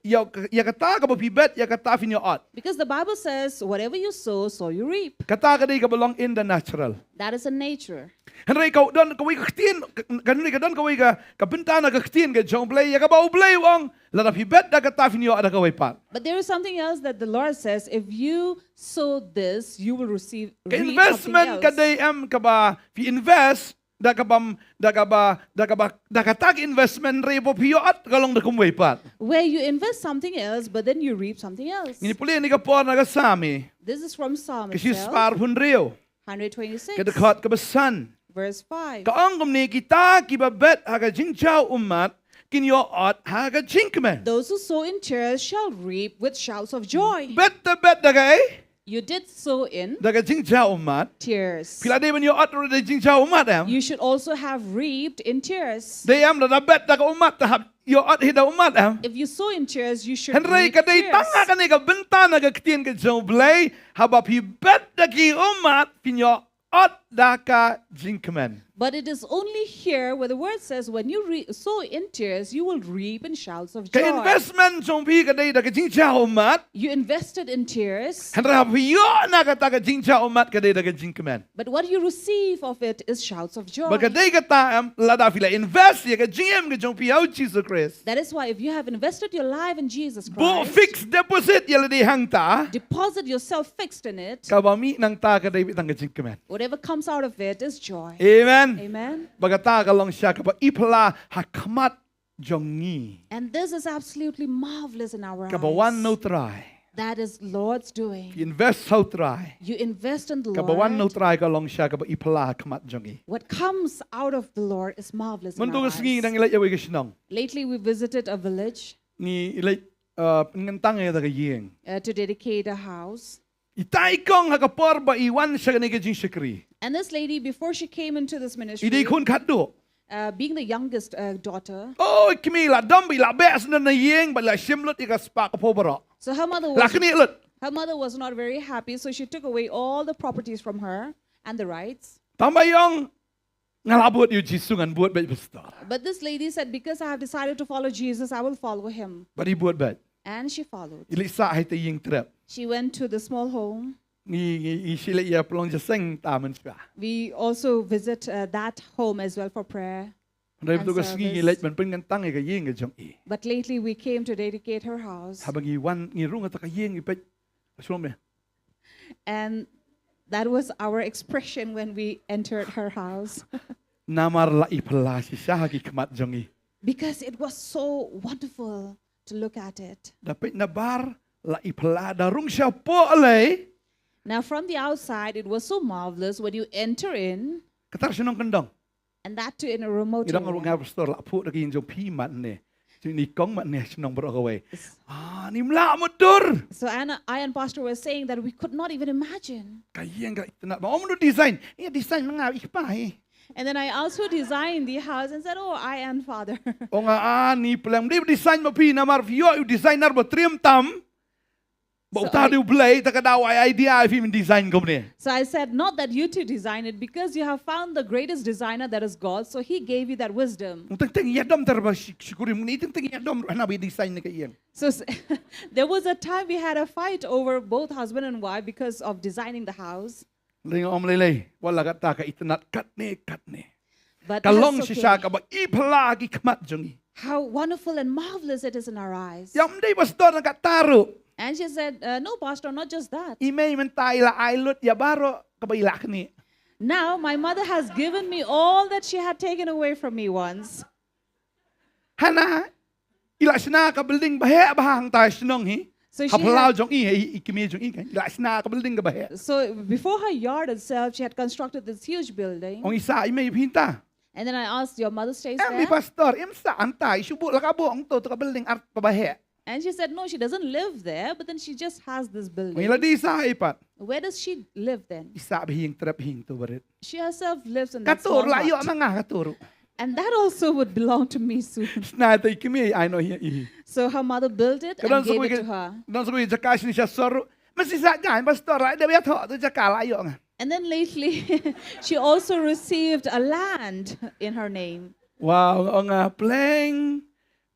ïa, ïa kata kaba phi bet, ïa kata phin ïoh ot. Because the Bible says, "Whatever you sow, so you reap." Kata ka dei kaba long in the natural. That is in nature. Hynrei ka don kawei ka ktien, ka, ka, ka don kawei ka, ka bynta na ka ktien ka jong U Blei, ïa kaba U Blei u ong, lada phi bet da kata phin ïoh da kawei pat. But there is something else that the Lord says, "If you sow this, you will receive, Ka reap something investment ka else." Dei em kaba phi invest da kaba, da kaba, da kaba, da kata ka investment re ba phi ïoh ot ka long da kumwei pat. Where you invest something else, but then you reap something else. Ngin pule ïa kane ka por na ka Salm. This is from Psalm itself. Ka shispah arphew hynriew. Hundred twenty-six. Ka dkhot kaba san. Verse five. Ka ong kumne, kita kiba bet ha ka jingjaw ummat kin ïoh ot ha ka jingkmen. Those who sow in tears shall reap with shouts of joy. Bet te bet da kaei? You did sow in Da ka jingjaw ummat. Tears. Phi la dei ban ïoh ot ruh da jingjaw ummat em? You should also have reaped in tears. Dei em, lada bet da ka ummat te hap ïoh ot hi da ummat em? If you sow in tears, you should reap tears. Hynrei ka dei tang ha kane ka bynta na ka ktien ka jong U Blei, haba phi bet da ki ummat phin ïoh ot da ka jingkmen. But it is only here where the word says, "When you re-, sow in tears, you will reap in shouts of joy." Ka investment jong phi ka dei da ka jingjaw ummat. You invested in tears. Hynrei haba phi ïoh na kata ka jingjaw ummat ka dei da ka jingkmen. But what you receive of it is shouts of joy. Bad ka dei kata em, lada phi la invest ïa ka jingim ka jong phi ha U Jisu Khrist. That is why if you have invested your life in Jesus Christ, Buh fixed deposit ïa lade hangta. Deposit yourself fixed in it. Kaba mih nangta ka dei beit tang ka jingkmen. Whatever comes out of it is joy. Amen. Amen. Bad kata ka long shisha kaba iphylla ha khmat jong ngi. And this is absolutely marvelous in our eyes. Kaba wan na U Trai. That is Lord's doing. Phi invest ha U Trai. You invest in the Lord. Kaba wan na U Trai ka long shisha kaba iphylla ha khmat jong ngi. What comes out of the Lord is marvelous in our eyes. Mynta ka sngi ngi dang leit ïa kawei ka shnong. Lately, we visited a village. Ngi leit, uh, pynkyntang ïa kata ka ïing. Uh, to dedicate a house. Ita i kong ha ka por ba i wan sha kane ka jingshakri. And this lady, before she came into this ministry, I dei khun khatduh. Uh, being the youngest, uh, daughter. Oh, i kmie i la dom bad i la beh sha na ïing bad i la shim lut ïa ka spah ka phew baroh. So her mother was, la knieh lut. Her mother was not very happy, so she took away all the properties from her and the rights. Tang ba i ong Nga la bud ïa u Jisu, ngan bud beit pastor. But this lady said, "Because I have decided to follow Jesus, I will follow him." Bad i bud beit. And she followed. I leit sah ha ita i ïing trep. She went to the small home. Ngi ngi ngi shi leit ïa pynlong jingïaseng mynta mynshwa. We also visit uh, that home as well for prayer. Hynrei bad ka sngi ngi leit ban pynkyntang ïa ka ïing ka jong i. But lately we came to dedicate her house. Haba ngi wan ngi rung ïa ka ïing, i peit ka shlong. And that was our expression when we entered her house. Namar la i phylla shisha ha ki khmat jong i. Because it was so wonderful to look at it. Da peit nabar la i phylla, da rung shapoh lei. Now from the outside it was so marvelous when you enter in. Kata shnong kyndong. And that too in a remote area. Ngi dang ruh nga pastor, la phuh da ka ïing jong phi mat ne. Jong i kong mat ne shnong baroh kawei. Ah, ngim lah mutdur. So Anna, I and Pastor were saying that we could not even imagine. Ka ïing ka itynnad, ba ong mano design. Ïa design ma nga i kpa hi. And then I asked who designed the house and said, "Oh, I and Father." Ong nga, ah, ni pleng. Ym dei design ma phi, namar phi ïoh u designer ba triem tam. Ba uta u dei U Blei, te ka dei u ai idea ïa phi ban design kumne. So I said, "Not that you two design it, because you have found the greatest designer, that is God, so he gave you that wisdom." Teng teng ïadom ter ba shikori muni, teng teng ïadom ruh hana ba design ne ka ïing. So there was a time we had a fight over both husband and wife because of designing the house. Lei nga ong lei lei, wat la katta ka itynnad katne katne. Ka long shisha kaba i phylla ha ki khmat jong i. How wonderful and marvelous it is in our eyes. Ïa ym dei pastor, na katta ruh. And she said, uh, "No, Pastor, not just that." I mei mynta i la ai lut ïa baroh kaba i la khnieh. Now my mother has given me all that she had taken away from me once. Hana i la shna ka building ba heh bha hangta shnong hi. So ha phyllaw jong i, i kmie jong i kan. I la shna ka building kaba heh. So before her yard itself, she had constructed this huge building. Ong i sah i mei phi hangta. And then I asked, "Your mother stays there?" Em, i pastor, im sah hangta, i shu buh la ka buh ong to ka building ar ba heh. And she said, "No, she doesn't live there, but then she just has this building." Ong i la dei sah i pat. Where does she live then? I sah ba hi ïing trep, hi ïing to barit. She herself lives in that small hut. Kato ruh la ïoh ma nga, kato ruh. And that also would belong to me soon. Shna ïa i kmie, ai noh ïa i. So her mother built it and gave it to her. Don sa kawei jaka shane sha sor ruh. Mynshwa shisha nga pastor, ai da ïathoh tu jaka la ïoh nga. And then lately, she also received a land in her name. Wow, ong nga, pleng.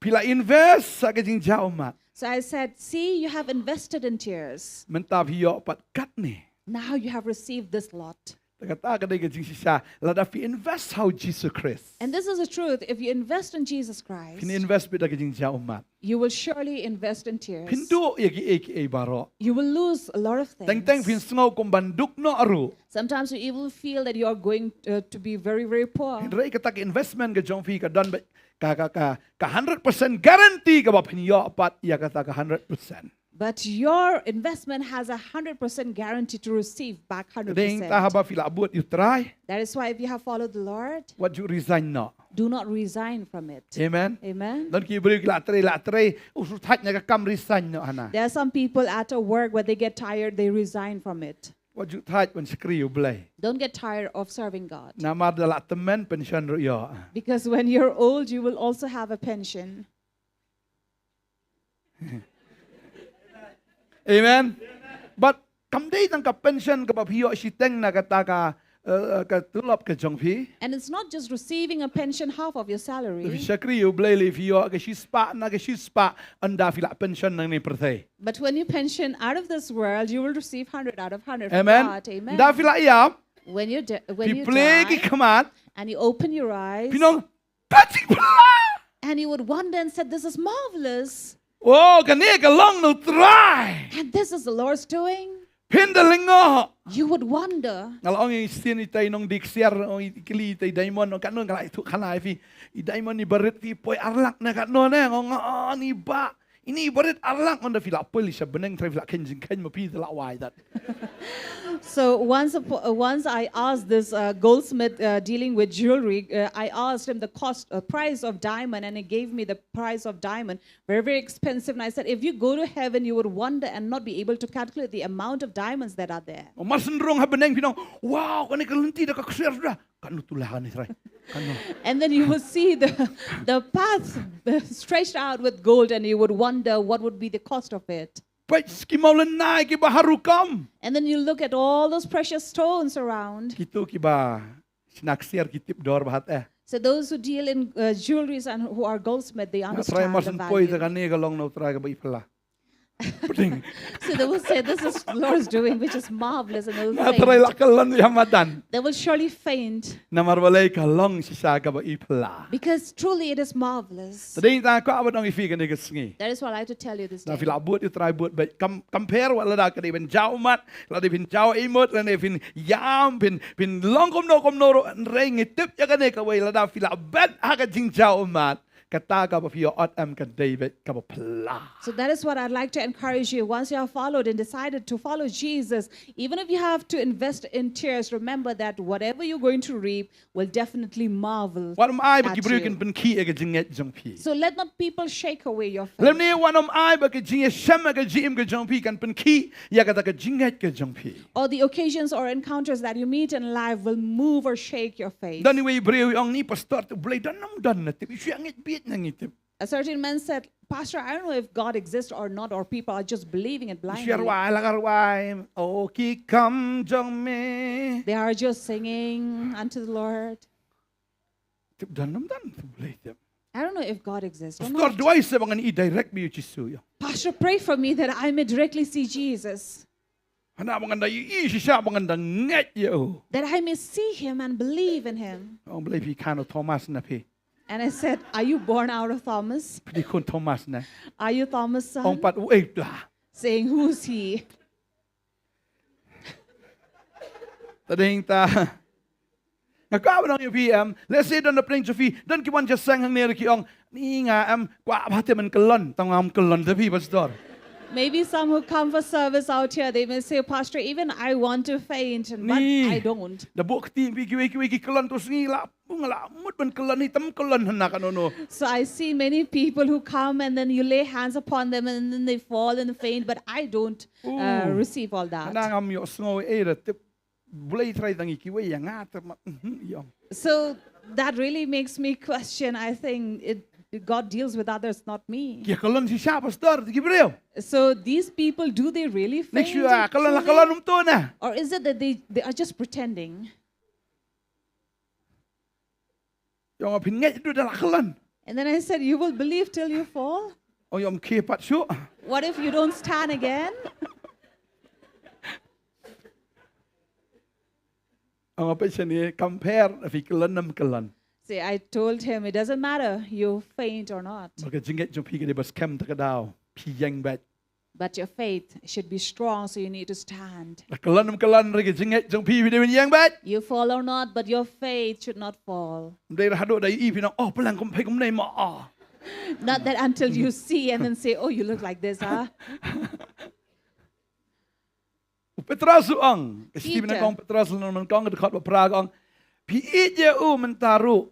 Phi la invest ha ka jingjaw ummat. So I said, "See, you have invested in tears." Mynta phi ïoh pat katne. Now you have received this lot. Te kata ka dei ka jingshisha, lada phi invest ha u Jisu Khrist. And this is the truth. If you invest in Jesus Christ, phin invest beit ha ka jingjaw ummat. You will surely invest in tears. Phin duh ïa kiei kiei baroh. You will lose a lot of things. Teng teng phin sngew kum ban duk noh ruh. Sometimes you even feel that you are going uh, to be very, very poor. Hynrei kata ka investment ka jong phi ka don beit ka, ka, ka, ka hundred percent guarantee kaba phin ïoh pat ïa kata ka hundred percent. But your investment has a hundred percent guarantee to receive back hundred percent. Dei ta haba phi la bud ïa U Trai. That is why if you have followed the Lord, wat ju resign noh. Do not resign from it. Amen. Amen. Don ki briew ki la trei, la trei, u shu thait na ka kam, resign noh hana. There are some people at a work where they get tired, they resign from it. Wat ju thait ban shakri ïa U Blei. Don't get tired of serving God. Namar da la tymmen, pension ruh ïoh. Because when you're old, you will also have a pension. Amen. But kam dei tang ka pension kaba phi ïoh shiteng na kata ka, eh, ka tulop ka jong phi. And it's not just receiving a pension half of your salary. Phi shakri ïa U Blei lei, phi ïoh ka shispah na ka shispah, ynda phi la pension na kane ka pyrthei. But when you pension out of this world, you will receive hundred out of hundred from God. Amen. Amen. Ynda phi la ïap, when you die, when you die, phi plie ki khmat, and you open your eyes, phin ong, ka jingphylla! And you would wonder and said, "This is marvelous." Oh, kane ka long na U Trai. And this is the Lord's doing. Phin da lyngngoh. You would wonder. Nga la ong ïa i sien itai i nongdie ksiar, ong i kylli itai i diamond, ong katno, nga la ïathuh khana ïa phi. I diamond i barit phi poi ar lak ne katno ne, ong nga, oh, ni bah. Ini barit ar lak, ong da phi la poi lei sha bneng, trai phi la kheiñ jingkheiñ ma phi, te la wai dat. So once, upo- uh, once I asked this uh, goldsmith uh, dealing with jewelry, uh, I asked him the cost, uh, price of diamond, and he gave me the price of diamond, very, very expensive. And I said, "If you go to heaven, you would wonder and not be able to calculate the amount of diamonds that are there." Ong mar shen rung ha bneng phin ong, wow, kane ka lynti da ka ksiar da. Katno tu la ha ni trai. Katno. And then you will see the, the path uh, stretched out with gold, and you would wonder what would be the cost of it. Peit ki mawlynnai kiba ha rukom. And then you look at all those precious stones around. Kito kiba shna ksiar ki tip dor bha te. So those who deal in uh, jewelries and who are goldsmith, they Nga Trai understand mos the yn poi ta value. kane ka long na U Trai kaba i phylla. Pdeng. So they will say, "This is Lord's doing, which is marvelous," and they will Nga Trai la faint. kyllon ïa madan. They will surely faint Namar balei ka long shisha kaba i phylla. Because truly it is marvelous. Te dei ta ka ba nong i phi kane ka sngi. That is what I like to tell you this Na day. phi la bud U Trai bud bad kam compare wat lada ka dei phin jaw mat, lada phin jaw imut, lada phin ïam, phin phin long kumno kumno ruh, hynrei ngi tip ïa kane kawei, lada phi la bet ha ka jingjaw mat, kata kaba phi ïoh ot em ka dei bad kaba phylla. So that is what I'd like to encourage you. Once you have followed and decided to follow Jesus, even if you have to invest in tears, remember that whatever you're going to reap will definitely marvel. Wat ym ai ba ki at briew you. kin pynkhih ïa ka jingngeit jong phi. So let not people shake away your faith. Lymne wat ym ai ba ka jingïashem ïa ka jingim ka jong phi kan pynkhih ïa kata ka jingngeit ka jong phi. Or the occasions or encounters that you meet in life will move or shake your faith. Don iwei i briew i ong, ni pastor, te U Blei don ne ym don, na tip, i shu ïa ngeit bieit na ngi tip. A certain man said, "Pastor, I don't know if God exists or not, or people are just believing it I shu ïa blindly. Rwai la ka rwai, O ki kam jong me. They are just singing unto the Lord. Tip don ne ym don, tip, U Blei tip. I don't know if God exists or Pastor, not. duwai sa ba ngan i direct beit ïa U Jisu ïa. Pastor, pray for me that I may directly see Jesus, Hana ba ngan da i, i shisha ba ngan da ngeit ïa u. That I may see him and believe in him." Ong, Blei, phi khun u Thomas ne phi? And I said, "Are you born out of Thomas? Phi dei khun Thomas ne? Are you Thomas' son?" Ong pat, u ei da. Saying, "Who's he?" Ta ding ta. Nga kwah ban ong ïa phi em, let's say don na pdeng jong phi, don ki wan sha seng hangne ruh ki ong, ni nga em, kwah bha te ban kyllon, tang ngam kyllon te phi, pastor. Maybe some who come for service out here, they may say, "Pastor, even I want to faint, but Ni. I don't." Da buh kti phi kiwei kiwei ki kyllon, to sngi la, nga la mut ban kyllon, ni tam kyllon hana kano no. So I see many people who come and then you lay hands upon them and then they fall and faint, but I don't uh, Ooh. Receive all that. Hana ngam ïohsngew ei da tip, Blei trai tang i kiwei ïa nga te ma, mhm, ïong. So that really makes me question. I think it, God deals with others, not me. Ki kyllon shisha, pastor, ki briew. So these people, do they really faint? Next year, kyllon la Truly? Kyllon um to na. Or is it that they, they are just pretending? Ïong, phin ngeit du da la kyllon. And then I said, "You will believe till you fall? Ong, ïong, khie pat shuh. What if you don't stand again?" Ong, peit shane, compare, phi kyllon ne ym kyllon. See, I told him, "It doesn't matter, you faint or not. Ba ka jingngeit jong phi ka dei ba skhem ta ka daw, phi ïeng beit. But your faith should be strong, so you need to stand. La kyllon ne ym kyllon, hynrei ka jingngeit jong phi, phi dei ban ïeng beit. You fall or not, but your faith should not fall." Ym dei ruh haduh da i phi ong, oh, plang kum phi kum nei ma, oh. Not that until you see and then say, "Oh, you look like this, huh?" U Petros u ong, ka Stephen Peter. Kong Petros, lano man kong, ka dkhot ba phra ka ong, phi ïeit ïa u mynta ruh.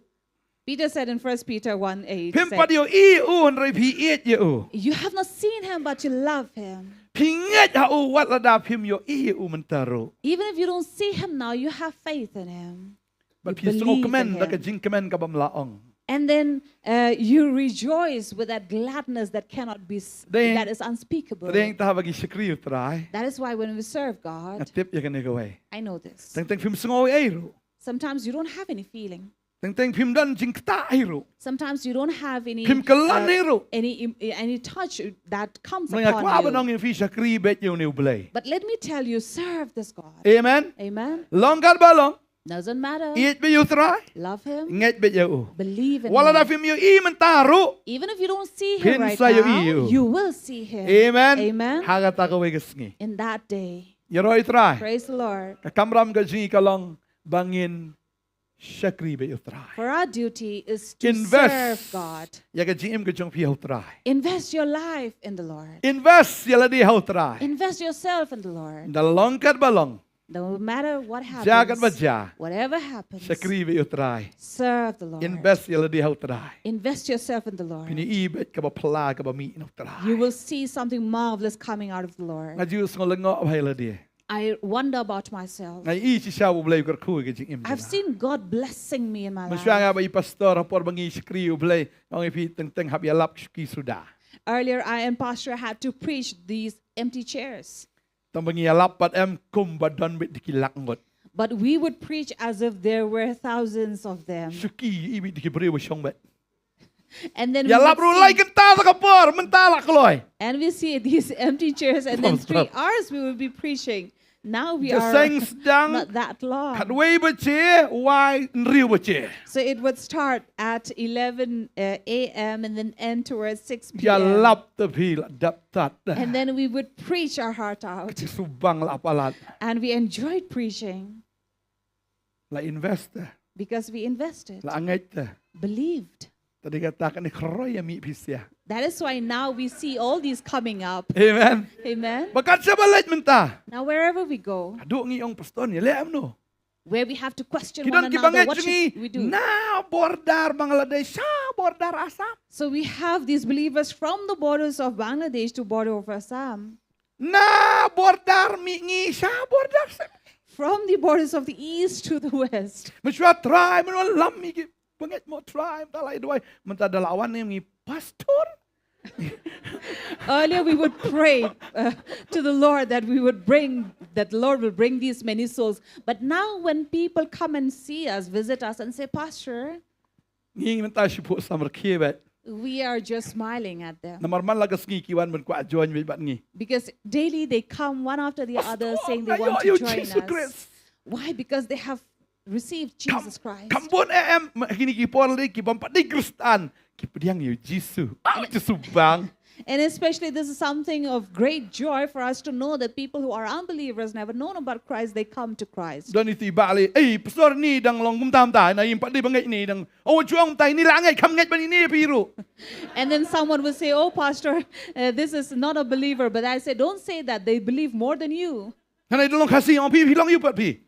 Peter said in First Peter one eight, Phim said, pat ïohi ïa u, hynrei phi ïeit ïa u. "You have not seen him, but you love him." Phi ngeit ha u wat lada phim ïohi ïa u mynta ruh. Even if you don't see him now, you have faith in him. Bad You phi sngew believe in kmen da ka him. jingkmen kaba ym lah ong. And then uh, you rejoice with that gladness that cannot be, s- Deng. That is unspeakable. Deng, ta ba ngi shakri U Trai. That is why when we serve Nga God, tip ïa kane kawei. I know this. Teng teng phim sngew ei ruh. Sometimes you don't have any feeling. Teng teng phim don jingktah ei ruh. Sometimes you don't have any, Phim kyllon uh, ei ruh. any im- any touch that comes Nga kwah ban upon ong you. Ïa phi, shakri beit ïa une U Blei. But let me tell you, serve this God. Amen. Amen. Long kat ba long. Doesn't matter. Ïeit beit ïa U Trai. Love him. Ngeit beit ïa u. Believe in Wat lada him. Phim ïohi mynta ruh. Even if you don't see Phin him right sa ïohi now, u. You will see him. Amen. Amen. Ha kata kawei ka sngi. In that day. Ïaroh ïa U Trai. Praise the Lord. Ka kamram ka jong ngi ka long ba ngin shakri beit ïa U Trai. For our duty is to Invest. Serve God. Ïa ka jingim ka jong phi ha U Trai. Invest your life in the Lord. Invest ïa lade ha U Trai. Invest yourself in the Lord. Da long kat ba long. No matter what happens, Ja kat ba ja. Whatever happens, Shakri beit ïa U Trai. Serve the Lord. Invest ïa lade ha U Trai. Invest yourself in the Lord. Phin ïohi beit kaba phla kaba mih na U Trai. You will see something marvelous coming out of the Lord. Nga ju sngewlyngngoh bha ïa lade. I wonder about myself. Nga ïohi shisha U Blei u kyrkhu ïa ka jingim jong nga. I've seen God blessing me in my Mynshuwa nga life. ba i pastor ha por ba ngi shakri U Blei, nga ong ïa phi, teng teng hap ïalap shuki suda. Earlier, I and Pastor had to preach these empty chairs. Tang ba ngi ïalap pat em kum ba don beit da ki lak ngut. But we would preach as if there were thousands of them. Shuki i bit ki briew ba shong bad. And then we would sing. Ïalap ruh lai kynta sa ka por, mynta la kloi. And we see these empty chairs, and then three hours we will be preaching. Now we are not that long. Khatwei baje, wai hynriew baje. So it would start at eleven a m and then end towards six p m. Ïalap te phi la dap tat. And then we would preach our heart out. Ka jingsngewbang la palat. And we enjoyed preaching. La invest te. Because we invested. La angeit te. Believed. Te dei kata kane khroi ïa mih phi sia. That is why now we see all these coming up. Amen. Amen. Ba kat shaba leit mynta. Now wherever we go. Haduh ngi ong pastor ngi leh em no. Where we have to question one another, what should we do? Ki don ki bangeit jong ngi na border Bangladesh sha border Assam. So we have these believers from the borders of Bangladesh to border of Assam. Na border mihngi sha border. From the borders of the east to the west. Mynshwa trai mynwan lam mihngi. Bangeit mo trai mynta lai duwai. Mynta da la wan ne mihngi pastor. Earlier we would pray uh, to the Lord that we would bring, that the Lord will bring these many souls. But now when people come and see us, visit us and say, Pastor, Ngi mynta shu phuh samrkhie bad. We are just smiling at them. Namar man la ka sngi ki wan ban kwah join bad ngi. Because daily they come one after the other saying they want to join us. Why? Because they have received Jesus Christ. Kam bun eh em kine ki por lei ki bym pat dei Khristan ki pdiang ïa u Jisu. Ah Jisu bang. And especially, this is something of great joy for us to know that people who are unbelievers, never known about Christ, they come to Christ. Don iti ba le, eh, pastor ni dang long kumta kumta, na im pat di bangeit ni dang, oh, juang tai ni la ngeit kham ngeit ban ni phi ruh. And then someone will say, oh, pastor, uh, this is not a believer. But I say, don't say that. They believe more than you. Hana dang long Khasi ong phi, phi long ïa u pat phi.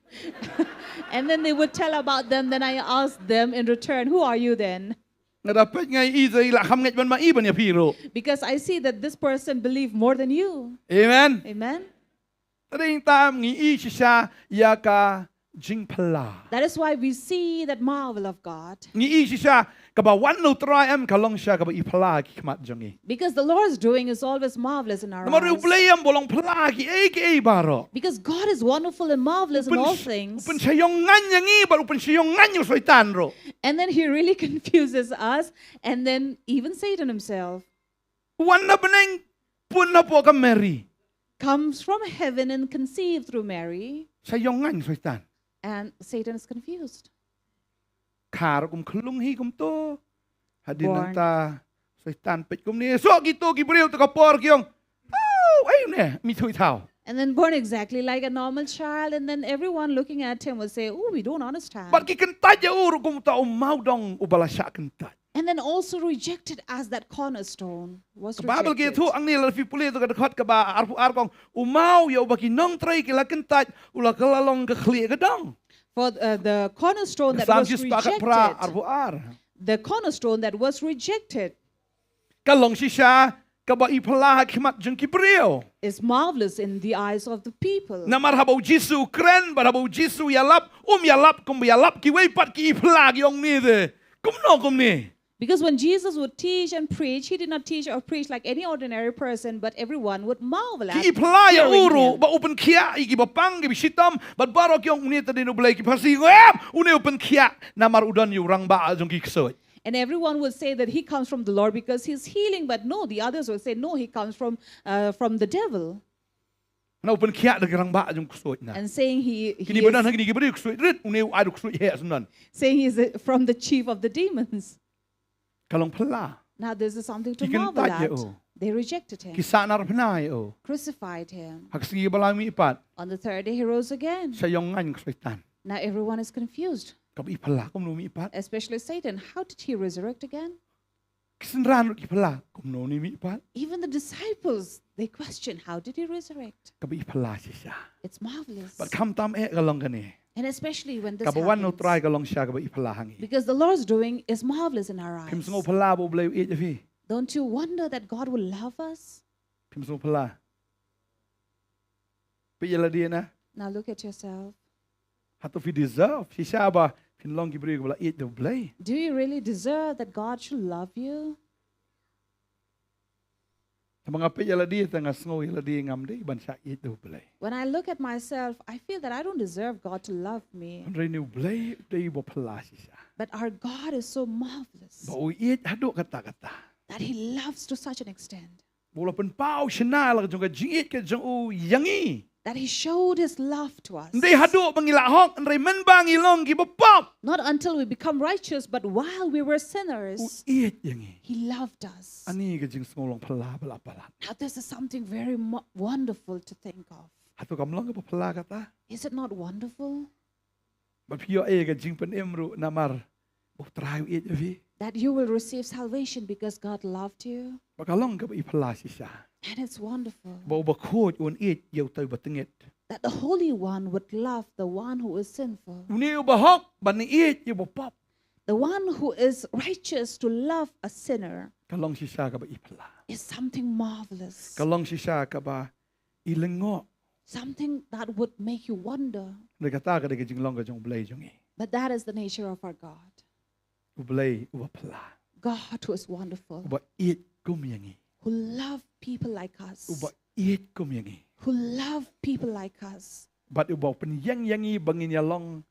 And then they would tell about them. Then I ask them in return, who are you then? Nga da peit nga i te i la kham ngeit ban ma i ban ïa phi ruh. Because I see that this person believe more than you. Amen. Amen. Te dei tam ngi i shisha ïa ka jingphylla. That is why we see that marvel of God. Ngi i shisha kaba wan u Trai em ka long shisha kaba i phylla ki khmat jong ngi. Because the Lord's doing is always marvelous in our eyes. Namar u Blei em ba long phylla kiei kiei baroh. Because God is wonderful and marvelous in all things. U pyn-, u pynshah ïong ngan ïa ngi bad u pynshah ïong ngan ïa u Soitan ruh. And then he really confuses us, and then even Satan himself. Wan na bneng, pun na poh ka Mary. Comes from heaven and conceived through Mary. Shah ïong ngan Soitan. And Satan is confused. Kha ruh kum khlung hi kumto. Hadien nangta Soitan peit kumne. Soh kito ki briew te ka por ki ong. Au, ai ne, mi thui thaw. And then born exactly like a normal child, and then everyone looking at him will say, oh, we don't understand. Bad ki kyntait ïa u ruh kumta, u maw dong uba la shah kyntait. And then also rejected as that cornerstone was rejected. Ka Baibl ka ïathuh hangne, lada phi pule ïa ka dkhot kaba arphew ar ka ong, u maw ïa uba ki nongtrei ki la kyntait u la kylla long ka khlieh ka dong. For uh, the cornerstone that was rejected, arphew ar. The cornerstone that was rejected. Ka long shisha kaba i phylla ha khmat jong ki briew. Is marvelous in the eyes of the people. Namar haba u Jisu u kren bad haba u Jisu u ïalap, um ïalap kumba ïalap kiwei pat, ki i phylla, ki ong ne de, kumno kumne. Because when Jesus would teach and preach, he did not teach or preach like any ordinary person, but everyone would marvel at hearing him. Ki i phylla ïa u ruh, ba u pynkhiah ïa kiba pang, kiba shitom, bad baroh ki ong, une te dei na U Blei. Ki Pharisi ki ong, em, une u pynkhiah namar u don ïa u rangbah jong ki ksuid. And everyone will say that he comes from the Lord because he's healing, but no, the others will say, no, he comes from, uh, from the devil. Na u pynkhiah da ki rangbah jong ksuid na. And saying he, he Kine ba don ha is, kine ki briew ksuid rit, une u ai da u ksuid heh sngewbha. Saying he is, uh, from the chief of the demons. Ka long phylla. Now this is something to marvel at. Ki kyntait ïa u. They rejected him. Ki sahnarphna ïa u. Crucified him. Ha ka sngi ba lai u mihpat. On the third day he rose again. Shah ïong ngan ka Soitan. Now everyone is confused. Kaba i phylla kumno u mihpat. Especially Satan. How did he resurrect again? Ki synran ruh ki phylla kumno une u mihpat. Even the disciples, they question, how did he resurrect? Kaba i phylla shisha. It's marvelous. Bad khamtam eh ka long kane. And especially when this happens. Kaba wan u Trai ka long shisha kaba i phylla ha ngi. Because the Lord's doing is marvelous in our eyes. Phim sngew phylla ba U Blei u ïeit ïa phi. Don't you wonder that God will love us? Phim sngew phylla. Peit ïa lade na. Now look at yourself. Hato phi deserve shisha ba phin long ki briew kiba la ïeit da U Blei? Do you really deserve that God should love you? Haba nga peit ïa lade te nga sngew ïa lade ngam dei ban shah ïeit da U Blei. When I look at myself, I feel that I don't deserve God to love me. Hynrei une U Blei u dei uba phylla shisha. But our God is so marvelous. Ba u ïeit haduh katta katta. That he loves to such an extent. Ba u la pynpaw shynna la ka jong ka jingïeit ka jong u ïa ngi. That he showed his love to us. Ym dei haduh ba ngi la hok, hynrei mynba ngi long kiba pop. Not until we become righteous, but while we were sinners, u ïeit ïa ngi. He loved us. Ani ka jingsngew long phylla ba la palat. Now, this is something very mo- wonderful to think of. Hato kam long kaba phylla kata? Is it not wonderful? Ba phi ïoh ïa ka jingpynim ruh namar ba U Trai u ïeit ïa phi. That you will receive salvation because God loved you. Ba ka long kaba i phylla shisha. And it's wonderful. Ba uba khuid un ïeit ïa uta uba tyngit. That the Holy One would love the one who is sinful. Une uba hok ban ïeit ïa uba pop. The one who is righteous to love a sinner. Ka long shisha kaba i phylla. Is something marvelous. Ka long shisha kaba i lyngngoh. Something that would make you wonder. Hynrei kata ka dei ka jinglong ka jong U Blei jong ngi. But that is the nature of our God. U Blei uba phylla. God who is wonderful. Uba ïeit kum ïa ngi. Who love people like us. Uba ïeit kum ïa ngi. Who love people like us. Bad uba pynïeng ïa ngi ba ngin ïa long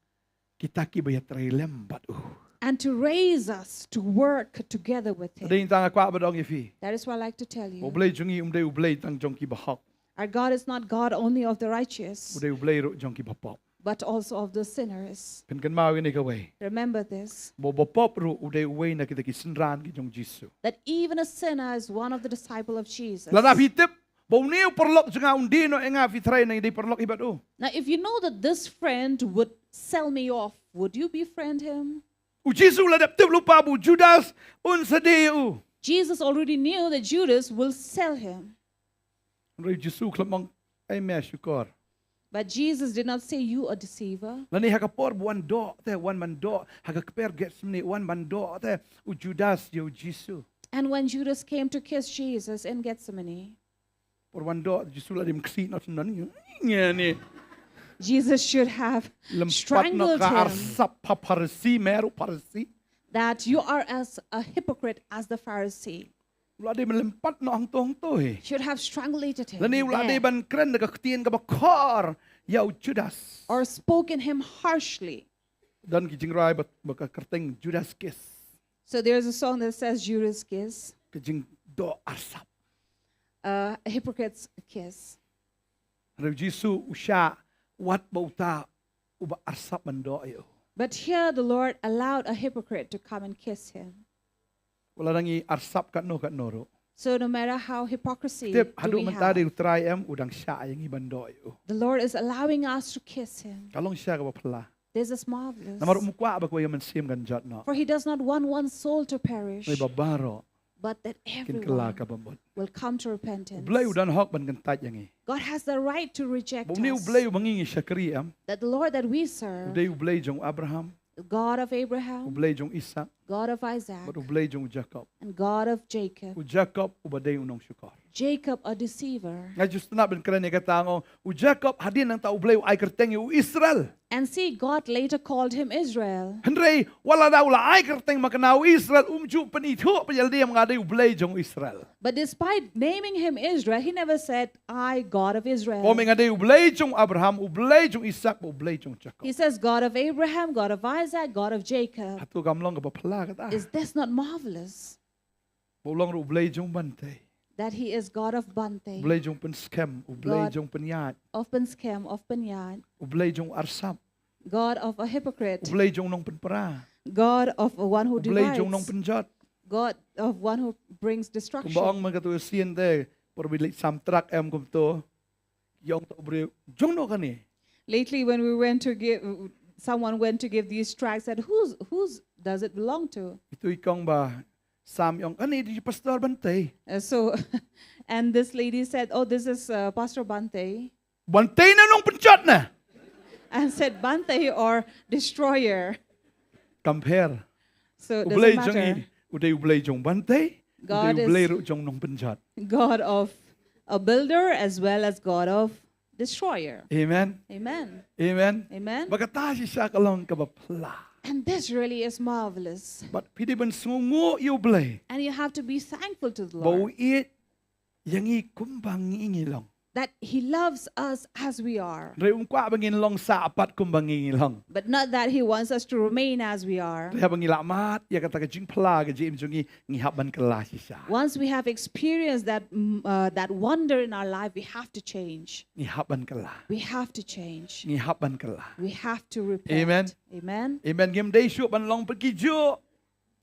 kita kiba ïatrei lem bad u. And to raise us to work together with him. Dei tang nga kwah ban ong ïa phi. That is what I like to tell you. U Blei jong ngi um dei U Blei tang jong kiba hok. Our God is not God only of the righteous, u dei U Blei ruh jong kiba pop. But also of the sinners. Phin kynmaw ïa kane kawei. Remember this. Ba uba pop ruh u dei uwei na kita ki synran ki jong Jisu. That even a sinner is one of the disciple of Jesus. Lada phi tip ba une u paralok jong nga un die noh ïa nga, phi tharai nang dei paralok hi bad u. Now, if you know that this friend would sell me off, would you befriend him? U Jisu u la dep tip lypa ba u Judas un sa die ïa u. Jesus already knew that Judas will sell him. Hynrei u Jisu u khlem ong, "Ai me shukor." But Jesus did not say, "You a deceiver." Lane ha ka por ba wan doh te, wan ban doh ha ka kper Gethsemane, wan ban doh te u Judas ïa u Jisu. And when Judas came to kiss Jesus in Gethsemane, por wan doh, Jisu la dei ym ksih noh shen don ïa ngi. Jesus should have strangled him. Lympat noh ka arsap ha Pharisi, me ruh Pharisi. That you are as a hypocrite as the Pharisee. U la dei ban lympat noh hangto hangto hi. Should have strangulated him there. Lane u la dei ban kren da ka ktien kaba khor ïa u Judas. Or spoken him harshly. Don ki jingrwai ba, ba ka kyrteng Judas Kiss. So there's a song that says Judas Kiss. Ka jingdoh arsap. Uh, a hypocrite's kiss. Hynrei u Jisu u shah wad ba uta uba arsap ban doh ïa u. But here the Lord allowed a hypocrite to come and kiss him. Wat la ngi arsap katno katno ruh. So no matter how hypocrisy do we have, tip haduh mynta dei u Trai em u dang shah ïa ngi ban doh ïa u. The Lord is allowing us to kiss him. Ka long shisha kaba phylla. This is marvelous. Namar um kwah ba kawei ka mynsiem kan jot noh. For he does not want one soul to perish. Hynrei ba baroh. But that everyone will come to repentance. Kin kylla ka bamut. U Blei u don hok ban kyntait ïa ngi. God has the right to reject us. Ba une u Blei uba ngi ngi shakri em. That the Lord that we serve, u dei u Blei jong u Abraham. The God of Abraham, u Blei jong u Isaak, God of Isaac, bad u Blei jong u Jakob. And God of Jacob. U Jakob uba dei u nongshukor. Jacob, a deceiver. Nga ju sngewtynnat ban kren ïa kata, nga ong, u Jakob hadien nangta u Blei u ai kyrteng ïa u Israel. And see, God later called him Israel. Hynrei wat la da u la ai kyrteng ma kane u Israel, um ju pynithuh pat ïa lade, "Nga dei u Blei jong u Israel." But despite naming him Israel, he never said, "I, God of Israel." Ba ong, "Nga dei u Blei jong u Abraham, u Blei jong u Isaak, u Blei jong u Jakob." He says, "God of Abraham, God of Isaac, God of Jacob." Hato kam long kaba phylla kata? Is this not marvelous? Ba u long ruh u Blei jong u Bantei. That he is God of Bantei. U Blei jong u pynskhem, u Blei jong u pynïaid. God of pynskhem, of pynïaid. U Blei jong u arsap. God of a hypocrite. U Blei jong u nongpynpra. God of one who divides. U Blei jong u nongpynjot. God of one who brings destruction. Kumba ong man kato ka sien te, por ba leit sam truck em kumto. Ïa ong ta u briew, "Jong no kane?" Lately, when we went to give, someone went to give these tracts, said, "Whose, whose does it belong to?" Itu i kong ba sam ïa ong, "Kane dei pastor Bantei." Uh, so, and this lady said, "Oh, this is, uh, Pastor Bantei." Bantei ne nongpynjot ne? And said, "Bantei or destroyer." Compare. So it doesn't matter. U Blei jong ngi, u dei u Blei jong u Bantei, u dei u Blei ruh jong u nongpynjot. God of a builder as well as God of destroyer. Amen. Amen. Amen. Amen. Ba kata shisha ka long kaba phylla. And this really is marvelous. Bad phi dei ban sngewnguh ïa u Blei. And you have to be thankful to the Lord. Ba u ïeit ïa ngi kumba ngi ngi long. That he loves us as we are. Hynrei um kwah ba ngin long sah pat kumba ngi ngi long. But not that he wants us to remain as we are. Haba ngi la mad ïa kata ka jingphla ka jingim jong ngi, ngi hap ban kylla shisha. Once we have experienced that, mm, uh, that wonder in our life, we have to change. Ngi hap ban kylla. We have to change. Ngi hap ban kylla. We have to repent. Amen. Amen. Amen. Ngim dei shuh ban long pat ki juh.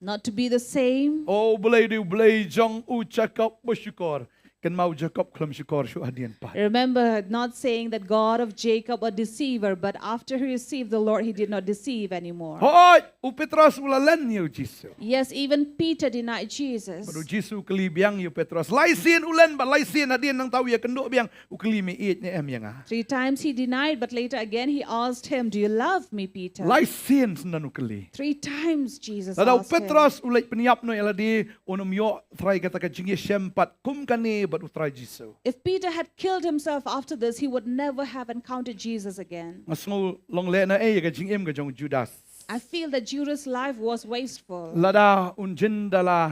Not to be the same. Oh, Blei dei Blei jong u Jakob ba shukor. Kynmaw, Jakob khlem shukor shuh hadien pat. Remember, not saying that God of Jacob a deceiver, but after he received the Lord, he did not deceive anymore. Hooid, u Petros u la len ïa u Jisu. Yes, even Peter denied Jesus. Bad u Jisu u kylli biang ïa u Petros. Lai sien u len bad lai sien hadien nangta u ïakynduh biang, u kylli, me ïeit ne em ïa nga? Three times he denied, but later again he asked him, "Do you love me, Peter?" Lai sien shen u kylli. Three times Jesus Lada u asked him. Petros u leit pynïap noh ïa lade, un ym ïoh trai kata ka jingïashem pat kum kane bad u Trai Jisu. If Peter had killed himself after this, he would never have encountered Jesus again. Nga sngew long lehnohei ïa ka jingim ka jong u Judas. I feel that Judas' life was wasteful. Lada un jin da la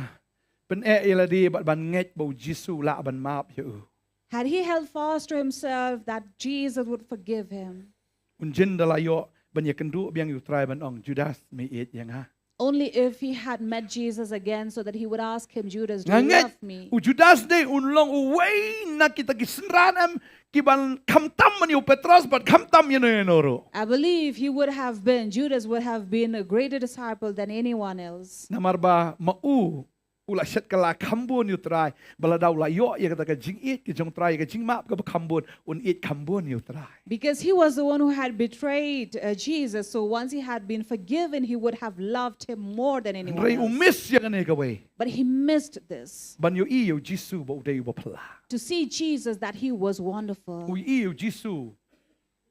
pyneh ïa lade bad ban ngeit ba u Jisu u lah ban map ïa u. Had he held fast to himself that Jesus would forgive him. Un jin da la ïoh ban ïakynduh biang ïa u Trai ban ong, Judas, me ïeit ïa nga? Only if he had met Jesus again so that he would ask him, "Judas, do Nga you ngeit love me?" u Judas dei un long uwei na kita ki synran em, ki ban khamtam man ïa u Petros bad khamtam ïano ïano ruh. I believe he would have been, Judas would have been a greater disciple than anyone else. Namar ba ma u u la shet kylla kham bun ïa u Trai, ba lada u la ïoh ïa kata ka jingïeit ka jong u Trai, ka jingmap kaba kham bun, un ïeit kham bun ïa u Trai. Because he was the one who had betrayed uh, Jesus, so once he had been forgiven, he would have loved him more than anyone Hynrei u else. Miss ïa kane kawei. But he missed this. Ban ïohi ïa u Jisu ba u dei uba phla. To see Jesus, that he was wonderful. U ïohi ïa u Jisu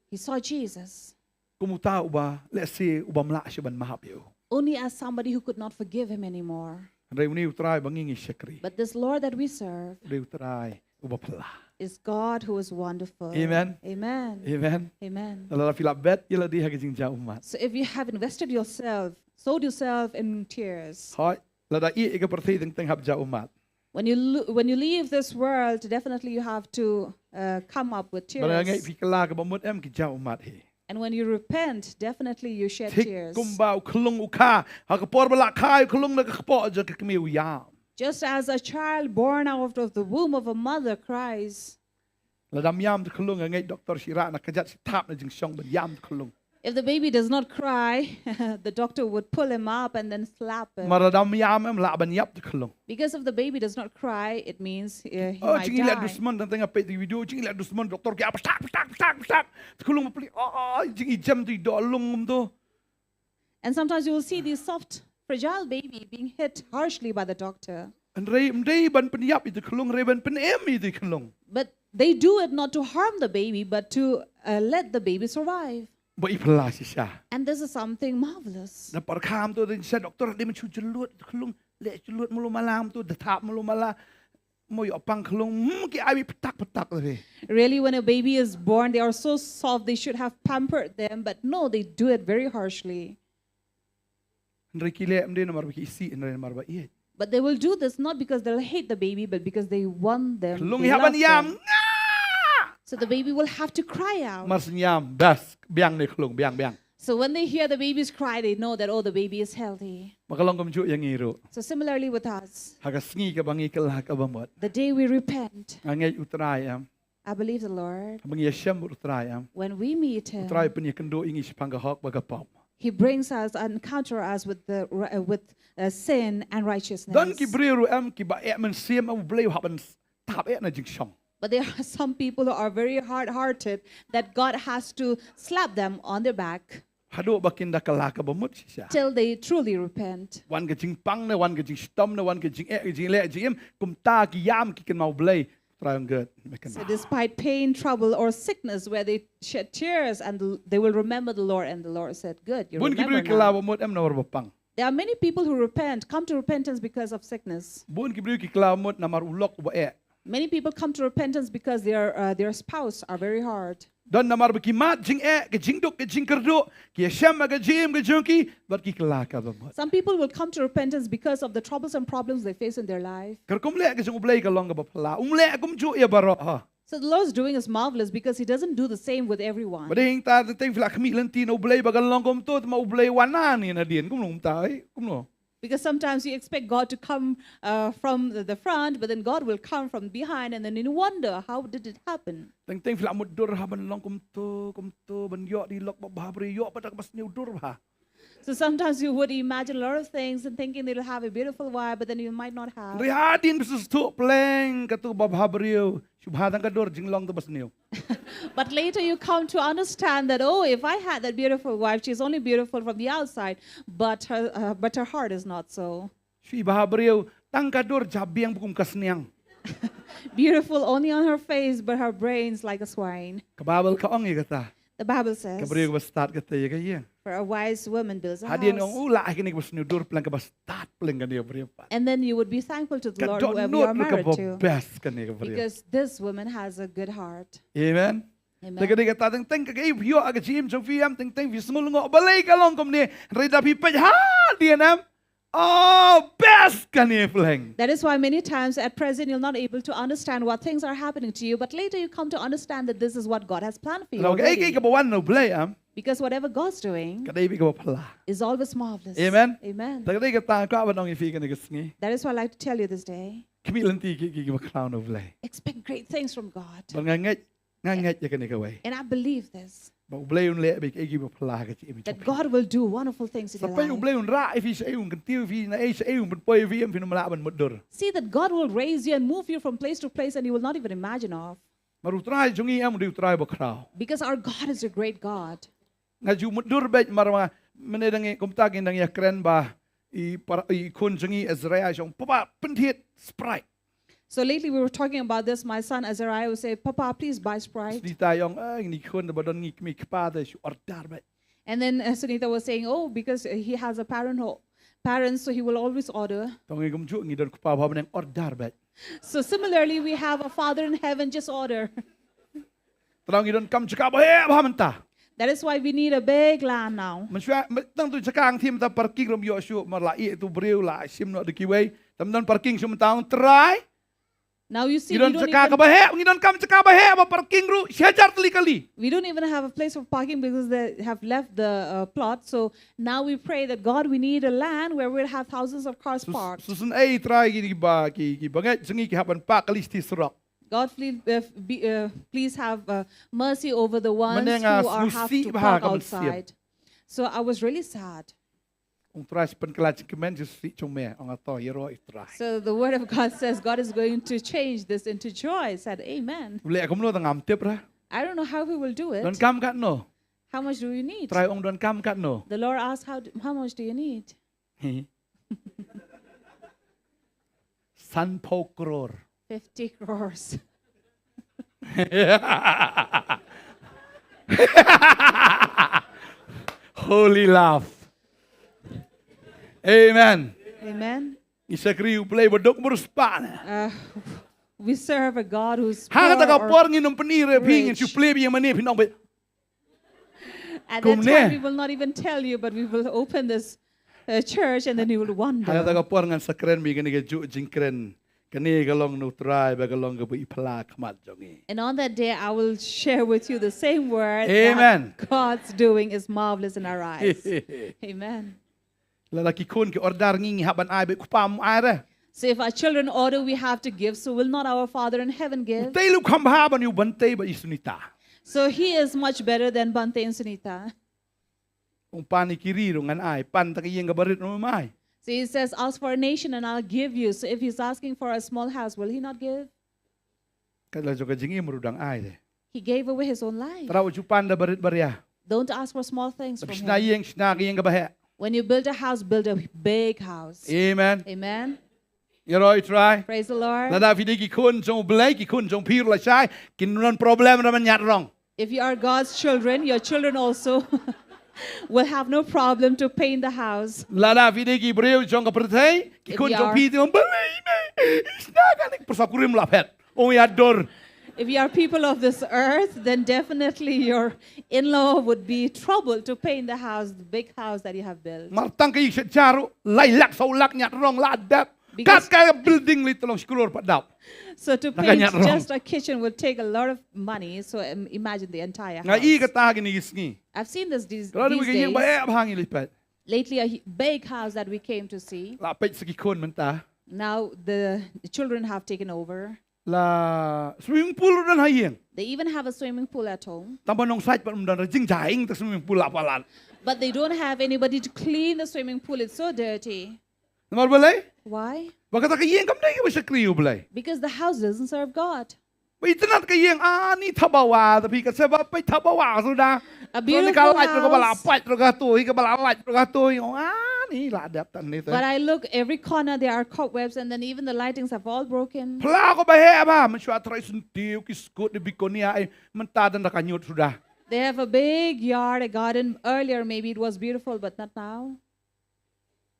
He saw Jesus kum uta uba lehse u bym lah shuh ban map ïa u. Only as somebody who could not forgive him anymore. Hynrei une u Trai ba ngi ngi shakri, But this Lord that we serve u dei u Trai uba phla. Is God who is wonderful. Amen. Amen. Amen. Amen. Lada phi la bet ïa lade ha ka jingjia ummat. So if you have invested yourself, sold yourself in tears, Hooid, lada ïeh ïa ka pyrthei teng teng hap jia ummat. When you lo- when you leave this world, definitely you have to uh, come up with Bad nga ngeit tears. phi kylla kaba mut em, ki jia ummat hi. And when you repent, definitely you shed Thik tears. kumba u khlung u kha ha ka por ba la kha u khlung na ka kpoh jong ka kmie u ïam. Just as a child born out of the womb of a mother cries, Lada ym ïam te khlung, nga ngeit doktor shi rah na ka jait shi thap na jingshong ban ïam te khlung. if the baby does not cry, the doctor would pull him up and then slap him. Namar lada ym ïam em, lah ban ïap te khlung. Because if the baby does not cry, it means uh, he Oh, might jingïaleh die. Dusmon, tang tang nga peit ïa ki video, jingïaleh Dusmon, doktor ki ap ptak ptak ptak ptak. Te khlung ba pli, oh, jingïajem te ïoh long kumto. And sometimes you will see these soft, fragile baby being hit harshly by the doctor. Hynrei ym dei ban pynïap ïa te khlung, hynrei ban pynim ïa te khlung. But they do it not to harm the baby, but to uh, let the baby survive. Ba i phla shisha. And this is something marvelous. Da par kham to, da shisha doktor, da mynshu jyllud te khlung, leh jyllud mulu mala to, da thap mulu mala. Mo ïoh pang khlung, hmm, ki ai ptak ptak te. Really, when a baby is born, they are so soft, they should have pampered them, but no, they do it very harshly. Hynrei ki leh ym dei namar ba ki isih, hynrei namar ba ïeit. But they will do this not because they'll hate the baby, but because they want them. Khlung They ïa ban love ïam them. nga. So the baby will have to cry out. Mar syn ïam, bas, biang ne khlung, biang, biang. So when they hear the baby's cry, they know that, oh, the baby is healthy. Ma ka long kumjuh ïa ngi ruh. So similarly with us, Ha ka sngi kaba ngi kylla kaba mut. The day we repent, Nga ngeit u Trai em. I believe the Lord. Ba ngi ïashem bad u Trai em. When we meet U Him, Trai pynïakynduh ïa ngi shaphang ka hok bad ka pop. He brings us, encounter us with the ri- uh, with uh, sin and righteousness. Don ki briew ruh em kiba eh mynsiem, em, u Blei u hap ban thap eh na jingshong. But there are some people who are very hard-hearted that God has to slap them on their back Haduh ba kin da kylla kaba mut shisha. Till they truly repent. Wan ka jingpang ne, wan ka jingshitom ne, wan ka jingeh, ka jingleh, jingim, kumta ki ïam ki kynmaw Blei. Trai ong good, me kynmaw. So despite pain, trouble, or sickness, where they shed tears, and the- they will remember the Lord, and the Lord said, "Good, you Bun ki briew remember ki kylla now." Ba mut em namar ba pang. There are many people who repent, come to repentance because of sickness. Bun ki briew ki kylla ba mut namar u lok uba eh. Many people come to repentance because their uh, their spouse are very hard. Don namar ba ki mad jingeh, ka jingduk, ka jingkyrduh, ki ïashem ha ka jingim ka jong ki, bad ki kylla ka bamut. Some people will come to repentance because of the troubles and problems they face in their life. Ka rukom leh ka jong U Blei ka long kaba phylla. Um leh kumjuh ïa baroh ha. So the Lord's doing is marvelous because He doesn't do the same with everyone. Ba dei hangta teng teng phi la khmih lynti na U Blei ba kan long kumto, te ma U Blei wan nangne nadien, kumno mynta, eh, kumno. Because sometimes you expect God to come, uh, from the, the front, but then God will come from behind, and then you wonder, "How did it happen?" Teng teng phi la mutdur ha ban long kumto, kumto, ban ïoh da i lok babha briew, ïoh bad da kaba sniew dur bha. So sometimes you would imagine a lot of things and thinking that you'll have a beautiful wife, but then you might not have. Hynrei hadien phi sngewthuh pleng, kato ka babha briew shu bha tang ka dur, jinglong to ba sniew. But later you come to understand that, "Oh, if I had that beautiful wife, she's only beautiful from the outside, but her, uh, but her heart is not so." Shu i babha briew, tang ka dur, jabieng ba kum ka sniang. Beautiful only on her face, but her brain's like a swine. Ka Baibl ka ong ïa kata. The Bible says, ka briew kaba stad kata ïa ka ïing. "For a wise woman builds a house." Hadien ong, "U lah ai kane kaba sniew dur pleng, kaba stad pleng kane ka briew pat." And then you would be thankful to the Lord, whoever you are married to. Ka dohnud kaba best kane ka briew. Because this woman has a good heart. Amen. Amen. Te ka dei kata teng teng, kaei ba ïoh ha ka jingim jong phi, em, teng teng phi sngew lyngngoh balei ka long kumne. Hynrei da phi peit hadien, em, oh, best kane pleng. That is why many times at present you're not able to understand what things are happening to you, but later you come to understand that this is what God has planned for you already. Namar kaei kaei kaba wan na U Blei, em, because whatever God's doing, ka dei beit kaba phylla, is always marvelous. Amen. Amen. Te ka dei kata nga kwah ban ong ïa phi kane ka sngi. That is why I'd like to tell you this day. Khmih lynti ki, ki, kiba khraw na U Blei. Expect great things from God. Bad nga ngeit, nga ngeit ïa kane kawei. And I believe this. Ba U Blei un leh beit kiei kiba phylla ha ka jingim jong phi. That God will do wonderful things in your life. Sa peit U Blei un rah ïa phi shaei, un kyntiew ïa phi naei shaei, un pynpoi ïa phi, em, phin ym lah ban mutdur. See that God will raise you and move you from place to place and you will not even imagine of. Namar U Trai jong ngi, em, u dei U Trai ba khraw. Because our God is a great God. Nga ju mutdur beit namar ma, mynne dang ïa, kumta ngin dang ïakren ba i para, i khun jong ngi Azariah i ong, "Papa, pynthied Sprite." So lately we were talking about this. My son Azariah would say, "Papa, please buy Sprite." Sunita i ong, "Ai, ngi khun ba don ngi kmie kpa te shu order beit." And then, uh, Sunita was saying, "Oh, because, uh, he has a parent ho-, parents, so he will always order." Te ngi kumjuh ngi don u Kpa ba ha bneng, order beit. So similarly, we have a Father in heaven, just order. Te ngi donkam jaka ba heh bha mynta. That is why we need a big land now. Mynshuwa, tang tu jaka hangthie mynta parking ruh ym ïoh shuh, namar la ïeh tu briew, la shim noh da kiwei. Te ym don parking shuh mynta, ong Trai. Now you see, ngi don jaka kaba heh, ngi donkam jaka ba heh ba parking ruh shi hajar tylli kali. We don't even have a place for parking because they have left the, uh, plot. So now we pray that, "God, we need a land where we'll have thousands of cars parked." Shisien ei Trai, ki, kiba, ki, kiba ngeit jong ngi ki hap ban park kali shi surok. God, please, uh, be, uh, please have, uh, mercy over the ones who are, have to park outside. Mynne nga sngewsih bha ka mynsiem. So I was really sad. Ong Trai, sa pynkylla jingkmen ïa ka jingsngewsih jong me. Ong nga, to, ïaroh ïa U Trai. So the word of God says God is going to change this into joy. I said, "Amen." U leh kumno te ngam tip re. I don't know how he will do it. Donkam katno? How much do you need? Trai ong donkam katno? The Lord asked, "How do, how much do you need?" Sanphew crore. Fifty crores. Holy love. Amen. Amen. Ngi shakri U Blei ba duk ba riewspah ne. Uh, we serve a God who's poor or rich. Ha kata ka por ngin ym pyni re phi, ngin shu plie ïa mane, phin ong beit. At that time, we will not even tell you, but we will open this, uh, church and then you will wonder. Ha kata ka por ngan sa kren beit ïa kane kajuh jingkren. Kane ka long na U Trai bad ka long kaba i phylla ha khmat jong ngi. And on that day, I will share with you the same word that God's doing is marvelous in our eyes. Amen. Lada ki khun ki order ngi, ngi hap ban ai beit, u kpa um ai re. So if our children order, we have to give. So will not our Father in heaven give? Utei u kham bha ban ïa u Bante bad i Sunita. So he is much better than Bante and Sunita. Ong pan ïa ki ri ruh ngan ai, pan tang ka ïing kaba rit ruh um ai. So he says, "Ask for a nation and I'll give you." So if he's asking for a small house, will he not give? Ka la jong ka jingim ruh dang ai de. He gave away his own life. Trai wat ju pan da barit baria. Don't ask for small things from him. Shna ïing, shna ka ïing kaba heh. When you build a house, build a big house. Amen. Amen. Ïaroh ïa U Trai. Praise the Lord. Lada phi dei ki khun jong U Blei, ki khun jong phi ruh lashai kin don problem ruh ban ñiad rong. If you are God's children, your children also will have no problem to paint the house. Lada phi dei ki briew jong ka pyrthei, ki khun jong phi te ong balei me, shna kane ka pyrsa kurim la phet. Ong ïa dur. If you are people of this earth, then definitely your in-law would be troubled to paint the house, the big house that you have built. Mar tang ka ïing sha jaru, lai lak saw lak ñiat rong la dep. Because kat ka building li tylli klur pat dap. So to paint just a kitchen would take a lot of money. So, um, imagine the entire house. Nga i kata ha kine ki sngi. I've seen this these, these days. Lately, a big house that we came to see. La peit sa ki khun mynta. Now the, the children have taken over. La swimming pool don ha ïing. They even have a swimming pool at home. Tang ba nongshad pat ym don, jingjia ïing tang swimming pool la palat. But they don't have anybody to clean the swimming pool. It's so dirty. Namar balei? Why? Ba kata ka ïing kam dei kaba shakri ïa U Blei. Because the house doesn't serve God. Ba itynnad ka ïing, ani thabawa, tapi ka seba peit thabawa suda. A beautiful house. Ka light ruh kaba la pait ruh ka tu, hi kaba la light ruh ka tu. Ani la dep tan ni te. But I look every corner, there are cobwebs, and then even the lightings have all broken. Pla ko ba heh ba, mynshuwa trai syntiew ki skut di bikonia ai, mynta don da ka ñiut suda. They have a big yard, a garden. Earlier maybe it was beautiful, but not now.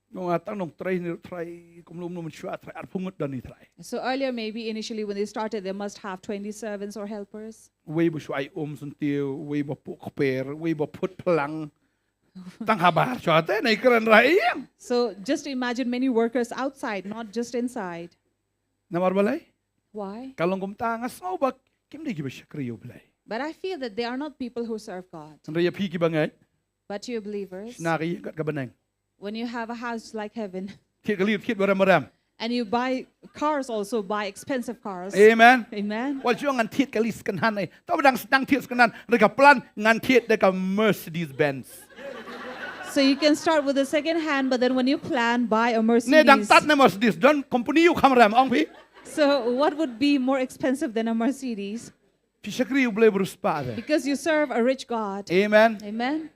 Nong atang nong trai ni trai kumlum nong mynshuwa trai arphew ngut don ni trai. So earlier, maybe initially when they started, they must have twenty servants or helpers. Wei ba shuwa ai um syntiew, wei ba puk kper, wei ba put plang. Tang habar shuwa te na i kren rai ïing. So just imagine many workers outside, not just inside. Namar balei? Why? Ka long kumta nga sngew ba kim dei kiba shakri ïa U Blei. But I feel that they are not people who serve God. Hynrei ïa phi kiba ngeit. But to your believers, shna ka ïing kat ka bneng. When you have a house like heaven, thied kali thied ba rem ba rem. And you buy cars also, buy expensive cars. Amen. Amen. Wat shu ong ngan thied kali second hand eh. To ba dang sdang thied second hand, hynrei ka plan ngan thied da ka Mercedes Benz. So you can start with a second hand, but then when you plan, buy a Mercedes. Ne dang tad ne Mercedes, don company u kham rem ong phi. So what would be more expensive than a Mercedes? Phi shakri U Blei ba riewspah te. Because you serve a rich God. Amen. Amen.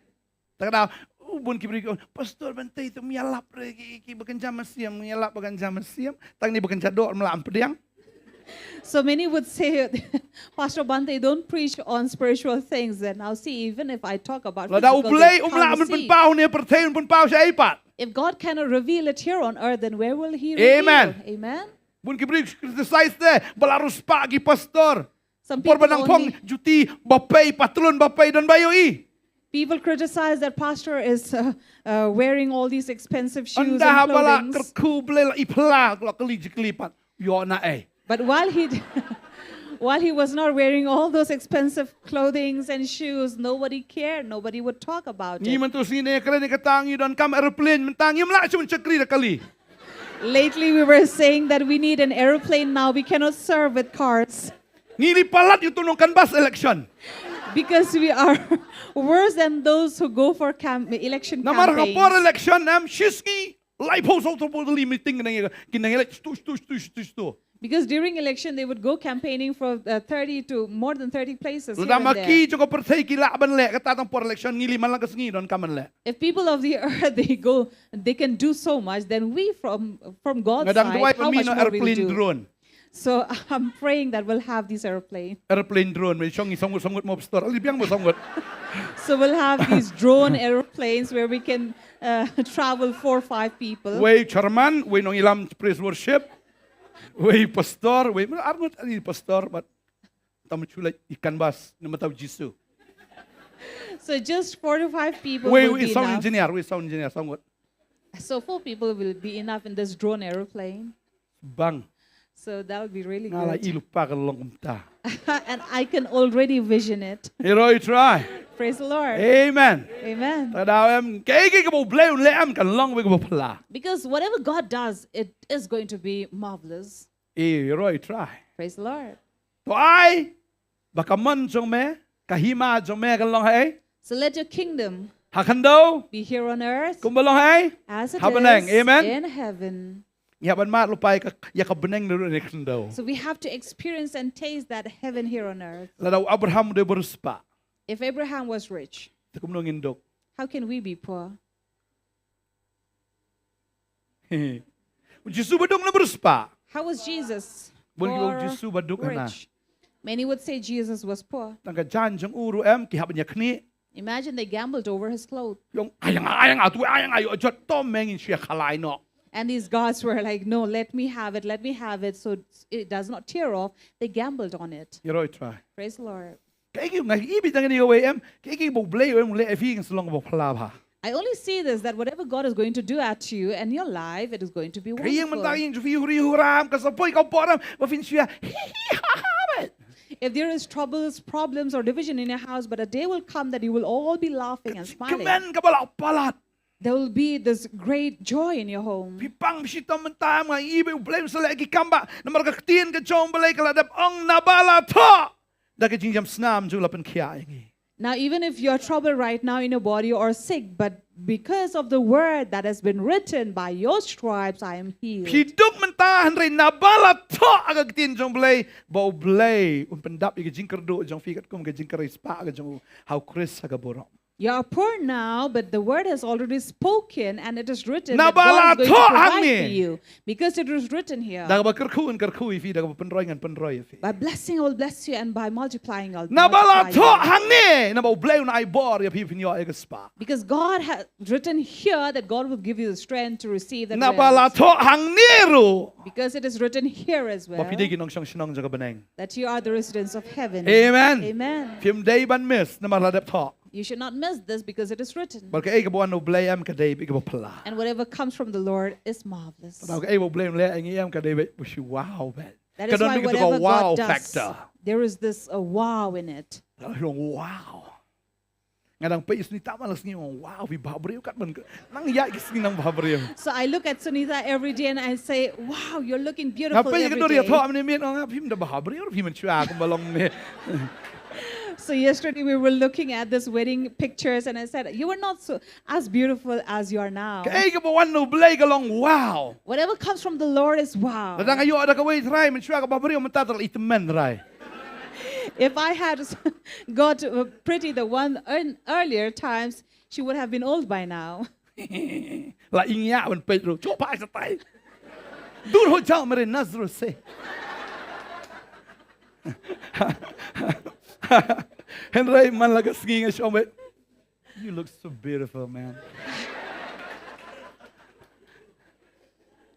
Tang da u bun ki briew, Pastor, ban tei tu ym ïalap re ki, ki ba kynja mynsiem, ym ïalap ba kynja mynsiem. Tang ni ba kynja doh ym lah pdiang. So many would say, Pastor Bhante, don't preach on spiritual things. And now see, even if I talk about physical things, how you see? Lada U Blei um lah ban pynpaw ne pyrthei, un pynpaw shaei pat? If God cannot reveal it here on earth, then where will he reveal? Amen. Amen. Bun ki briew criticize te ba la riewspah ki pastor. Por ba nang phong juti bapei, patlun bapei, don ba ïohi. People criticize that pastor is, uh, uh, wearing all these expensive shoes and clothings. Ynda haba la kyrkhu Blei la i pla, la kylli jingkylli pat, ïoh na ei. But while he while he was not wearing all those expensive clothings and shoes, nobody cared, nobody would talk about it. Ngi mynta sngi ne kren ïa kata ngi donkam aeroplane, mynta ngim lah shuh ban shakri da kali. Lately we were saying that we need an aeroplane now. We cannot serve with cars. Ngi li palat ïa uto u nong canvass election. Because we are worse than those who go for cam-, election campaigns. Namar ha por election em shi sngi laiphew saw phew tylli meeting ki nang, ki nang elect stu stu stu stu stu. Because during election they would go campaigning for, uh, thirty to more than thirty places here and there. Lada ma ki jong ka pyrthei ki lah ban leh kata tang por election, ngi li man la ka sngi donkam ban leh. If people of the earth they go, they can do so much, then we from, from God's side, how much more will we do? Nga dang duwai ba mi noh aeroplane, drone. So I'm praying that we'll have this aeroplane. Aeroplane, drone, me shong i saw ngut saw ngut mo pastor. Ali biang mo saw ngut. So we'll have these drone aeroplanes where we can, uh, travel four, five people. Wei chairman, wei nongïalam praise worship, wei pastor, wei ar ngut, ali pastor, but tam chulai i canvass na mata u Jisu. So just four to five people will be enough. Wei, wei sound engineer, wei sound engineer, saw ngut. So four people will be enough in this drone aeroplane. Bang. So that would be really good. Nga la i lypa ka long kumta. And I can already vision it. Ïaroh Trai. Praise the Lord. Amen. Amen. Tang da em, kaei kaei kaba U Blei un leh em kan long bha kaba pla. Because whatever God does, it is going to be marvelous. Ïaroh Trai. Praise the Lord. To ai ba ka mon jong me, ka hima jong me kan long haei? So let your kingdom be here on earth, ha khyndew, kumba long haei? As it is in heaven. Ha bneng. Amen. Ngi hap ban mad lypa ïa ka, ïa ka bneng ruh na khyndew. So we have to experience and taste that heaven here on earth. Lada u Abraham u dei ba riewspah, if Abraham was rich, te kumno ngin duk? How can we be poor? U Jisu ba duk na ba riewspah. How was Jesus poor, rich? Bun ki ong u Jisu ba duk hana. Many would say Jesus was poor. Tang ka jaiñ jong u ruh em, ki hap ban ïakhnieh. Imagine they gambled over his clothes. Ong, ai nga, ai nga, tu ai nga, ïoh jot to me ngin shu ïakhalai noh. And these guards were like, "No, let me have it, let me have it, so it does not tear off." They gambled on it. Ïaroh Trai. Praise the Lord. Kaei ki nga i bit tang ïa kawei em. Kaei ki ba U Blei u em leh ïa phi kan sa long kaba phylla bha. I only see this, that whatever God is going to do at you and your life, it is going to be Kaei mynta wonderful. ïing jong phi huri huram ka sa poi ka bor em ba phin shu ïa hi hi ha ha beit. If there is troubles, problems, or division in your house, but a day will come that you will all be laughing and smiling. Kmen kaba la palat. There will be this great joy in your home. Phi pang shitom mynta em, nga i ba U Blei un sa leh ki kam ba namar ka ktien ka jong U Blei ka la dep ong naba la thoh da ka jingjam snam jong u la pynkhiah ïa ngi. Now, even if you're troubled right now in your body or sick, but because of the word that has been written, "By your stripes I am healed." Phi duk mynta hynrei naba la thoh ha ka ktien jong U Blei ba U Blei un pyndap ïa ka jingkyrduh jong phi katkum ka jingkyrspah ka jong u ha U Khrist ha ka burom. You are poor now, but the word has already spoken, and it is written Naba that God la is going to thoh provide hangne. For you, because it is written here. Da kaba kyrkhu ngan kyrkhu ïa phi, da kaba pynroi ngan pynroi ïa phi. By blessing I will bless you, and by multiplying I'll Naba la multiply thoh you. Hangne naba U Blei un ai bor ïa phi phin ïoh ïa ka spah. Because God has written here that God will give you the strength to receive that Naba la wealth. Thoh hangne ruh Because it is written here as well ba phi dei ki nongshong shnong jong ka bneng. That you are the residents of heaven. Amen. Amen. Phim dei ban miss namar la dep thoh. You should not miss this because it is written. Bad kaei kaba wan na U Blei em ka dei bad kaba phylla. And whatever comes from the Lord is marvelous. Bad kaei kaba U Blei em leh ïa ngi em ka dei bad ba shu wow bad. That Ka is don why bad kata ka whatever wow God does, factor. There is this uh, wow in it. Ka long wow. Nga dang peit Sunita man la sngi ong wow phi bhabriew kat ban nang ïa ki sngi nang bhabriew. So I look at Sunita every day and I say, "Wow, you're looking Nga beautiful peit ka every dur ïa day." Thoh mynne miet ong phim da bhabriew phi mynshwa kumba long ne. So yesterday we were looking at this wedding pictures and I said, "You were not so as beautiful as you are now." Kaei kaba wan na U Blei ka long wow. Whatever comes from the Lord is wow. Lada nga ïoh da kawei trai mynshwa ka bhabriew mynta ter i tymmen trai. If I had got uh, pretty the one earn- earlier times, she would have been old by now. La i ngiah ban peit ruh. Chop ai sa tai. Dur ho jao mere nazar se. Hynrei man la ka sngi nga shong bad. You look so beautiful, man.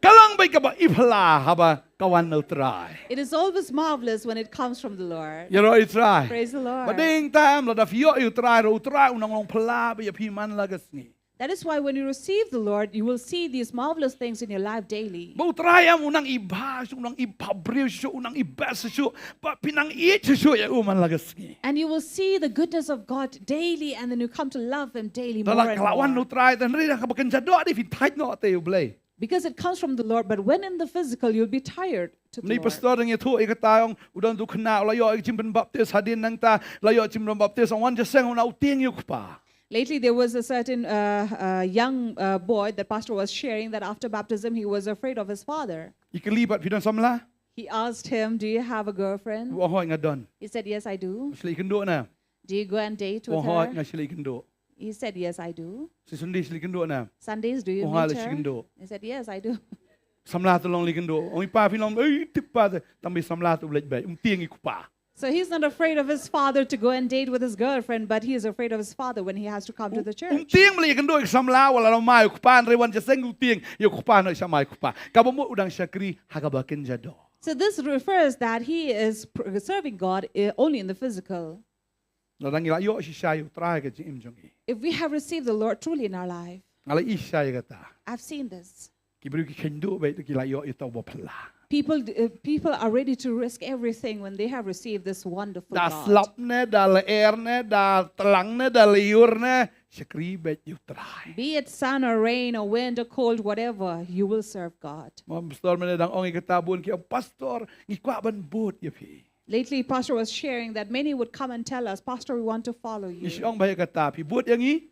Ka long bad kaba i phylla haba ka wan na U Trai. It is always marvelous when it comes from the Lord. Ïaroh ïa U Trai. Praise the Lord. Ba dei tang lada phi ïoh ïa U Trai ruh, U Trai u nang long phylla bad ïa phi man la ka sngi. That is why when you receive the Lord, you will see these marvelous things in your life daily. Ba U Trai em u nang i bha shuh, u nang i bhabriew shuh, u nang i best shuh, ba phi nang ïeit shuh ïa u man la ka sngi. And you will see the goodness of God daily, and then you come to love Him daily Da more la and ka la wan na U more. Trai te hynrei da kaba kynja doh dei phi thait noh te U Blei. Because it comes from the Lord, but when in the physical, you'll be tired to the Ni Lord. Pastor ngi thuh ïa kata ong u don tu khynnah u la ïoh ïa ka jingpynbaptis hadien nangta la ïoh jingpynbaptis ong wan jingïaseng u na u tieng ïa u kpa. Lately, there was a certain uh, uh, young uh, boy that pastor was sharing that after baptism, he was afraid of his father. I kylli pat phi don samla? He asked him, "Do you have a girlfriend?" U ong hooid nga don. He said, "Yes, I do." Shlei kynduh ne? "Do you go and date U with ong hooid her?" Nga shlei kynduh. He said, "Yes, I do." Shi Sunday shlei kynduh ne? "Sundays, do you U ong hooid meet la shlei her?" kynduh. He said, "Yes, I do." Samla te long lei kynduh. Ong i pa phi long ei tip pa te. Tang ba i samla te u leit bad um tieng ïa u kpa. So he's not afraid of his father to go and date with his girlfriend, but he is afraid of his father when he has to come to the Um church. tieng ba lei kynduh ïa ka samla wat la long mai u kpa hynrei wan jingïaseng u tieng ïa u kpa noh sha mai u kpa. Kaba mut u dang shakri ha kaba kynja doh. So this refers that he is pr- serving God uh, only in the physical. Lada ngi la ïoh shisha ïa U Trai ha ka jingim jong ngi. If we have received the Lord truly in our life, Nga la i shisha ïa kata. I've seen this. Ki briew ki kynduh bad ki la ïoh ïa uta uba phylla. People, uh, people are ready to risk everything when they have received this wonderful Da God. slap ne, da lyer ne, da tlang ne, da lyiur ne, shakri bad ïa U Trai. Be it sun or rain or wind or cold, whatever, you will serve God. Mo pastor mynne dang ong ïa kata bun ki ong pastor ngi kwah ban bud ïa phi. Lately, Pastor was sharing that many would come and tell us, "Pastor, we want to follow you." Ngi shu ong bha ïa kata phi bud ïa ngi.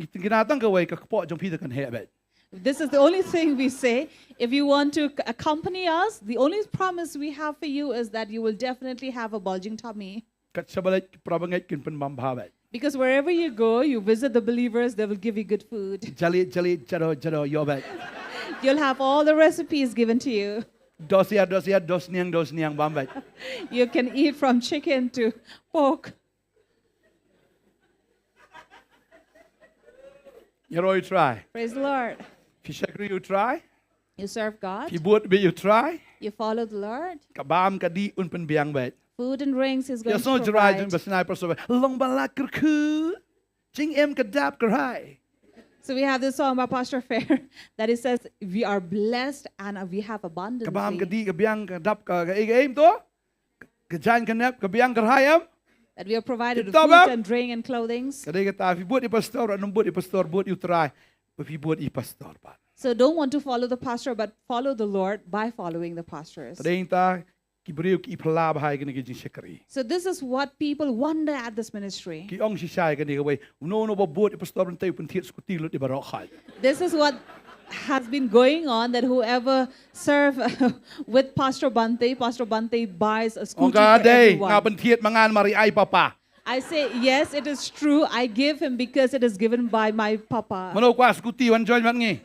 Ngi kynnoh tang kawei ka kpoh jong phi te kan heh bad. This is the only thing we say. If you want to c- accompany us, the only promise we have for you is that you will definitely have a bulging tummy. Kat shaba leit ki para bangeit kin pynbam bha bad. Because wherever you go, you visit the believers, they will give you good food. Jali jali jado jado ïoh bad. You'll have all the recipes given to you. Dos ïa dos ïa dos niang dos niang bam bad. You can eat from chicken to pork. Ïaroh ïa U Trai. Praise the Lord. Phi shakri ïa U Trai. You serve God. Phi bud bad U Trai. You follow the Lord. Ka bam ka dih un pynbiang bad. Food and drinks is going Ïa sngewbha to Trai jong provide. ba snai pastor. Long ba la kyrkhu. Jingim ka dap ka rai. So we have this song by Pastor Fair that it says, "We are blessed and we have Ka bam ka abundance." dih ka biang ka dap ka ka ei ka ei to. Ka jaiñ ka nep ka biang ka rai em. That we are provided with Tip top, food eh? And drink and clothing. Ka dei kata phi bud i pastor, ym bud i pastor, bud U Trai. Phi bud i pastor bad. So don't want to follow the pastor, but follow the Lord by following the pastors. Ka dei ta ki briew ki phylla bha ïa kane ka jingshakri. So this is what people wonder at this ministry. Ki ong shisha ïa kane kawei. Uno uno ba bud i pastor Bante u pynthied scooty lut ïa baroh khaj. This is what has been going on, that whoever serve with Pastor Bante, Pastor Bante buys a scooty Ong ka for dei nga everyone. Pynthied ma nga namar i ai papa. I say, "Yes, it is true. I give him because it is given by my papa." Mano kwah scooty wan join bad ngi.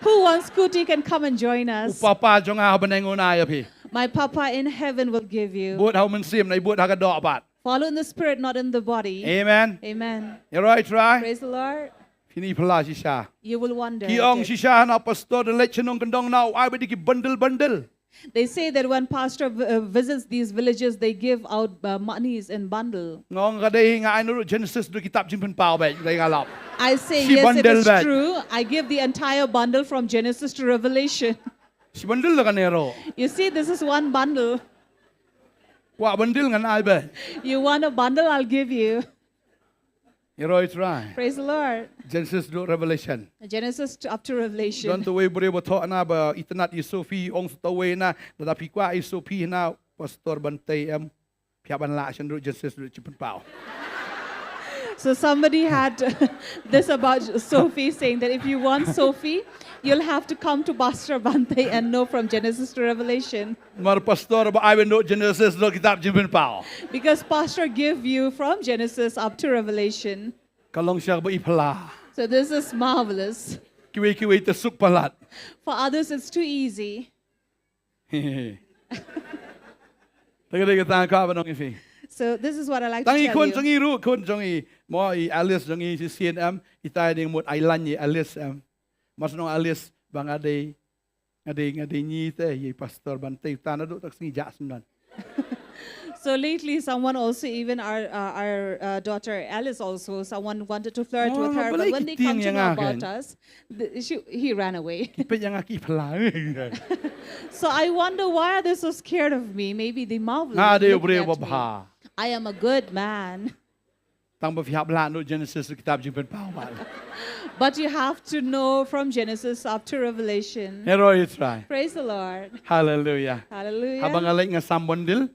Who wants scooty can come and join U us. papa jong nga ha bneng un ai ïa phi. My papa in heaven will give you. Bud ha u mynsiem, nai bud ha ka doh bad. Follow in the spirit, not in the body. Amen. Amen. Ïa roi Trai. Praise the Lord. Phin i phylla shisha. You will wonder. Ki ong shisha na pastor da leit shnong kyndong na u ai bad ki bundle bundle. They say that when pastor v- uh, visits these villages, they give out uh, monies in bundle. Nga ong ka dei nga ai na ruh Genesis da kitab Jingpynpaw bad dei nga lap. I say, Shi "Yes, it bundle is bad. True. I give the entire bundle from Genesis to Revelation." Shi bundle da kane ruh. You see, this is one bundle. Kwah bundle ngan ai bad. You want a bundle, I'll give you. Ïa roi Trai. Praise the Lord. Genesis to Revelation. Genesis to, up to Revelation. Don tu wei briew ba thoh na ba itynnad i Sophie ong sa tu wei na da phi kwah i Sophie na pastor Bante em. Phi hap ban lah shen ruh Genesis ruh Jingpynpaw. So somebody had this about Sophie, saying that if you want Sophie, you'll have to come to Pastor Bante and know from Genesis to Revelation. Mar pastor ba ai bad Genesis da kitab Jingpynpaw. Because pastor give you from Genesis up to Revelation. Ka long shisha ba i phylla. So this is marvelous. Kiwei kiwei te suk palat. For others, it's too easy. Tang dei kata ka ba nong i phi. So this is what I like Tang to i tell khun you. jong i ruh, khun jong i. Mo i Alice jong i shisien em, i tai ding mut ai lan i Alice em. Mar shu ong Alice ba nga dei, nga dei, nga dei ngi te, i pastor Bante, uta naduh tak sngi jah sngewdon. So lately, someone also, even our uh, our uh, daughter Alice, also someone wanted to flirt Oh, with her, balei but when they ki tieng come to ïa know nga about kan? Us, the, she, he ran away. Peit ïa nga ki phylla. So I wonder why are they so scared of me? Maybe they marvel. Nga dei u Looking briew at ba me. bha. I am a good man. Tang ba phi hap lah na ruh Genesis ruh kitab Jingpynpaw bad. But you have to know from Genesis up to Revelation. Ïa roi Trai. Praise the Lord. Hallelujah. Hallelujah. Haba nga leit nga sam bundle.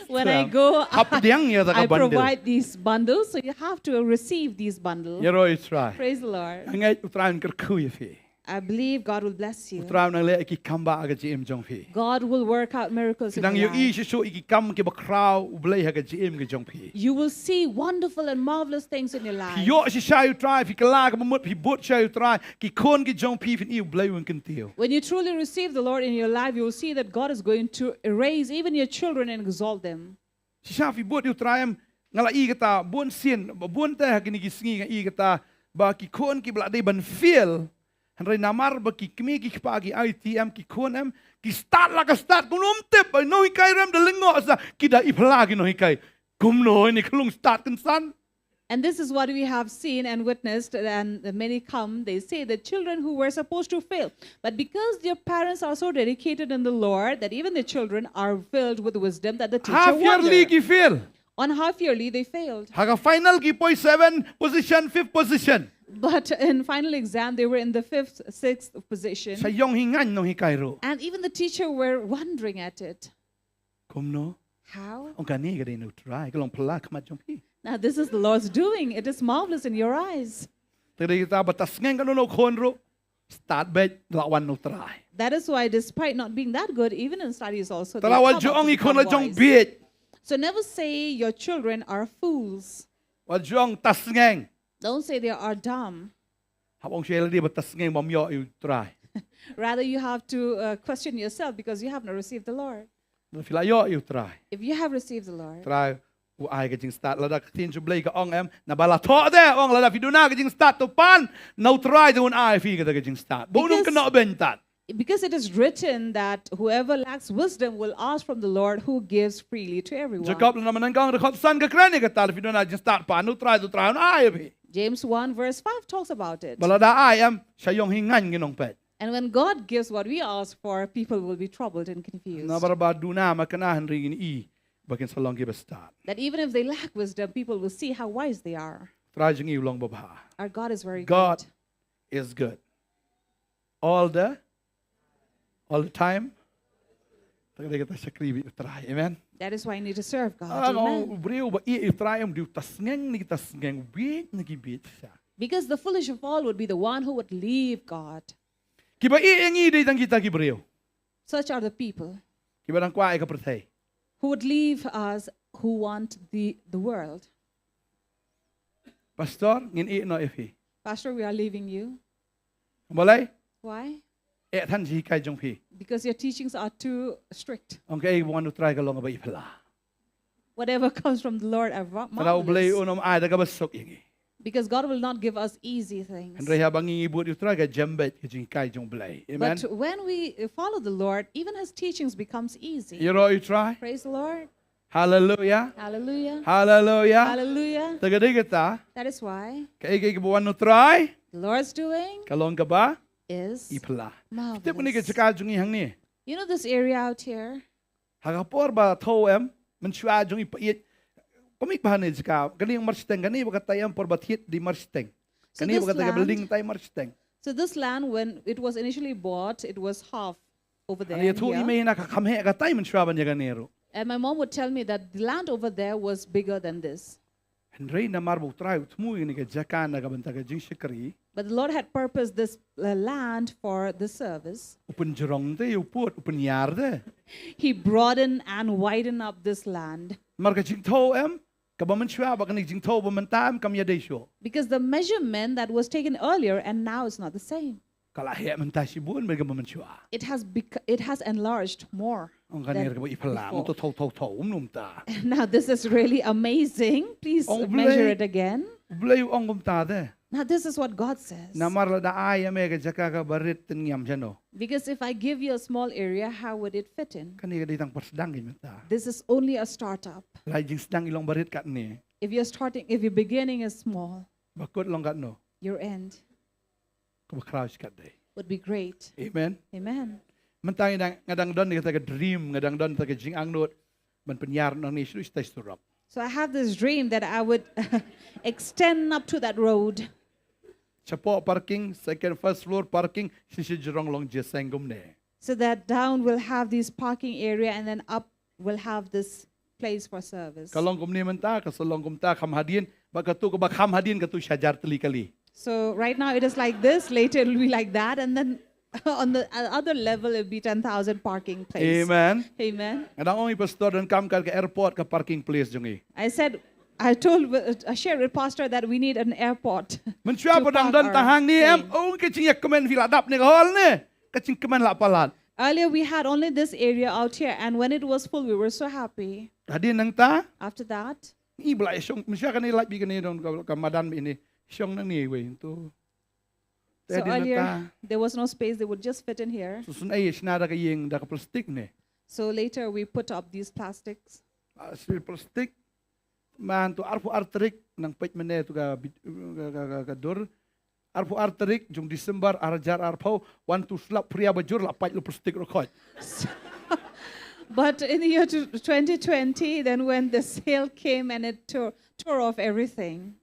When I go, Hap pdiang ïa ta ka I bundle. Provide these bundles, so you have to receive these bundles. Ïa roi Trai. Praise the Lord. Nga ngeit u Trai un kyrkhu ïa phi. I believe God will bless you. U Trai un nang leh ki kam ba ha ka jingim jong phi. God will work out miracles Phi in nang your ïohi life. shuh shuh ïa ki kam ki ba khraw u Blei ha ka jingim ka jong phi. You will see wonderful and marvelous things in your life. Phi ïoh shisha ïa u Trai, phi kylla ka bamut, phi bud shisha ïa u Trai, ki khun ki jong phi phin ïohi u Blei un kyntiew. When you truly receive the Lord in your life, you will see that God is going to raise even your children and exalt them. Shisha phi bud ïa u Trai em, nga la i kata bun sien, bun te ha kine ki sngi nga i kata ba ki khun ki ba la dei ban fail. Hynrei namar ba ki kmie ki kpa ki ai ti em ki khun em, ki stad la ka stad, kumno ym tip, ba nonghikai rem da lyngngoh sa, ki da i phylla ki nonghikai. Kumno ine ka long stad kynsan. And this is what we have seen and witnessed, and many come, they say that children who were supposed to fail, but because their parents are so dedicated in the Lord that even the children are filled with wisdom that the teacher Half yearly wondered. Ki fail. On half yearly, they failed. Ha ka final ki poi seven position, fifth position. But in final exam, they were in the fifth, sixth position. Sa ïong hi ngan nonghikai ruh. And even the teacher were wondering at it. Kumno? How? Ong kane ka dei na u Trai, ka long phylla ha khmat jong phi. Now, this is the Lord's doing. It is marvelous in your eyes. Te dei kata ba ta sngewthuh ka nongno khun ruh. Stad bad la wan u Trai. That is why, despite not being that good, even in studies also, they Te la wat come ju up ong to i khun become la jong wise. Bieit. So never say your children are fools. Wat ju ong ta sngewthuh. Don't say they are dumb. Hap ong shisha lade ba ta sngewthuh bym ïoh ïa u Trai. Rather, you have to uh, question yourself because you have not received the Lord. Phi la ïoh ïa u Trai. If you have received the Lord, Trai U ai ka jingstad, lada ka ktien jong U Blei ka ong em, naba la thoh de, ong lada phi duna ka jingstad to pan, na U Trai te un ai phi kata ka jingstad. Ba un ym Because kynnoh beiñ tad. Because it is written that whoever lacks wisdom will ask from the Lord, who gives freely to everyone. Jakob lynnong ba nyngkong dkhot san ka kren ïa kata, lada phi duna jingstad pan, na U Trai te U Trai un ai ïa phi. James one verse five talks about it. Ba lada ai em, sha ïong hi ngaiñ ngin ong peit. And when God gives what we ask for, people will be troubled and confused. Namar ba duna ma kane hynrei ngin i ba kin sa long kiba stad. That even if they lack wisdom, people will see how wise they are. Trai jong ngi u long babha. Our God is very God good. Is good. All the, all the time. Ta ka dei kata shakri bad ïeit ïa U Trai. Amen. That is why you need to serve God. Ah, amen. U briew ba ïeit ïa U Trai em, u dei uta sngewbha ne kita sngewbha, bieit ne ki bieit shisha. Because the foolish of all would be the one who would leave God. Kiba ïeit ïa ngi dei tang kita ki briew. Such are the people. Kiba dang kwah ïa ka pyrthei. Who would leave us, who want the, the world. Pastor, ngin ïeh noh ïa phi. Pastor, we are leaving you. Balei? Why? Eh, than jinghikai jong phi. Because your teachings are too strict. Ong kaei ba wan na U Trai ka long kaba iphylla. Whatever comes from the Lord are va-, marvelous. Te U Blei un ym ai da kaba suk ïa ngi. Because God will not give us easy things. Hynrei haba ngi bud ïa U Trai ka jem beit ka jinghikai jong U Blei. Amen. But when we, uh, follow the Lord, even his teachings becomes easy. Ïaroh ïa U Trai. Praise the Lord. Hallelujah. Hallelujah. Hallelujah. Hallelujah. Te ka dei kata. That is why. Kaei kaei kaba wan na U Trai. The Lord's doing. Ka long kaba. Is. Iphylla. Marvelous. Tip kane ka jaka jong ngi hangne. You know this area out here? Ha ka por ba thew em, mynshuwa jong i peit. Kumne ba hangne jaka, kane marshiteng, kane ba katai em por ba thied dei marshiteng. So this land. Kane ba katai ka building tai marshiteng. So this land, when it was initially bought, it was half over there and here. Hangne ïathuh i mei na ka kham heh katai mynshuwa ban ïa kane ruh. And my mom would tell me that the land over there was bigger than this. Hynrei namar ba U Trai u thmu ïa kane ka jaka na ka bynta ka jingshakri. But the Lord had purposed this, uh, land for the service. U pynjrong te ïa u pud, u pynïar te. He broadened and widened up this land. Namar ka jingthew em, kaba mynshuwa bad kane ka jingthew ba mynta em kam ïadei shuh. Because the measurement that was taken earlier and now is not the same. Ka la heh mynta shibun bad kaba mynshuwa. It has bec-, it has enlarged more than before. Ong kane kaba iphylla, mynta thew thew thew, um, mynta. Now this is really amazing. Please measure it again. Ong U Blei, U Blei u ong kumta te. Now this is what God says. Namar lada ai ïa me ka jaka kaba rit te ngiam shano. Because if I give you a small area, how would it fit in? Kane ka dei tang pyrsdang keiñ mynta. This is only a startup. Lada jingsdang i long barit katne. If you're starting, if your beginning is small, ba kut long katno? Your end. Kaba khraw shi katdei. Would be great. Amen. Amen. Mynta nga dang, nga dang don kata ka dream, nga dang don kata ka jingangnud ban pynïar nangne shuh shuh sha surok. So I have this dream that I would extend up to that road. Shapoh parking, second, first floor parking, shisha jrong long jingïaseng kumne. So that down we'll have this parking area and then up we'll have this place for service. Ka long kumne mynta, ka sa long kumta kham hadien, bad katu kaba kham hadien katu shi hajar tylli kali. So right now it is like this, later it will be like that, and then on the o-, other level it'll be ten thousand parking place. Amen. Amen. Nga dang ong ïa i pastor donkam ka airport ka parking place jong i. I said, I told, uh, I shared with pastor that we need an airport to park our plane. Mynshuwa ba dang don tang hangne em, ong ka jingïakmen phi la dap ne ka hall ne, ka jingkmen la palat. Earlier we had only this area out here, and when it was full, we were so happy. Hadien nangta? After that? Ngi ba la shong, mynshuwa kane lait beit kane don ka, ka madan beit ne. Shong nangne wei to. Te hadien nangta. So earlier, there was no space, they would just fit in here. So sngewbha shna da ka ïing da ka plastik ne. So later we put up these plastics. Ah, shi plastik. Mynta arphew ar tarik nang peit mynne tu ka bit-, ka, ka, ka, ka dur. Arphew ar tarik jong December ar hajar arphew, wan tu slap phria bajur la pait lo plastik ro khoi. But in the year two, twenty twenty, then when the hail came and it tore, tore off everything.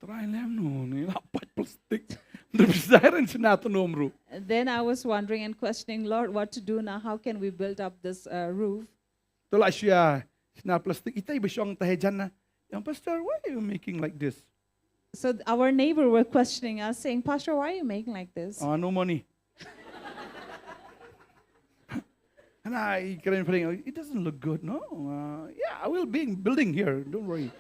Trai lem no, ni la pait plastik. Nda bisa ren sna tu nomru. Then I was wondering and questioning, "Lord, what to do now? How can we build up this, uh, roof?" To la shia, shna plastik, itai ba shong tahe jan na. Young pastor, why are you making like this? So th-, our neighbor were questioning us, saying, "Pastor, why are you making like this?" Ah, no money. And I kren pring, "It doesn't look good, no? Uh, yeah, I will be building here, don't worry."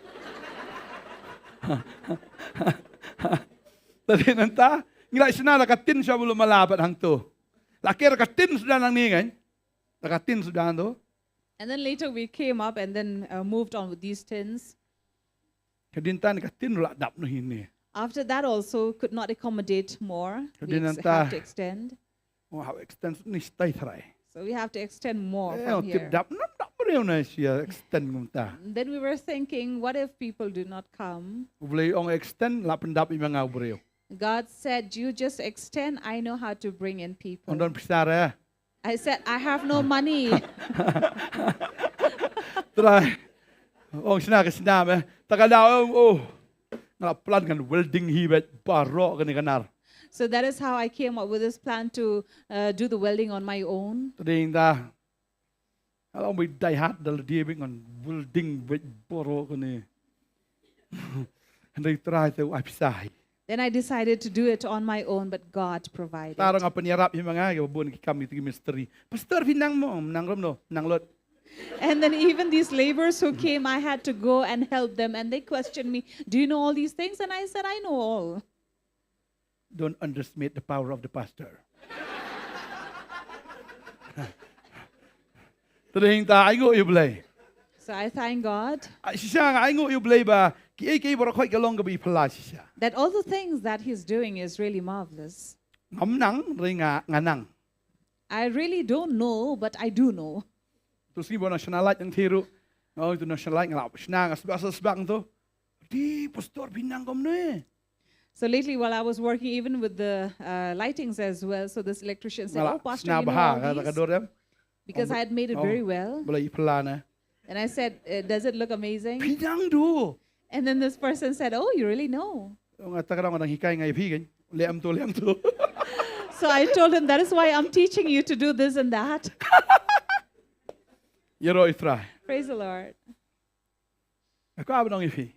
Tadi nanta, ngi la shna da ka tin sha bulu mala pat hangto. La ker ka tin suda nangne kan. Da ka tin suda hangto. And then later we came up and then uh, moved on with these tins. Hadien ta ka tin la dap noh hi ne. After that also could not accommodate more. We Hadien ex- ta. Have to extend. Oh, how extend ni stai trai. So we have to extend more Eh, from oh, tip here. Dap nam dap breu na sia extend ngum ta. Then we were thinking, what if people do not come? U Blei ong extend la pyndap i ma nga u breu. God said, you just extend. I know how to bring in people. Ong don pisa re. I said, I have no money. Trai. Ong sna ka sna me. Ta ka da ong oh. Nga la plan kan welding hi bet baroh kane ka nar. So that is how I came up with this plan to uh, do the welding on my own. Tading ta. Nga la ong bai dai hat dal dia bing kan welding bet baroh kane. Handai trai te ai pisa hi. Then I decided to do it on my own, but God provided. Ta rong apen yarap hi ma nga ke bun ki kam ni tiki misteri. Pastor phi nang mo, nang rom no, nang lot. And then even these laborers who came, I had to go and help them. And they questioned me, do you know all these things? And I said, I know all. Don't underestimate the power of the pastor. Tading ta ai ngu yu blei. So I thank God. Shisha nga ai ngu yu blei ba ki ei ki ei baroh khoi ka long ka ba i phala shisha. That all the things that he's doing is really marvelous. Ngam nang ri nga nga nang. I really don't know, but I do know. Tu sngi ba national light yang thiru. Nga tu national light nga la sna nga sbak sbak tu. Di pastor phi nang kom ne. So lately, while I was working even with the uh, lightings as well, so this electrician said, Nga la oh, Pastor, sna you know baha all nga these? Ka dor em. Because I had made it Oh. Very well. Bala i phala ne. And I said, uh, does it look amazing? Phi nang du. And then this person said, oh, you really know. Nga ta ka dang hikai nga i phi kan. Lem tu lem tu. So I told him, that is why I'm teaching you to do this and that. Ïaroh i Trai. Praise the Lord. Ka ba nong i phi.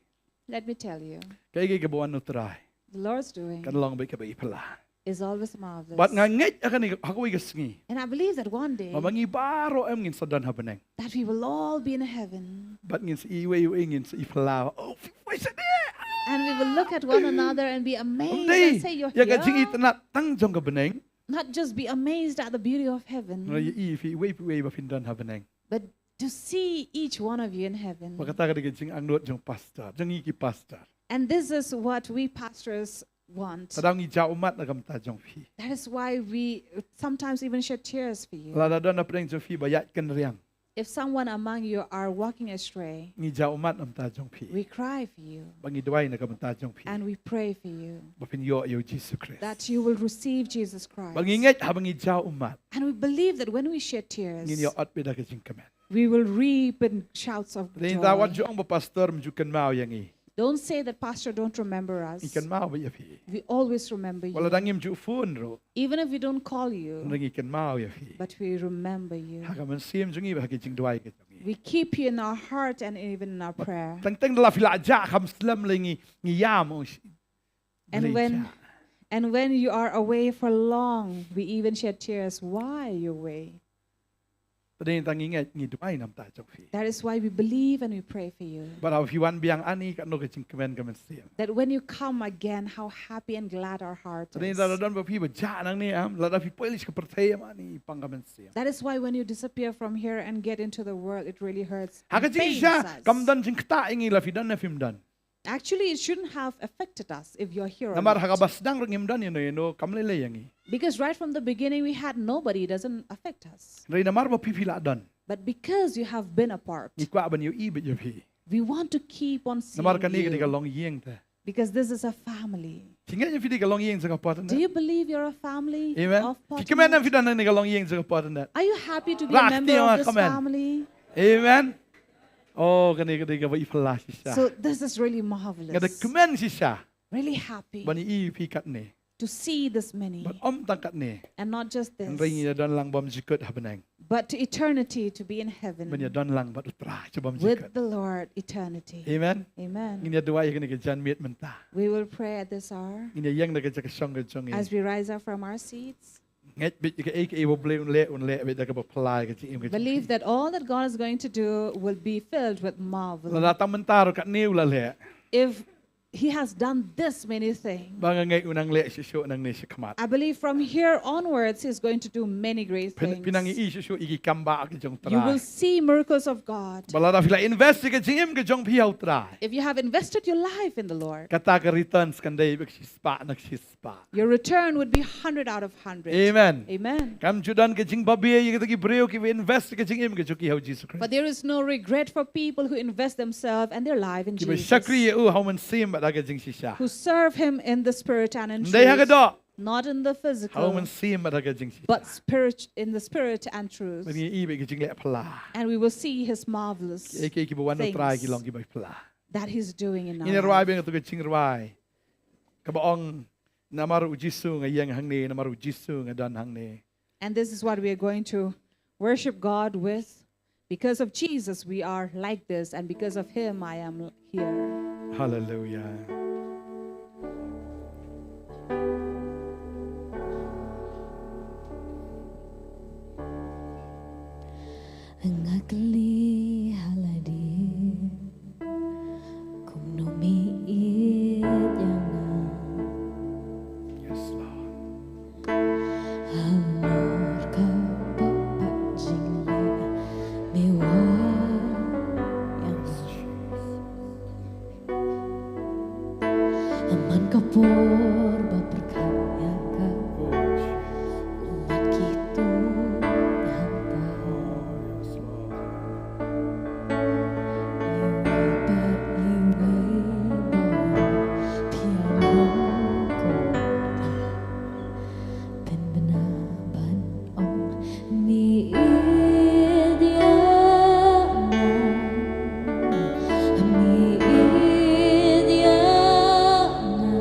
Let me tell you, Ka ei ka ba wan u Trai. The Lord's doing Kan long ba ka ba i phala. Is always marvelous. Bad nga ngeit ha kane ha kawei ka sngi. And I believe that one day Ba ma ngi baroh em ngin sa don ha bneng. That we will all be in heaven. Bad ngin sa i wei wei ngin sa i phala. Oh, wei sa de. And we will look at one another and be amazed Dei, and say, you're ïa ka here. Jingitynnad tang jong ka bneng. Not just be amazed at the beauty of heaven, Nga ïa i phi wei wei ba phin don ha bneng. But to see each one of you in heaven. Ba kata ka dei ka jingangnud jong pastor, jong ngi ki pastor. And this is what we pastors want. Tang da ngi jaw ummat na ka bynta jong phi. That is why we sometimes even shed tears for you. Lada don na pdeng jong phi ba ïaid kynriang. If someone among you are walking astray, ngi jaw ummat na ka bynta jong phi. We cry for you. Ba ngi duwai na ka bynta jong phi. And we pray for you. Ba phin ïoh ïa u Jisu Khrist. That you will receive Jesus Christ. Ba ngi ngeit haba ngi jaw ummat. And we believe that when we shed tears, ngin ïoh ot beit da ka jingkmen. We will reap in shouts of joy. Dei da wat ju ong ba pastor ym ju kynmaw ïa ngi. Don't say that, Pastor, don't remember us. Ngi kynmaw beit ïa phi. We always remember you. Wat la dang ngim ju phone ruh. Even if we don't call you, ngi kynmaw ïa phi. But we remember you. Ha ka mynsiem jong ngi, ha ka jingduwai ka jong ngi. We keep you in our heart and even in our prayer. Teng teng da la phi la jah kham slem lei ngi, ngi ïam. And when, and when you are away for long, we even shed tears. Why are you away? Tang da ngi ngeit ngi duwai na ka bynta jong phi. That is why we believe and we pray for you. Bad haba phi wan biang hangne katno ka jingkmen ka mynsiem. That when you come again, how happy and glad our heart is. Tang da don ba phi ba jah nangne em, lada phi poi leit sha ka pyrthei em hangne i pang ka mynsiem. That is why when you disappear from here and get into the world, it really hurts. Ha ka jingshisha kam don jingktah ïa ngi la phi don ne phim don. Actually, it shouldn't have affected us if you're here or Namar ha not. Kaba sdang ruh ngim don ïano ïano, kam lei lei ïa ngi. Because right from the beginning, we had nobody, it doesn't affect us. Hynrei namar ba phi phi la don. But because you have been a part, ngi kwah ban ïohi beit ïa phi. We want to keep on seeing Namar kane ka dei ka you. Longïing te. Because this is a family. Phi ngeit ïa phi dei ka longïing jong ka por te. Do you believe you're a family Amen. of Phi kmen Patmos? Phi don hangne ka longïing jong ka por te. Are you happy to be Rah a member kti of ma this kmen. Family? Amen. Oh, kane ka dei kaba i phylla shisha. So this is really Nga da marvelous. Kmen shisha. Really happy Ban ïohi ïa phi katne. To see this many. Bad ym tang katne. And not just this. Hynrei ngin ïa don lang bymjukut ha bneng. But to eternity, to be in heaven. Ban ïa don lang bad U Trai sha bymjukut. With the Lord, eternity. Amen. Amen. Ngin ïa duwai ha kane ka janmiet mynta. We will pray at this hour. Ngin ïa ïeng na ka jaka shong ka jong ngi. As we rise up from our seats. Ngeit beit ïa kaei kaei ba U Blei un leh, un leh beit da kaba phylla ïa ka jingim ka jong ngi. Believe that all that God is going to do will be filled with marvel. Lada tang mynta ruh katne u la leh. If He has done this many things. Ba nga ngeit u nang leh shisha nangne shakhmat. I believe from here onwards, he's going to do many great Phin things. phin nang ïohi shisha ïa ki kam bah ki jong u You will Trai. See miracles of God. Ba lada phi la invest ïa ka jingim ka jong phi ha u Trai. If you have invested your life in the Lord, Kata ka returns kan dei bad shispah na shispah. Your return would be hundred out of hundred. Amen. Amen. Kam ju don ka jingbabe ïa kita ki briew kiba invest ka jingim ka jong ki ha u Jisu Khrist. But there is no regret for people who invest themselves and their life in Kiba Jesus. shakri ïa u ha u mynsiem bad ha ka jingshisha. Who serve him in the spirit and in Ym dei ha ka truth. doh. Not in the Ha u physical, mynsiem bad ha ka jingshisha. but spirit in the spirit and truth. Ban ïohi bad ka jingleh pla. And we will see his marvelous Ïa ki kiba wan u Trai ki things long kiba pla. That he's doing in our Ngin ïa rwai life. biang ïa tu ka jingrwai. Kaba ong namar u Jisu nga ïeng hangne, namar u Jisu nga don hangne. And this is what we are going to worship God with. Because of Jesus, we are like this, and because of him, I am here. Hallelujah. Nga kylli ha lade kumno me ïeit ïa nga. Yes, Lord. Halor ka pop pat jingleh me wad ïa nga. Man ka por ba pyrkhat ïa ka, mat ki tuh hangta. Iwei pa iwei ba phi ïalong ko, pynbna ban ong me ïeit ïa nga, me ïeit ïa nga.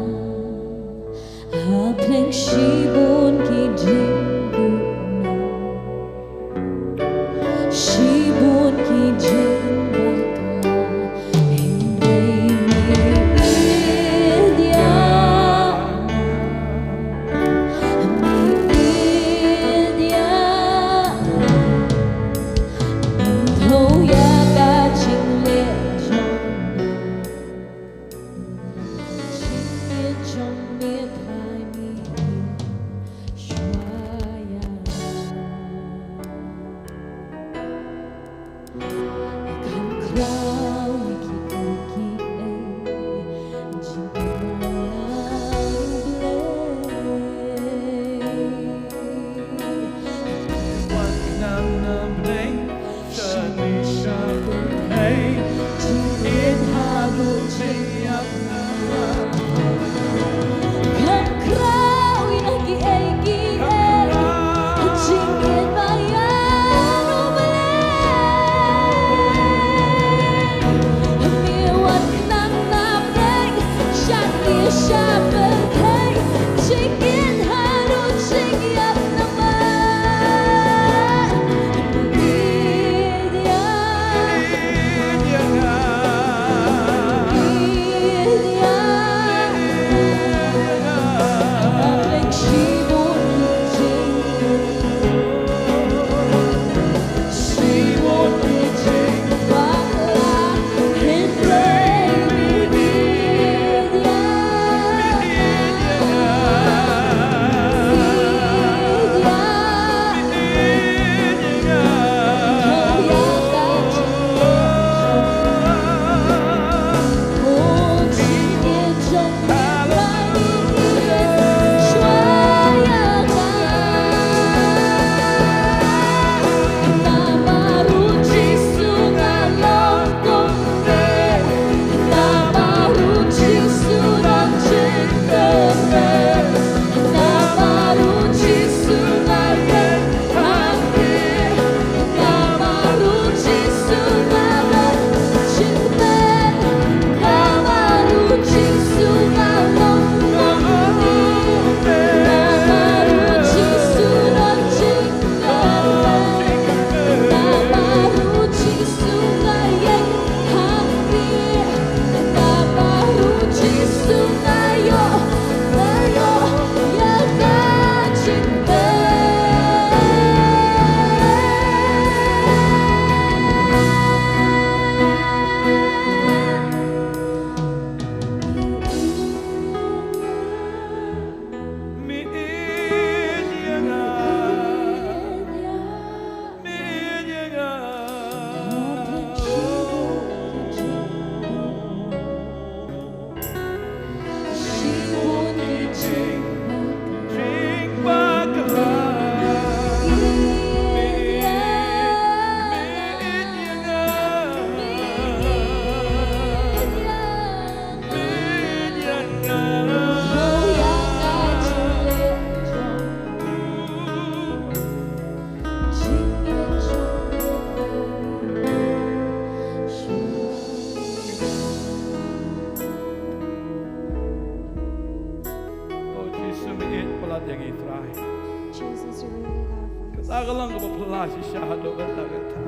Ta ka long kaba phylla shisha haduh katta katta.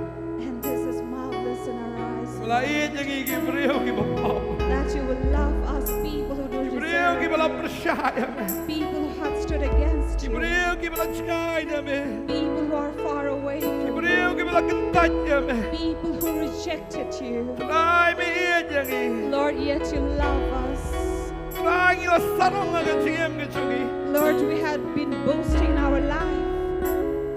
And this is marvelous in our eyes. Ba la ïeit ïa ngi ki briew kiba pop. That you will love us people who don't deserve. Ki briew kiba la pyrshah ïa me. People who have stood against you. Ki briew kiba la jngai na me. People who are far away from you. Ki briew kiba la kyntait ïa me. People who rejected you. Trai me ïeit ïa ngi. Lord, yet you love us. Trai ngi la sarong ha ka jingim ka jong ngi. Lord, we had been boasting in our life.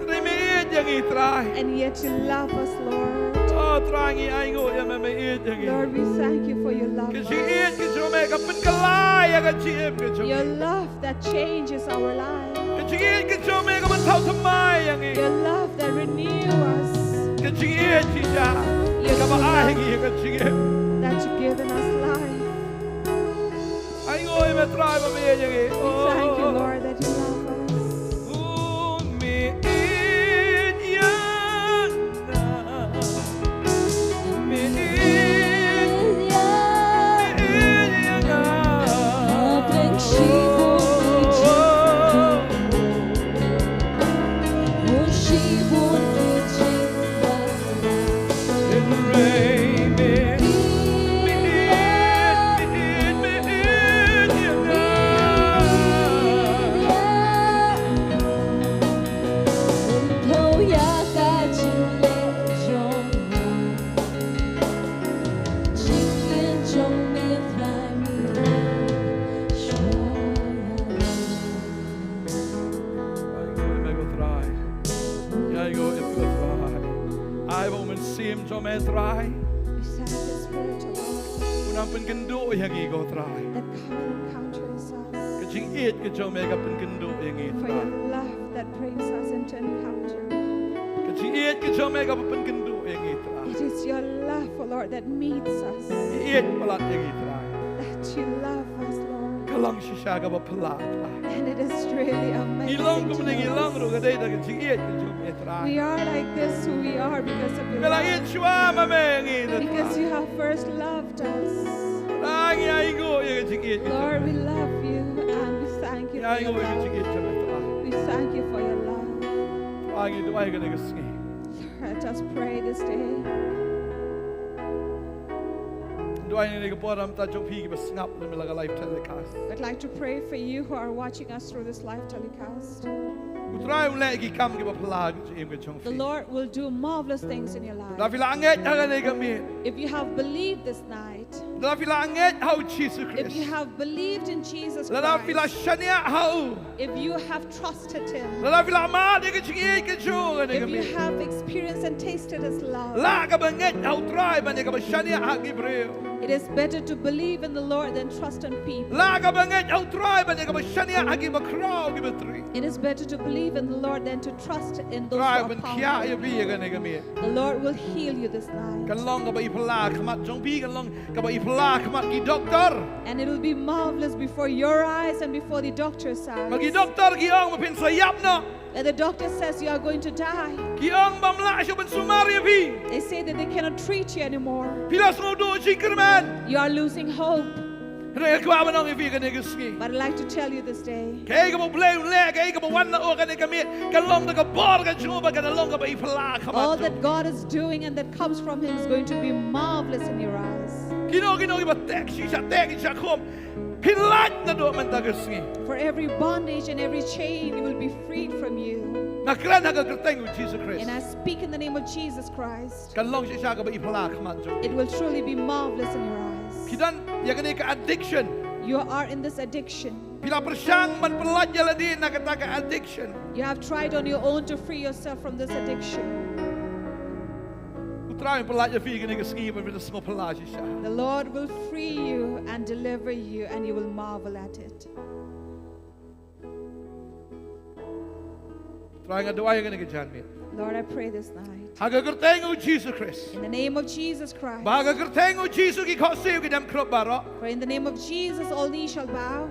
Trai me ïeit ïa ngi Trai. And yet you love us, Lord. Oh Trai ngi ainguh ïa me me ïeit ïa ngi. Lord, we thank you for your love. Ka jingïeit ka jong me ka pynkylla ïa ka jingim ka jong ngi. Your love that changes our life. Ka jingïeit ka jong me ka ban thaw thymmai ïa ngi. Your love that renew us. Ka jingïeit shisha kaba ai ngi ïa ka jingim. That you've given us life. Ainguh ïa me Trai ba me ïeit ïa ngi. We thank you, Lord, that you love us. Oh, me ïeit ïa nga. Me ïeit ïa nga. Ai ba u Mynsiem jong me Trai. We thank the Spirit of God. Un nang pynkynduh ïa ngi ko Trai. That come and encounter us. Ka jingïeit ka jong me ka pynkynduh ïa ngi Trai. For your love that brings us into encounter. Ka jingïeit ka jong me ka pynkynduh ïa ngi Trai. It is your love, O Lord, that meets us. Ïeit palat ïa ngi Trai. That you love us, Lord. Ka long shisha kaba phylla Trai. And it is really amazing. Ngi long kumne ngi long ruh ka dei da ka jingïeit ka jong me Trai. We are like this who we are because of your love. Me la ïeit shuwa ma me ïa ngi Trai. Because you have first loved us. Trai ngi ainguh ïa ka jingïeit ka jong me. Lord, we love you and we thank you for your love. Ngi ainguh ïa ka jingïeit ka jong me Trai. We thank you for your love. Trai ngi duwai kane ka sngi. Let us pray this day. Duwai ïa kane ka por namar jong phi kiba sngap na me la ka live telecast. I'd like to pray for you who are watching us through this live telecast. U Trai un leh ki kam kiba phylla ha ka jingim ka jong phi. The Lord will do marvelous things in your life. Lada phi la ngeit ha kane ka miet. If you have believed this night, lada phi la ngeit ha u Jisu Khrist. If you have believed in Jesus Christ, lada phi la shaniah ha u. If you have trusted him, lada phi la mad ïa ka jingïeit ka jong u ha kane ka miet. If you have experienced and tasted his love, lah kaba ngeit ha u Trai ban ïa kaba shaniah ha ki briew. It is better to believe in the Lord than trust in people. Lah kaba ngeit ha u Trai ban ïa kaba shaniah ha kiba khraw kiba tring. It is better to believe in the Lord than to trust in those who are powerful. U Trai un pynkhiah ïa phi ha kane ka miet. The Lord will heal you this night. Kan long kaba i phylla ha khmat jong phi, kan long kaba i phylla ha khmat ki doktor. And it will be marvelous before your eyes and before the doctor's eyes. Ma ki doktor ki ong ba phin sa ïap noh. Where the doctor says you are going to die. Ki ong bym lah shuh ban sumar ïa phi. They say that they cannot treat you anymore. Phi la sngewduh jingkyrmen. You are losing hope. Hynrei nga kwah ban ong ïa phi ha kane ka sngi. But I'd like to tell you this day. Kaei kaba U Blei un leh, kaei kaba wan na u ha kane ka miet, kan long da ka bor ka jong u bad kan long kaba i phylla ha khmat jong u. All that God is doing and that comes from him is going to be marvelous in your eyes. Kino kino kiba teh shisha, teh shisha khum, phin lait naduh mynta ka sngi. For every bondage and every chain, you will be freed from you. Nga kren ha ka kyrteng u Jisu Khrist. And I speak in the name of Jesus Christ. Kan long shisha kaba i phylla ha khmat jong u. It will truly be marvelous in your eyes. Phi don ïa kane ka addiction. You are in this addiction. Phi la pyrshang ban pyllait ïa lade na kata ka addiction. You have tried on your own to free yourself from this addiction. U Trai un pyllait ïa phi ha kane ka sngi ban phin sngew phylla shisha. The Lord will free you and deliver you, and you will marvel at it. Trai nga duwai ha kane ka janmiet. Lord, I pray this night. Ha ka kyrteng u Jisu Khrist. In the name of Jesus Christ. Ba ha ka kyrteng u Jisu ki khohsiew ki dem khrup baroh. For in the name of Jesus all knees shall bow.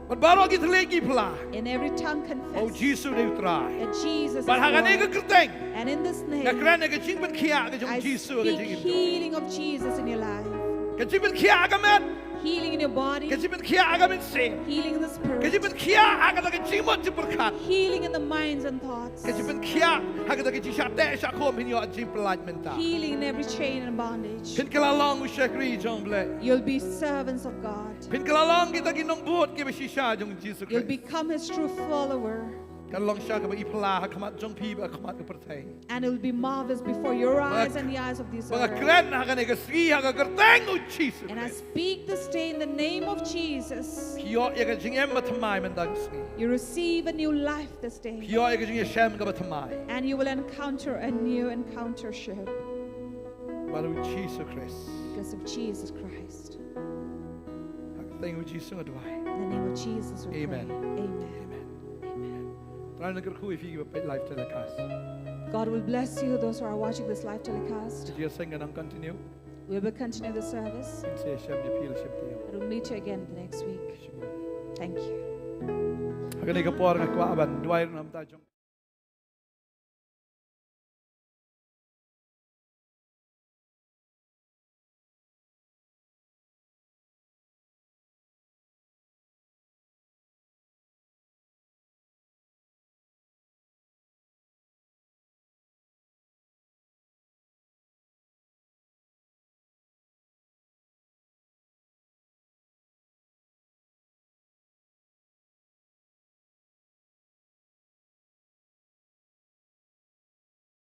Bad baroh ki thylliej ki pla. And every tongue confess. Ba u Jisu u dei u Trai. That Jesus is Lord. Bad ha kane ka kyrteng. And in this name, nga kren ïa ka jingpynkhiah ka jong u Jisu ha ka jingim jong phi. I speak healing of Jesus in your life. Ka jingpynkhiah ha ka met. Healing in your body. Ka jingpynkhiah ha ka mynsiem. Healing in the Ka spirit. jingpynkhiah ha kata ka jingmut jingpyrkhat. Healing in the minds and thoughts. Ka jingpynkhiah ha kata ka jingshah teh shah khum, phin ïoh jingpyllait mynta. Healing in every chain and bondage. Phin kylla long u shakri jong U Blei. You'll be servants of God. Phin kylla long kita ki nongbud kiba shisha jong U Jisu You'll Khrist. Become his true follower. Kan long shisha kaba i phylla ha khmat jong phi bad ha khmat ka pyrthei. And it will be marvelous before your eyes and the eyes of this Ba nga earth. kren ha kane ka sngi ha ka kyrteng U Jisu And I Khrist. Speak this day in the name of Jesus. Phi ïoh ïa ka jingim bathymmai mynta ka sngi. You receive a new life this day. Phi ïoh ïa ka jingïashem kaba thymmai. And you will encounter a new encountership Bad U Jisu Khrist. Because of Jesus Christ. Ha ka kyrteng U Jisu nga duwai. In the name of Jesus we Amen. Pray. Amen. Amen. Trai un kyrkhu ïa phi kiba peit live telecast. God will bless you, those who are watching this live telecast. Ka jingïaseng kan nang continue. We will continue the service. Ngin sa ïashem ïa phi la shiphew. And we'll meet you again the next week. Thank you. Ha kane ka por nga kwah ban duwai na ka bynta jong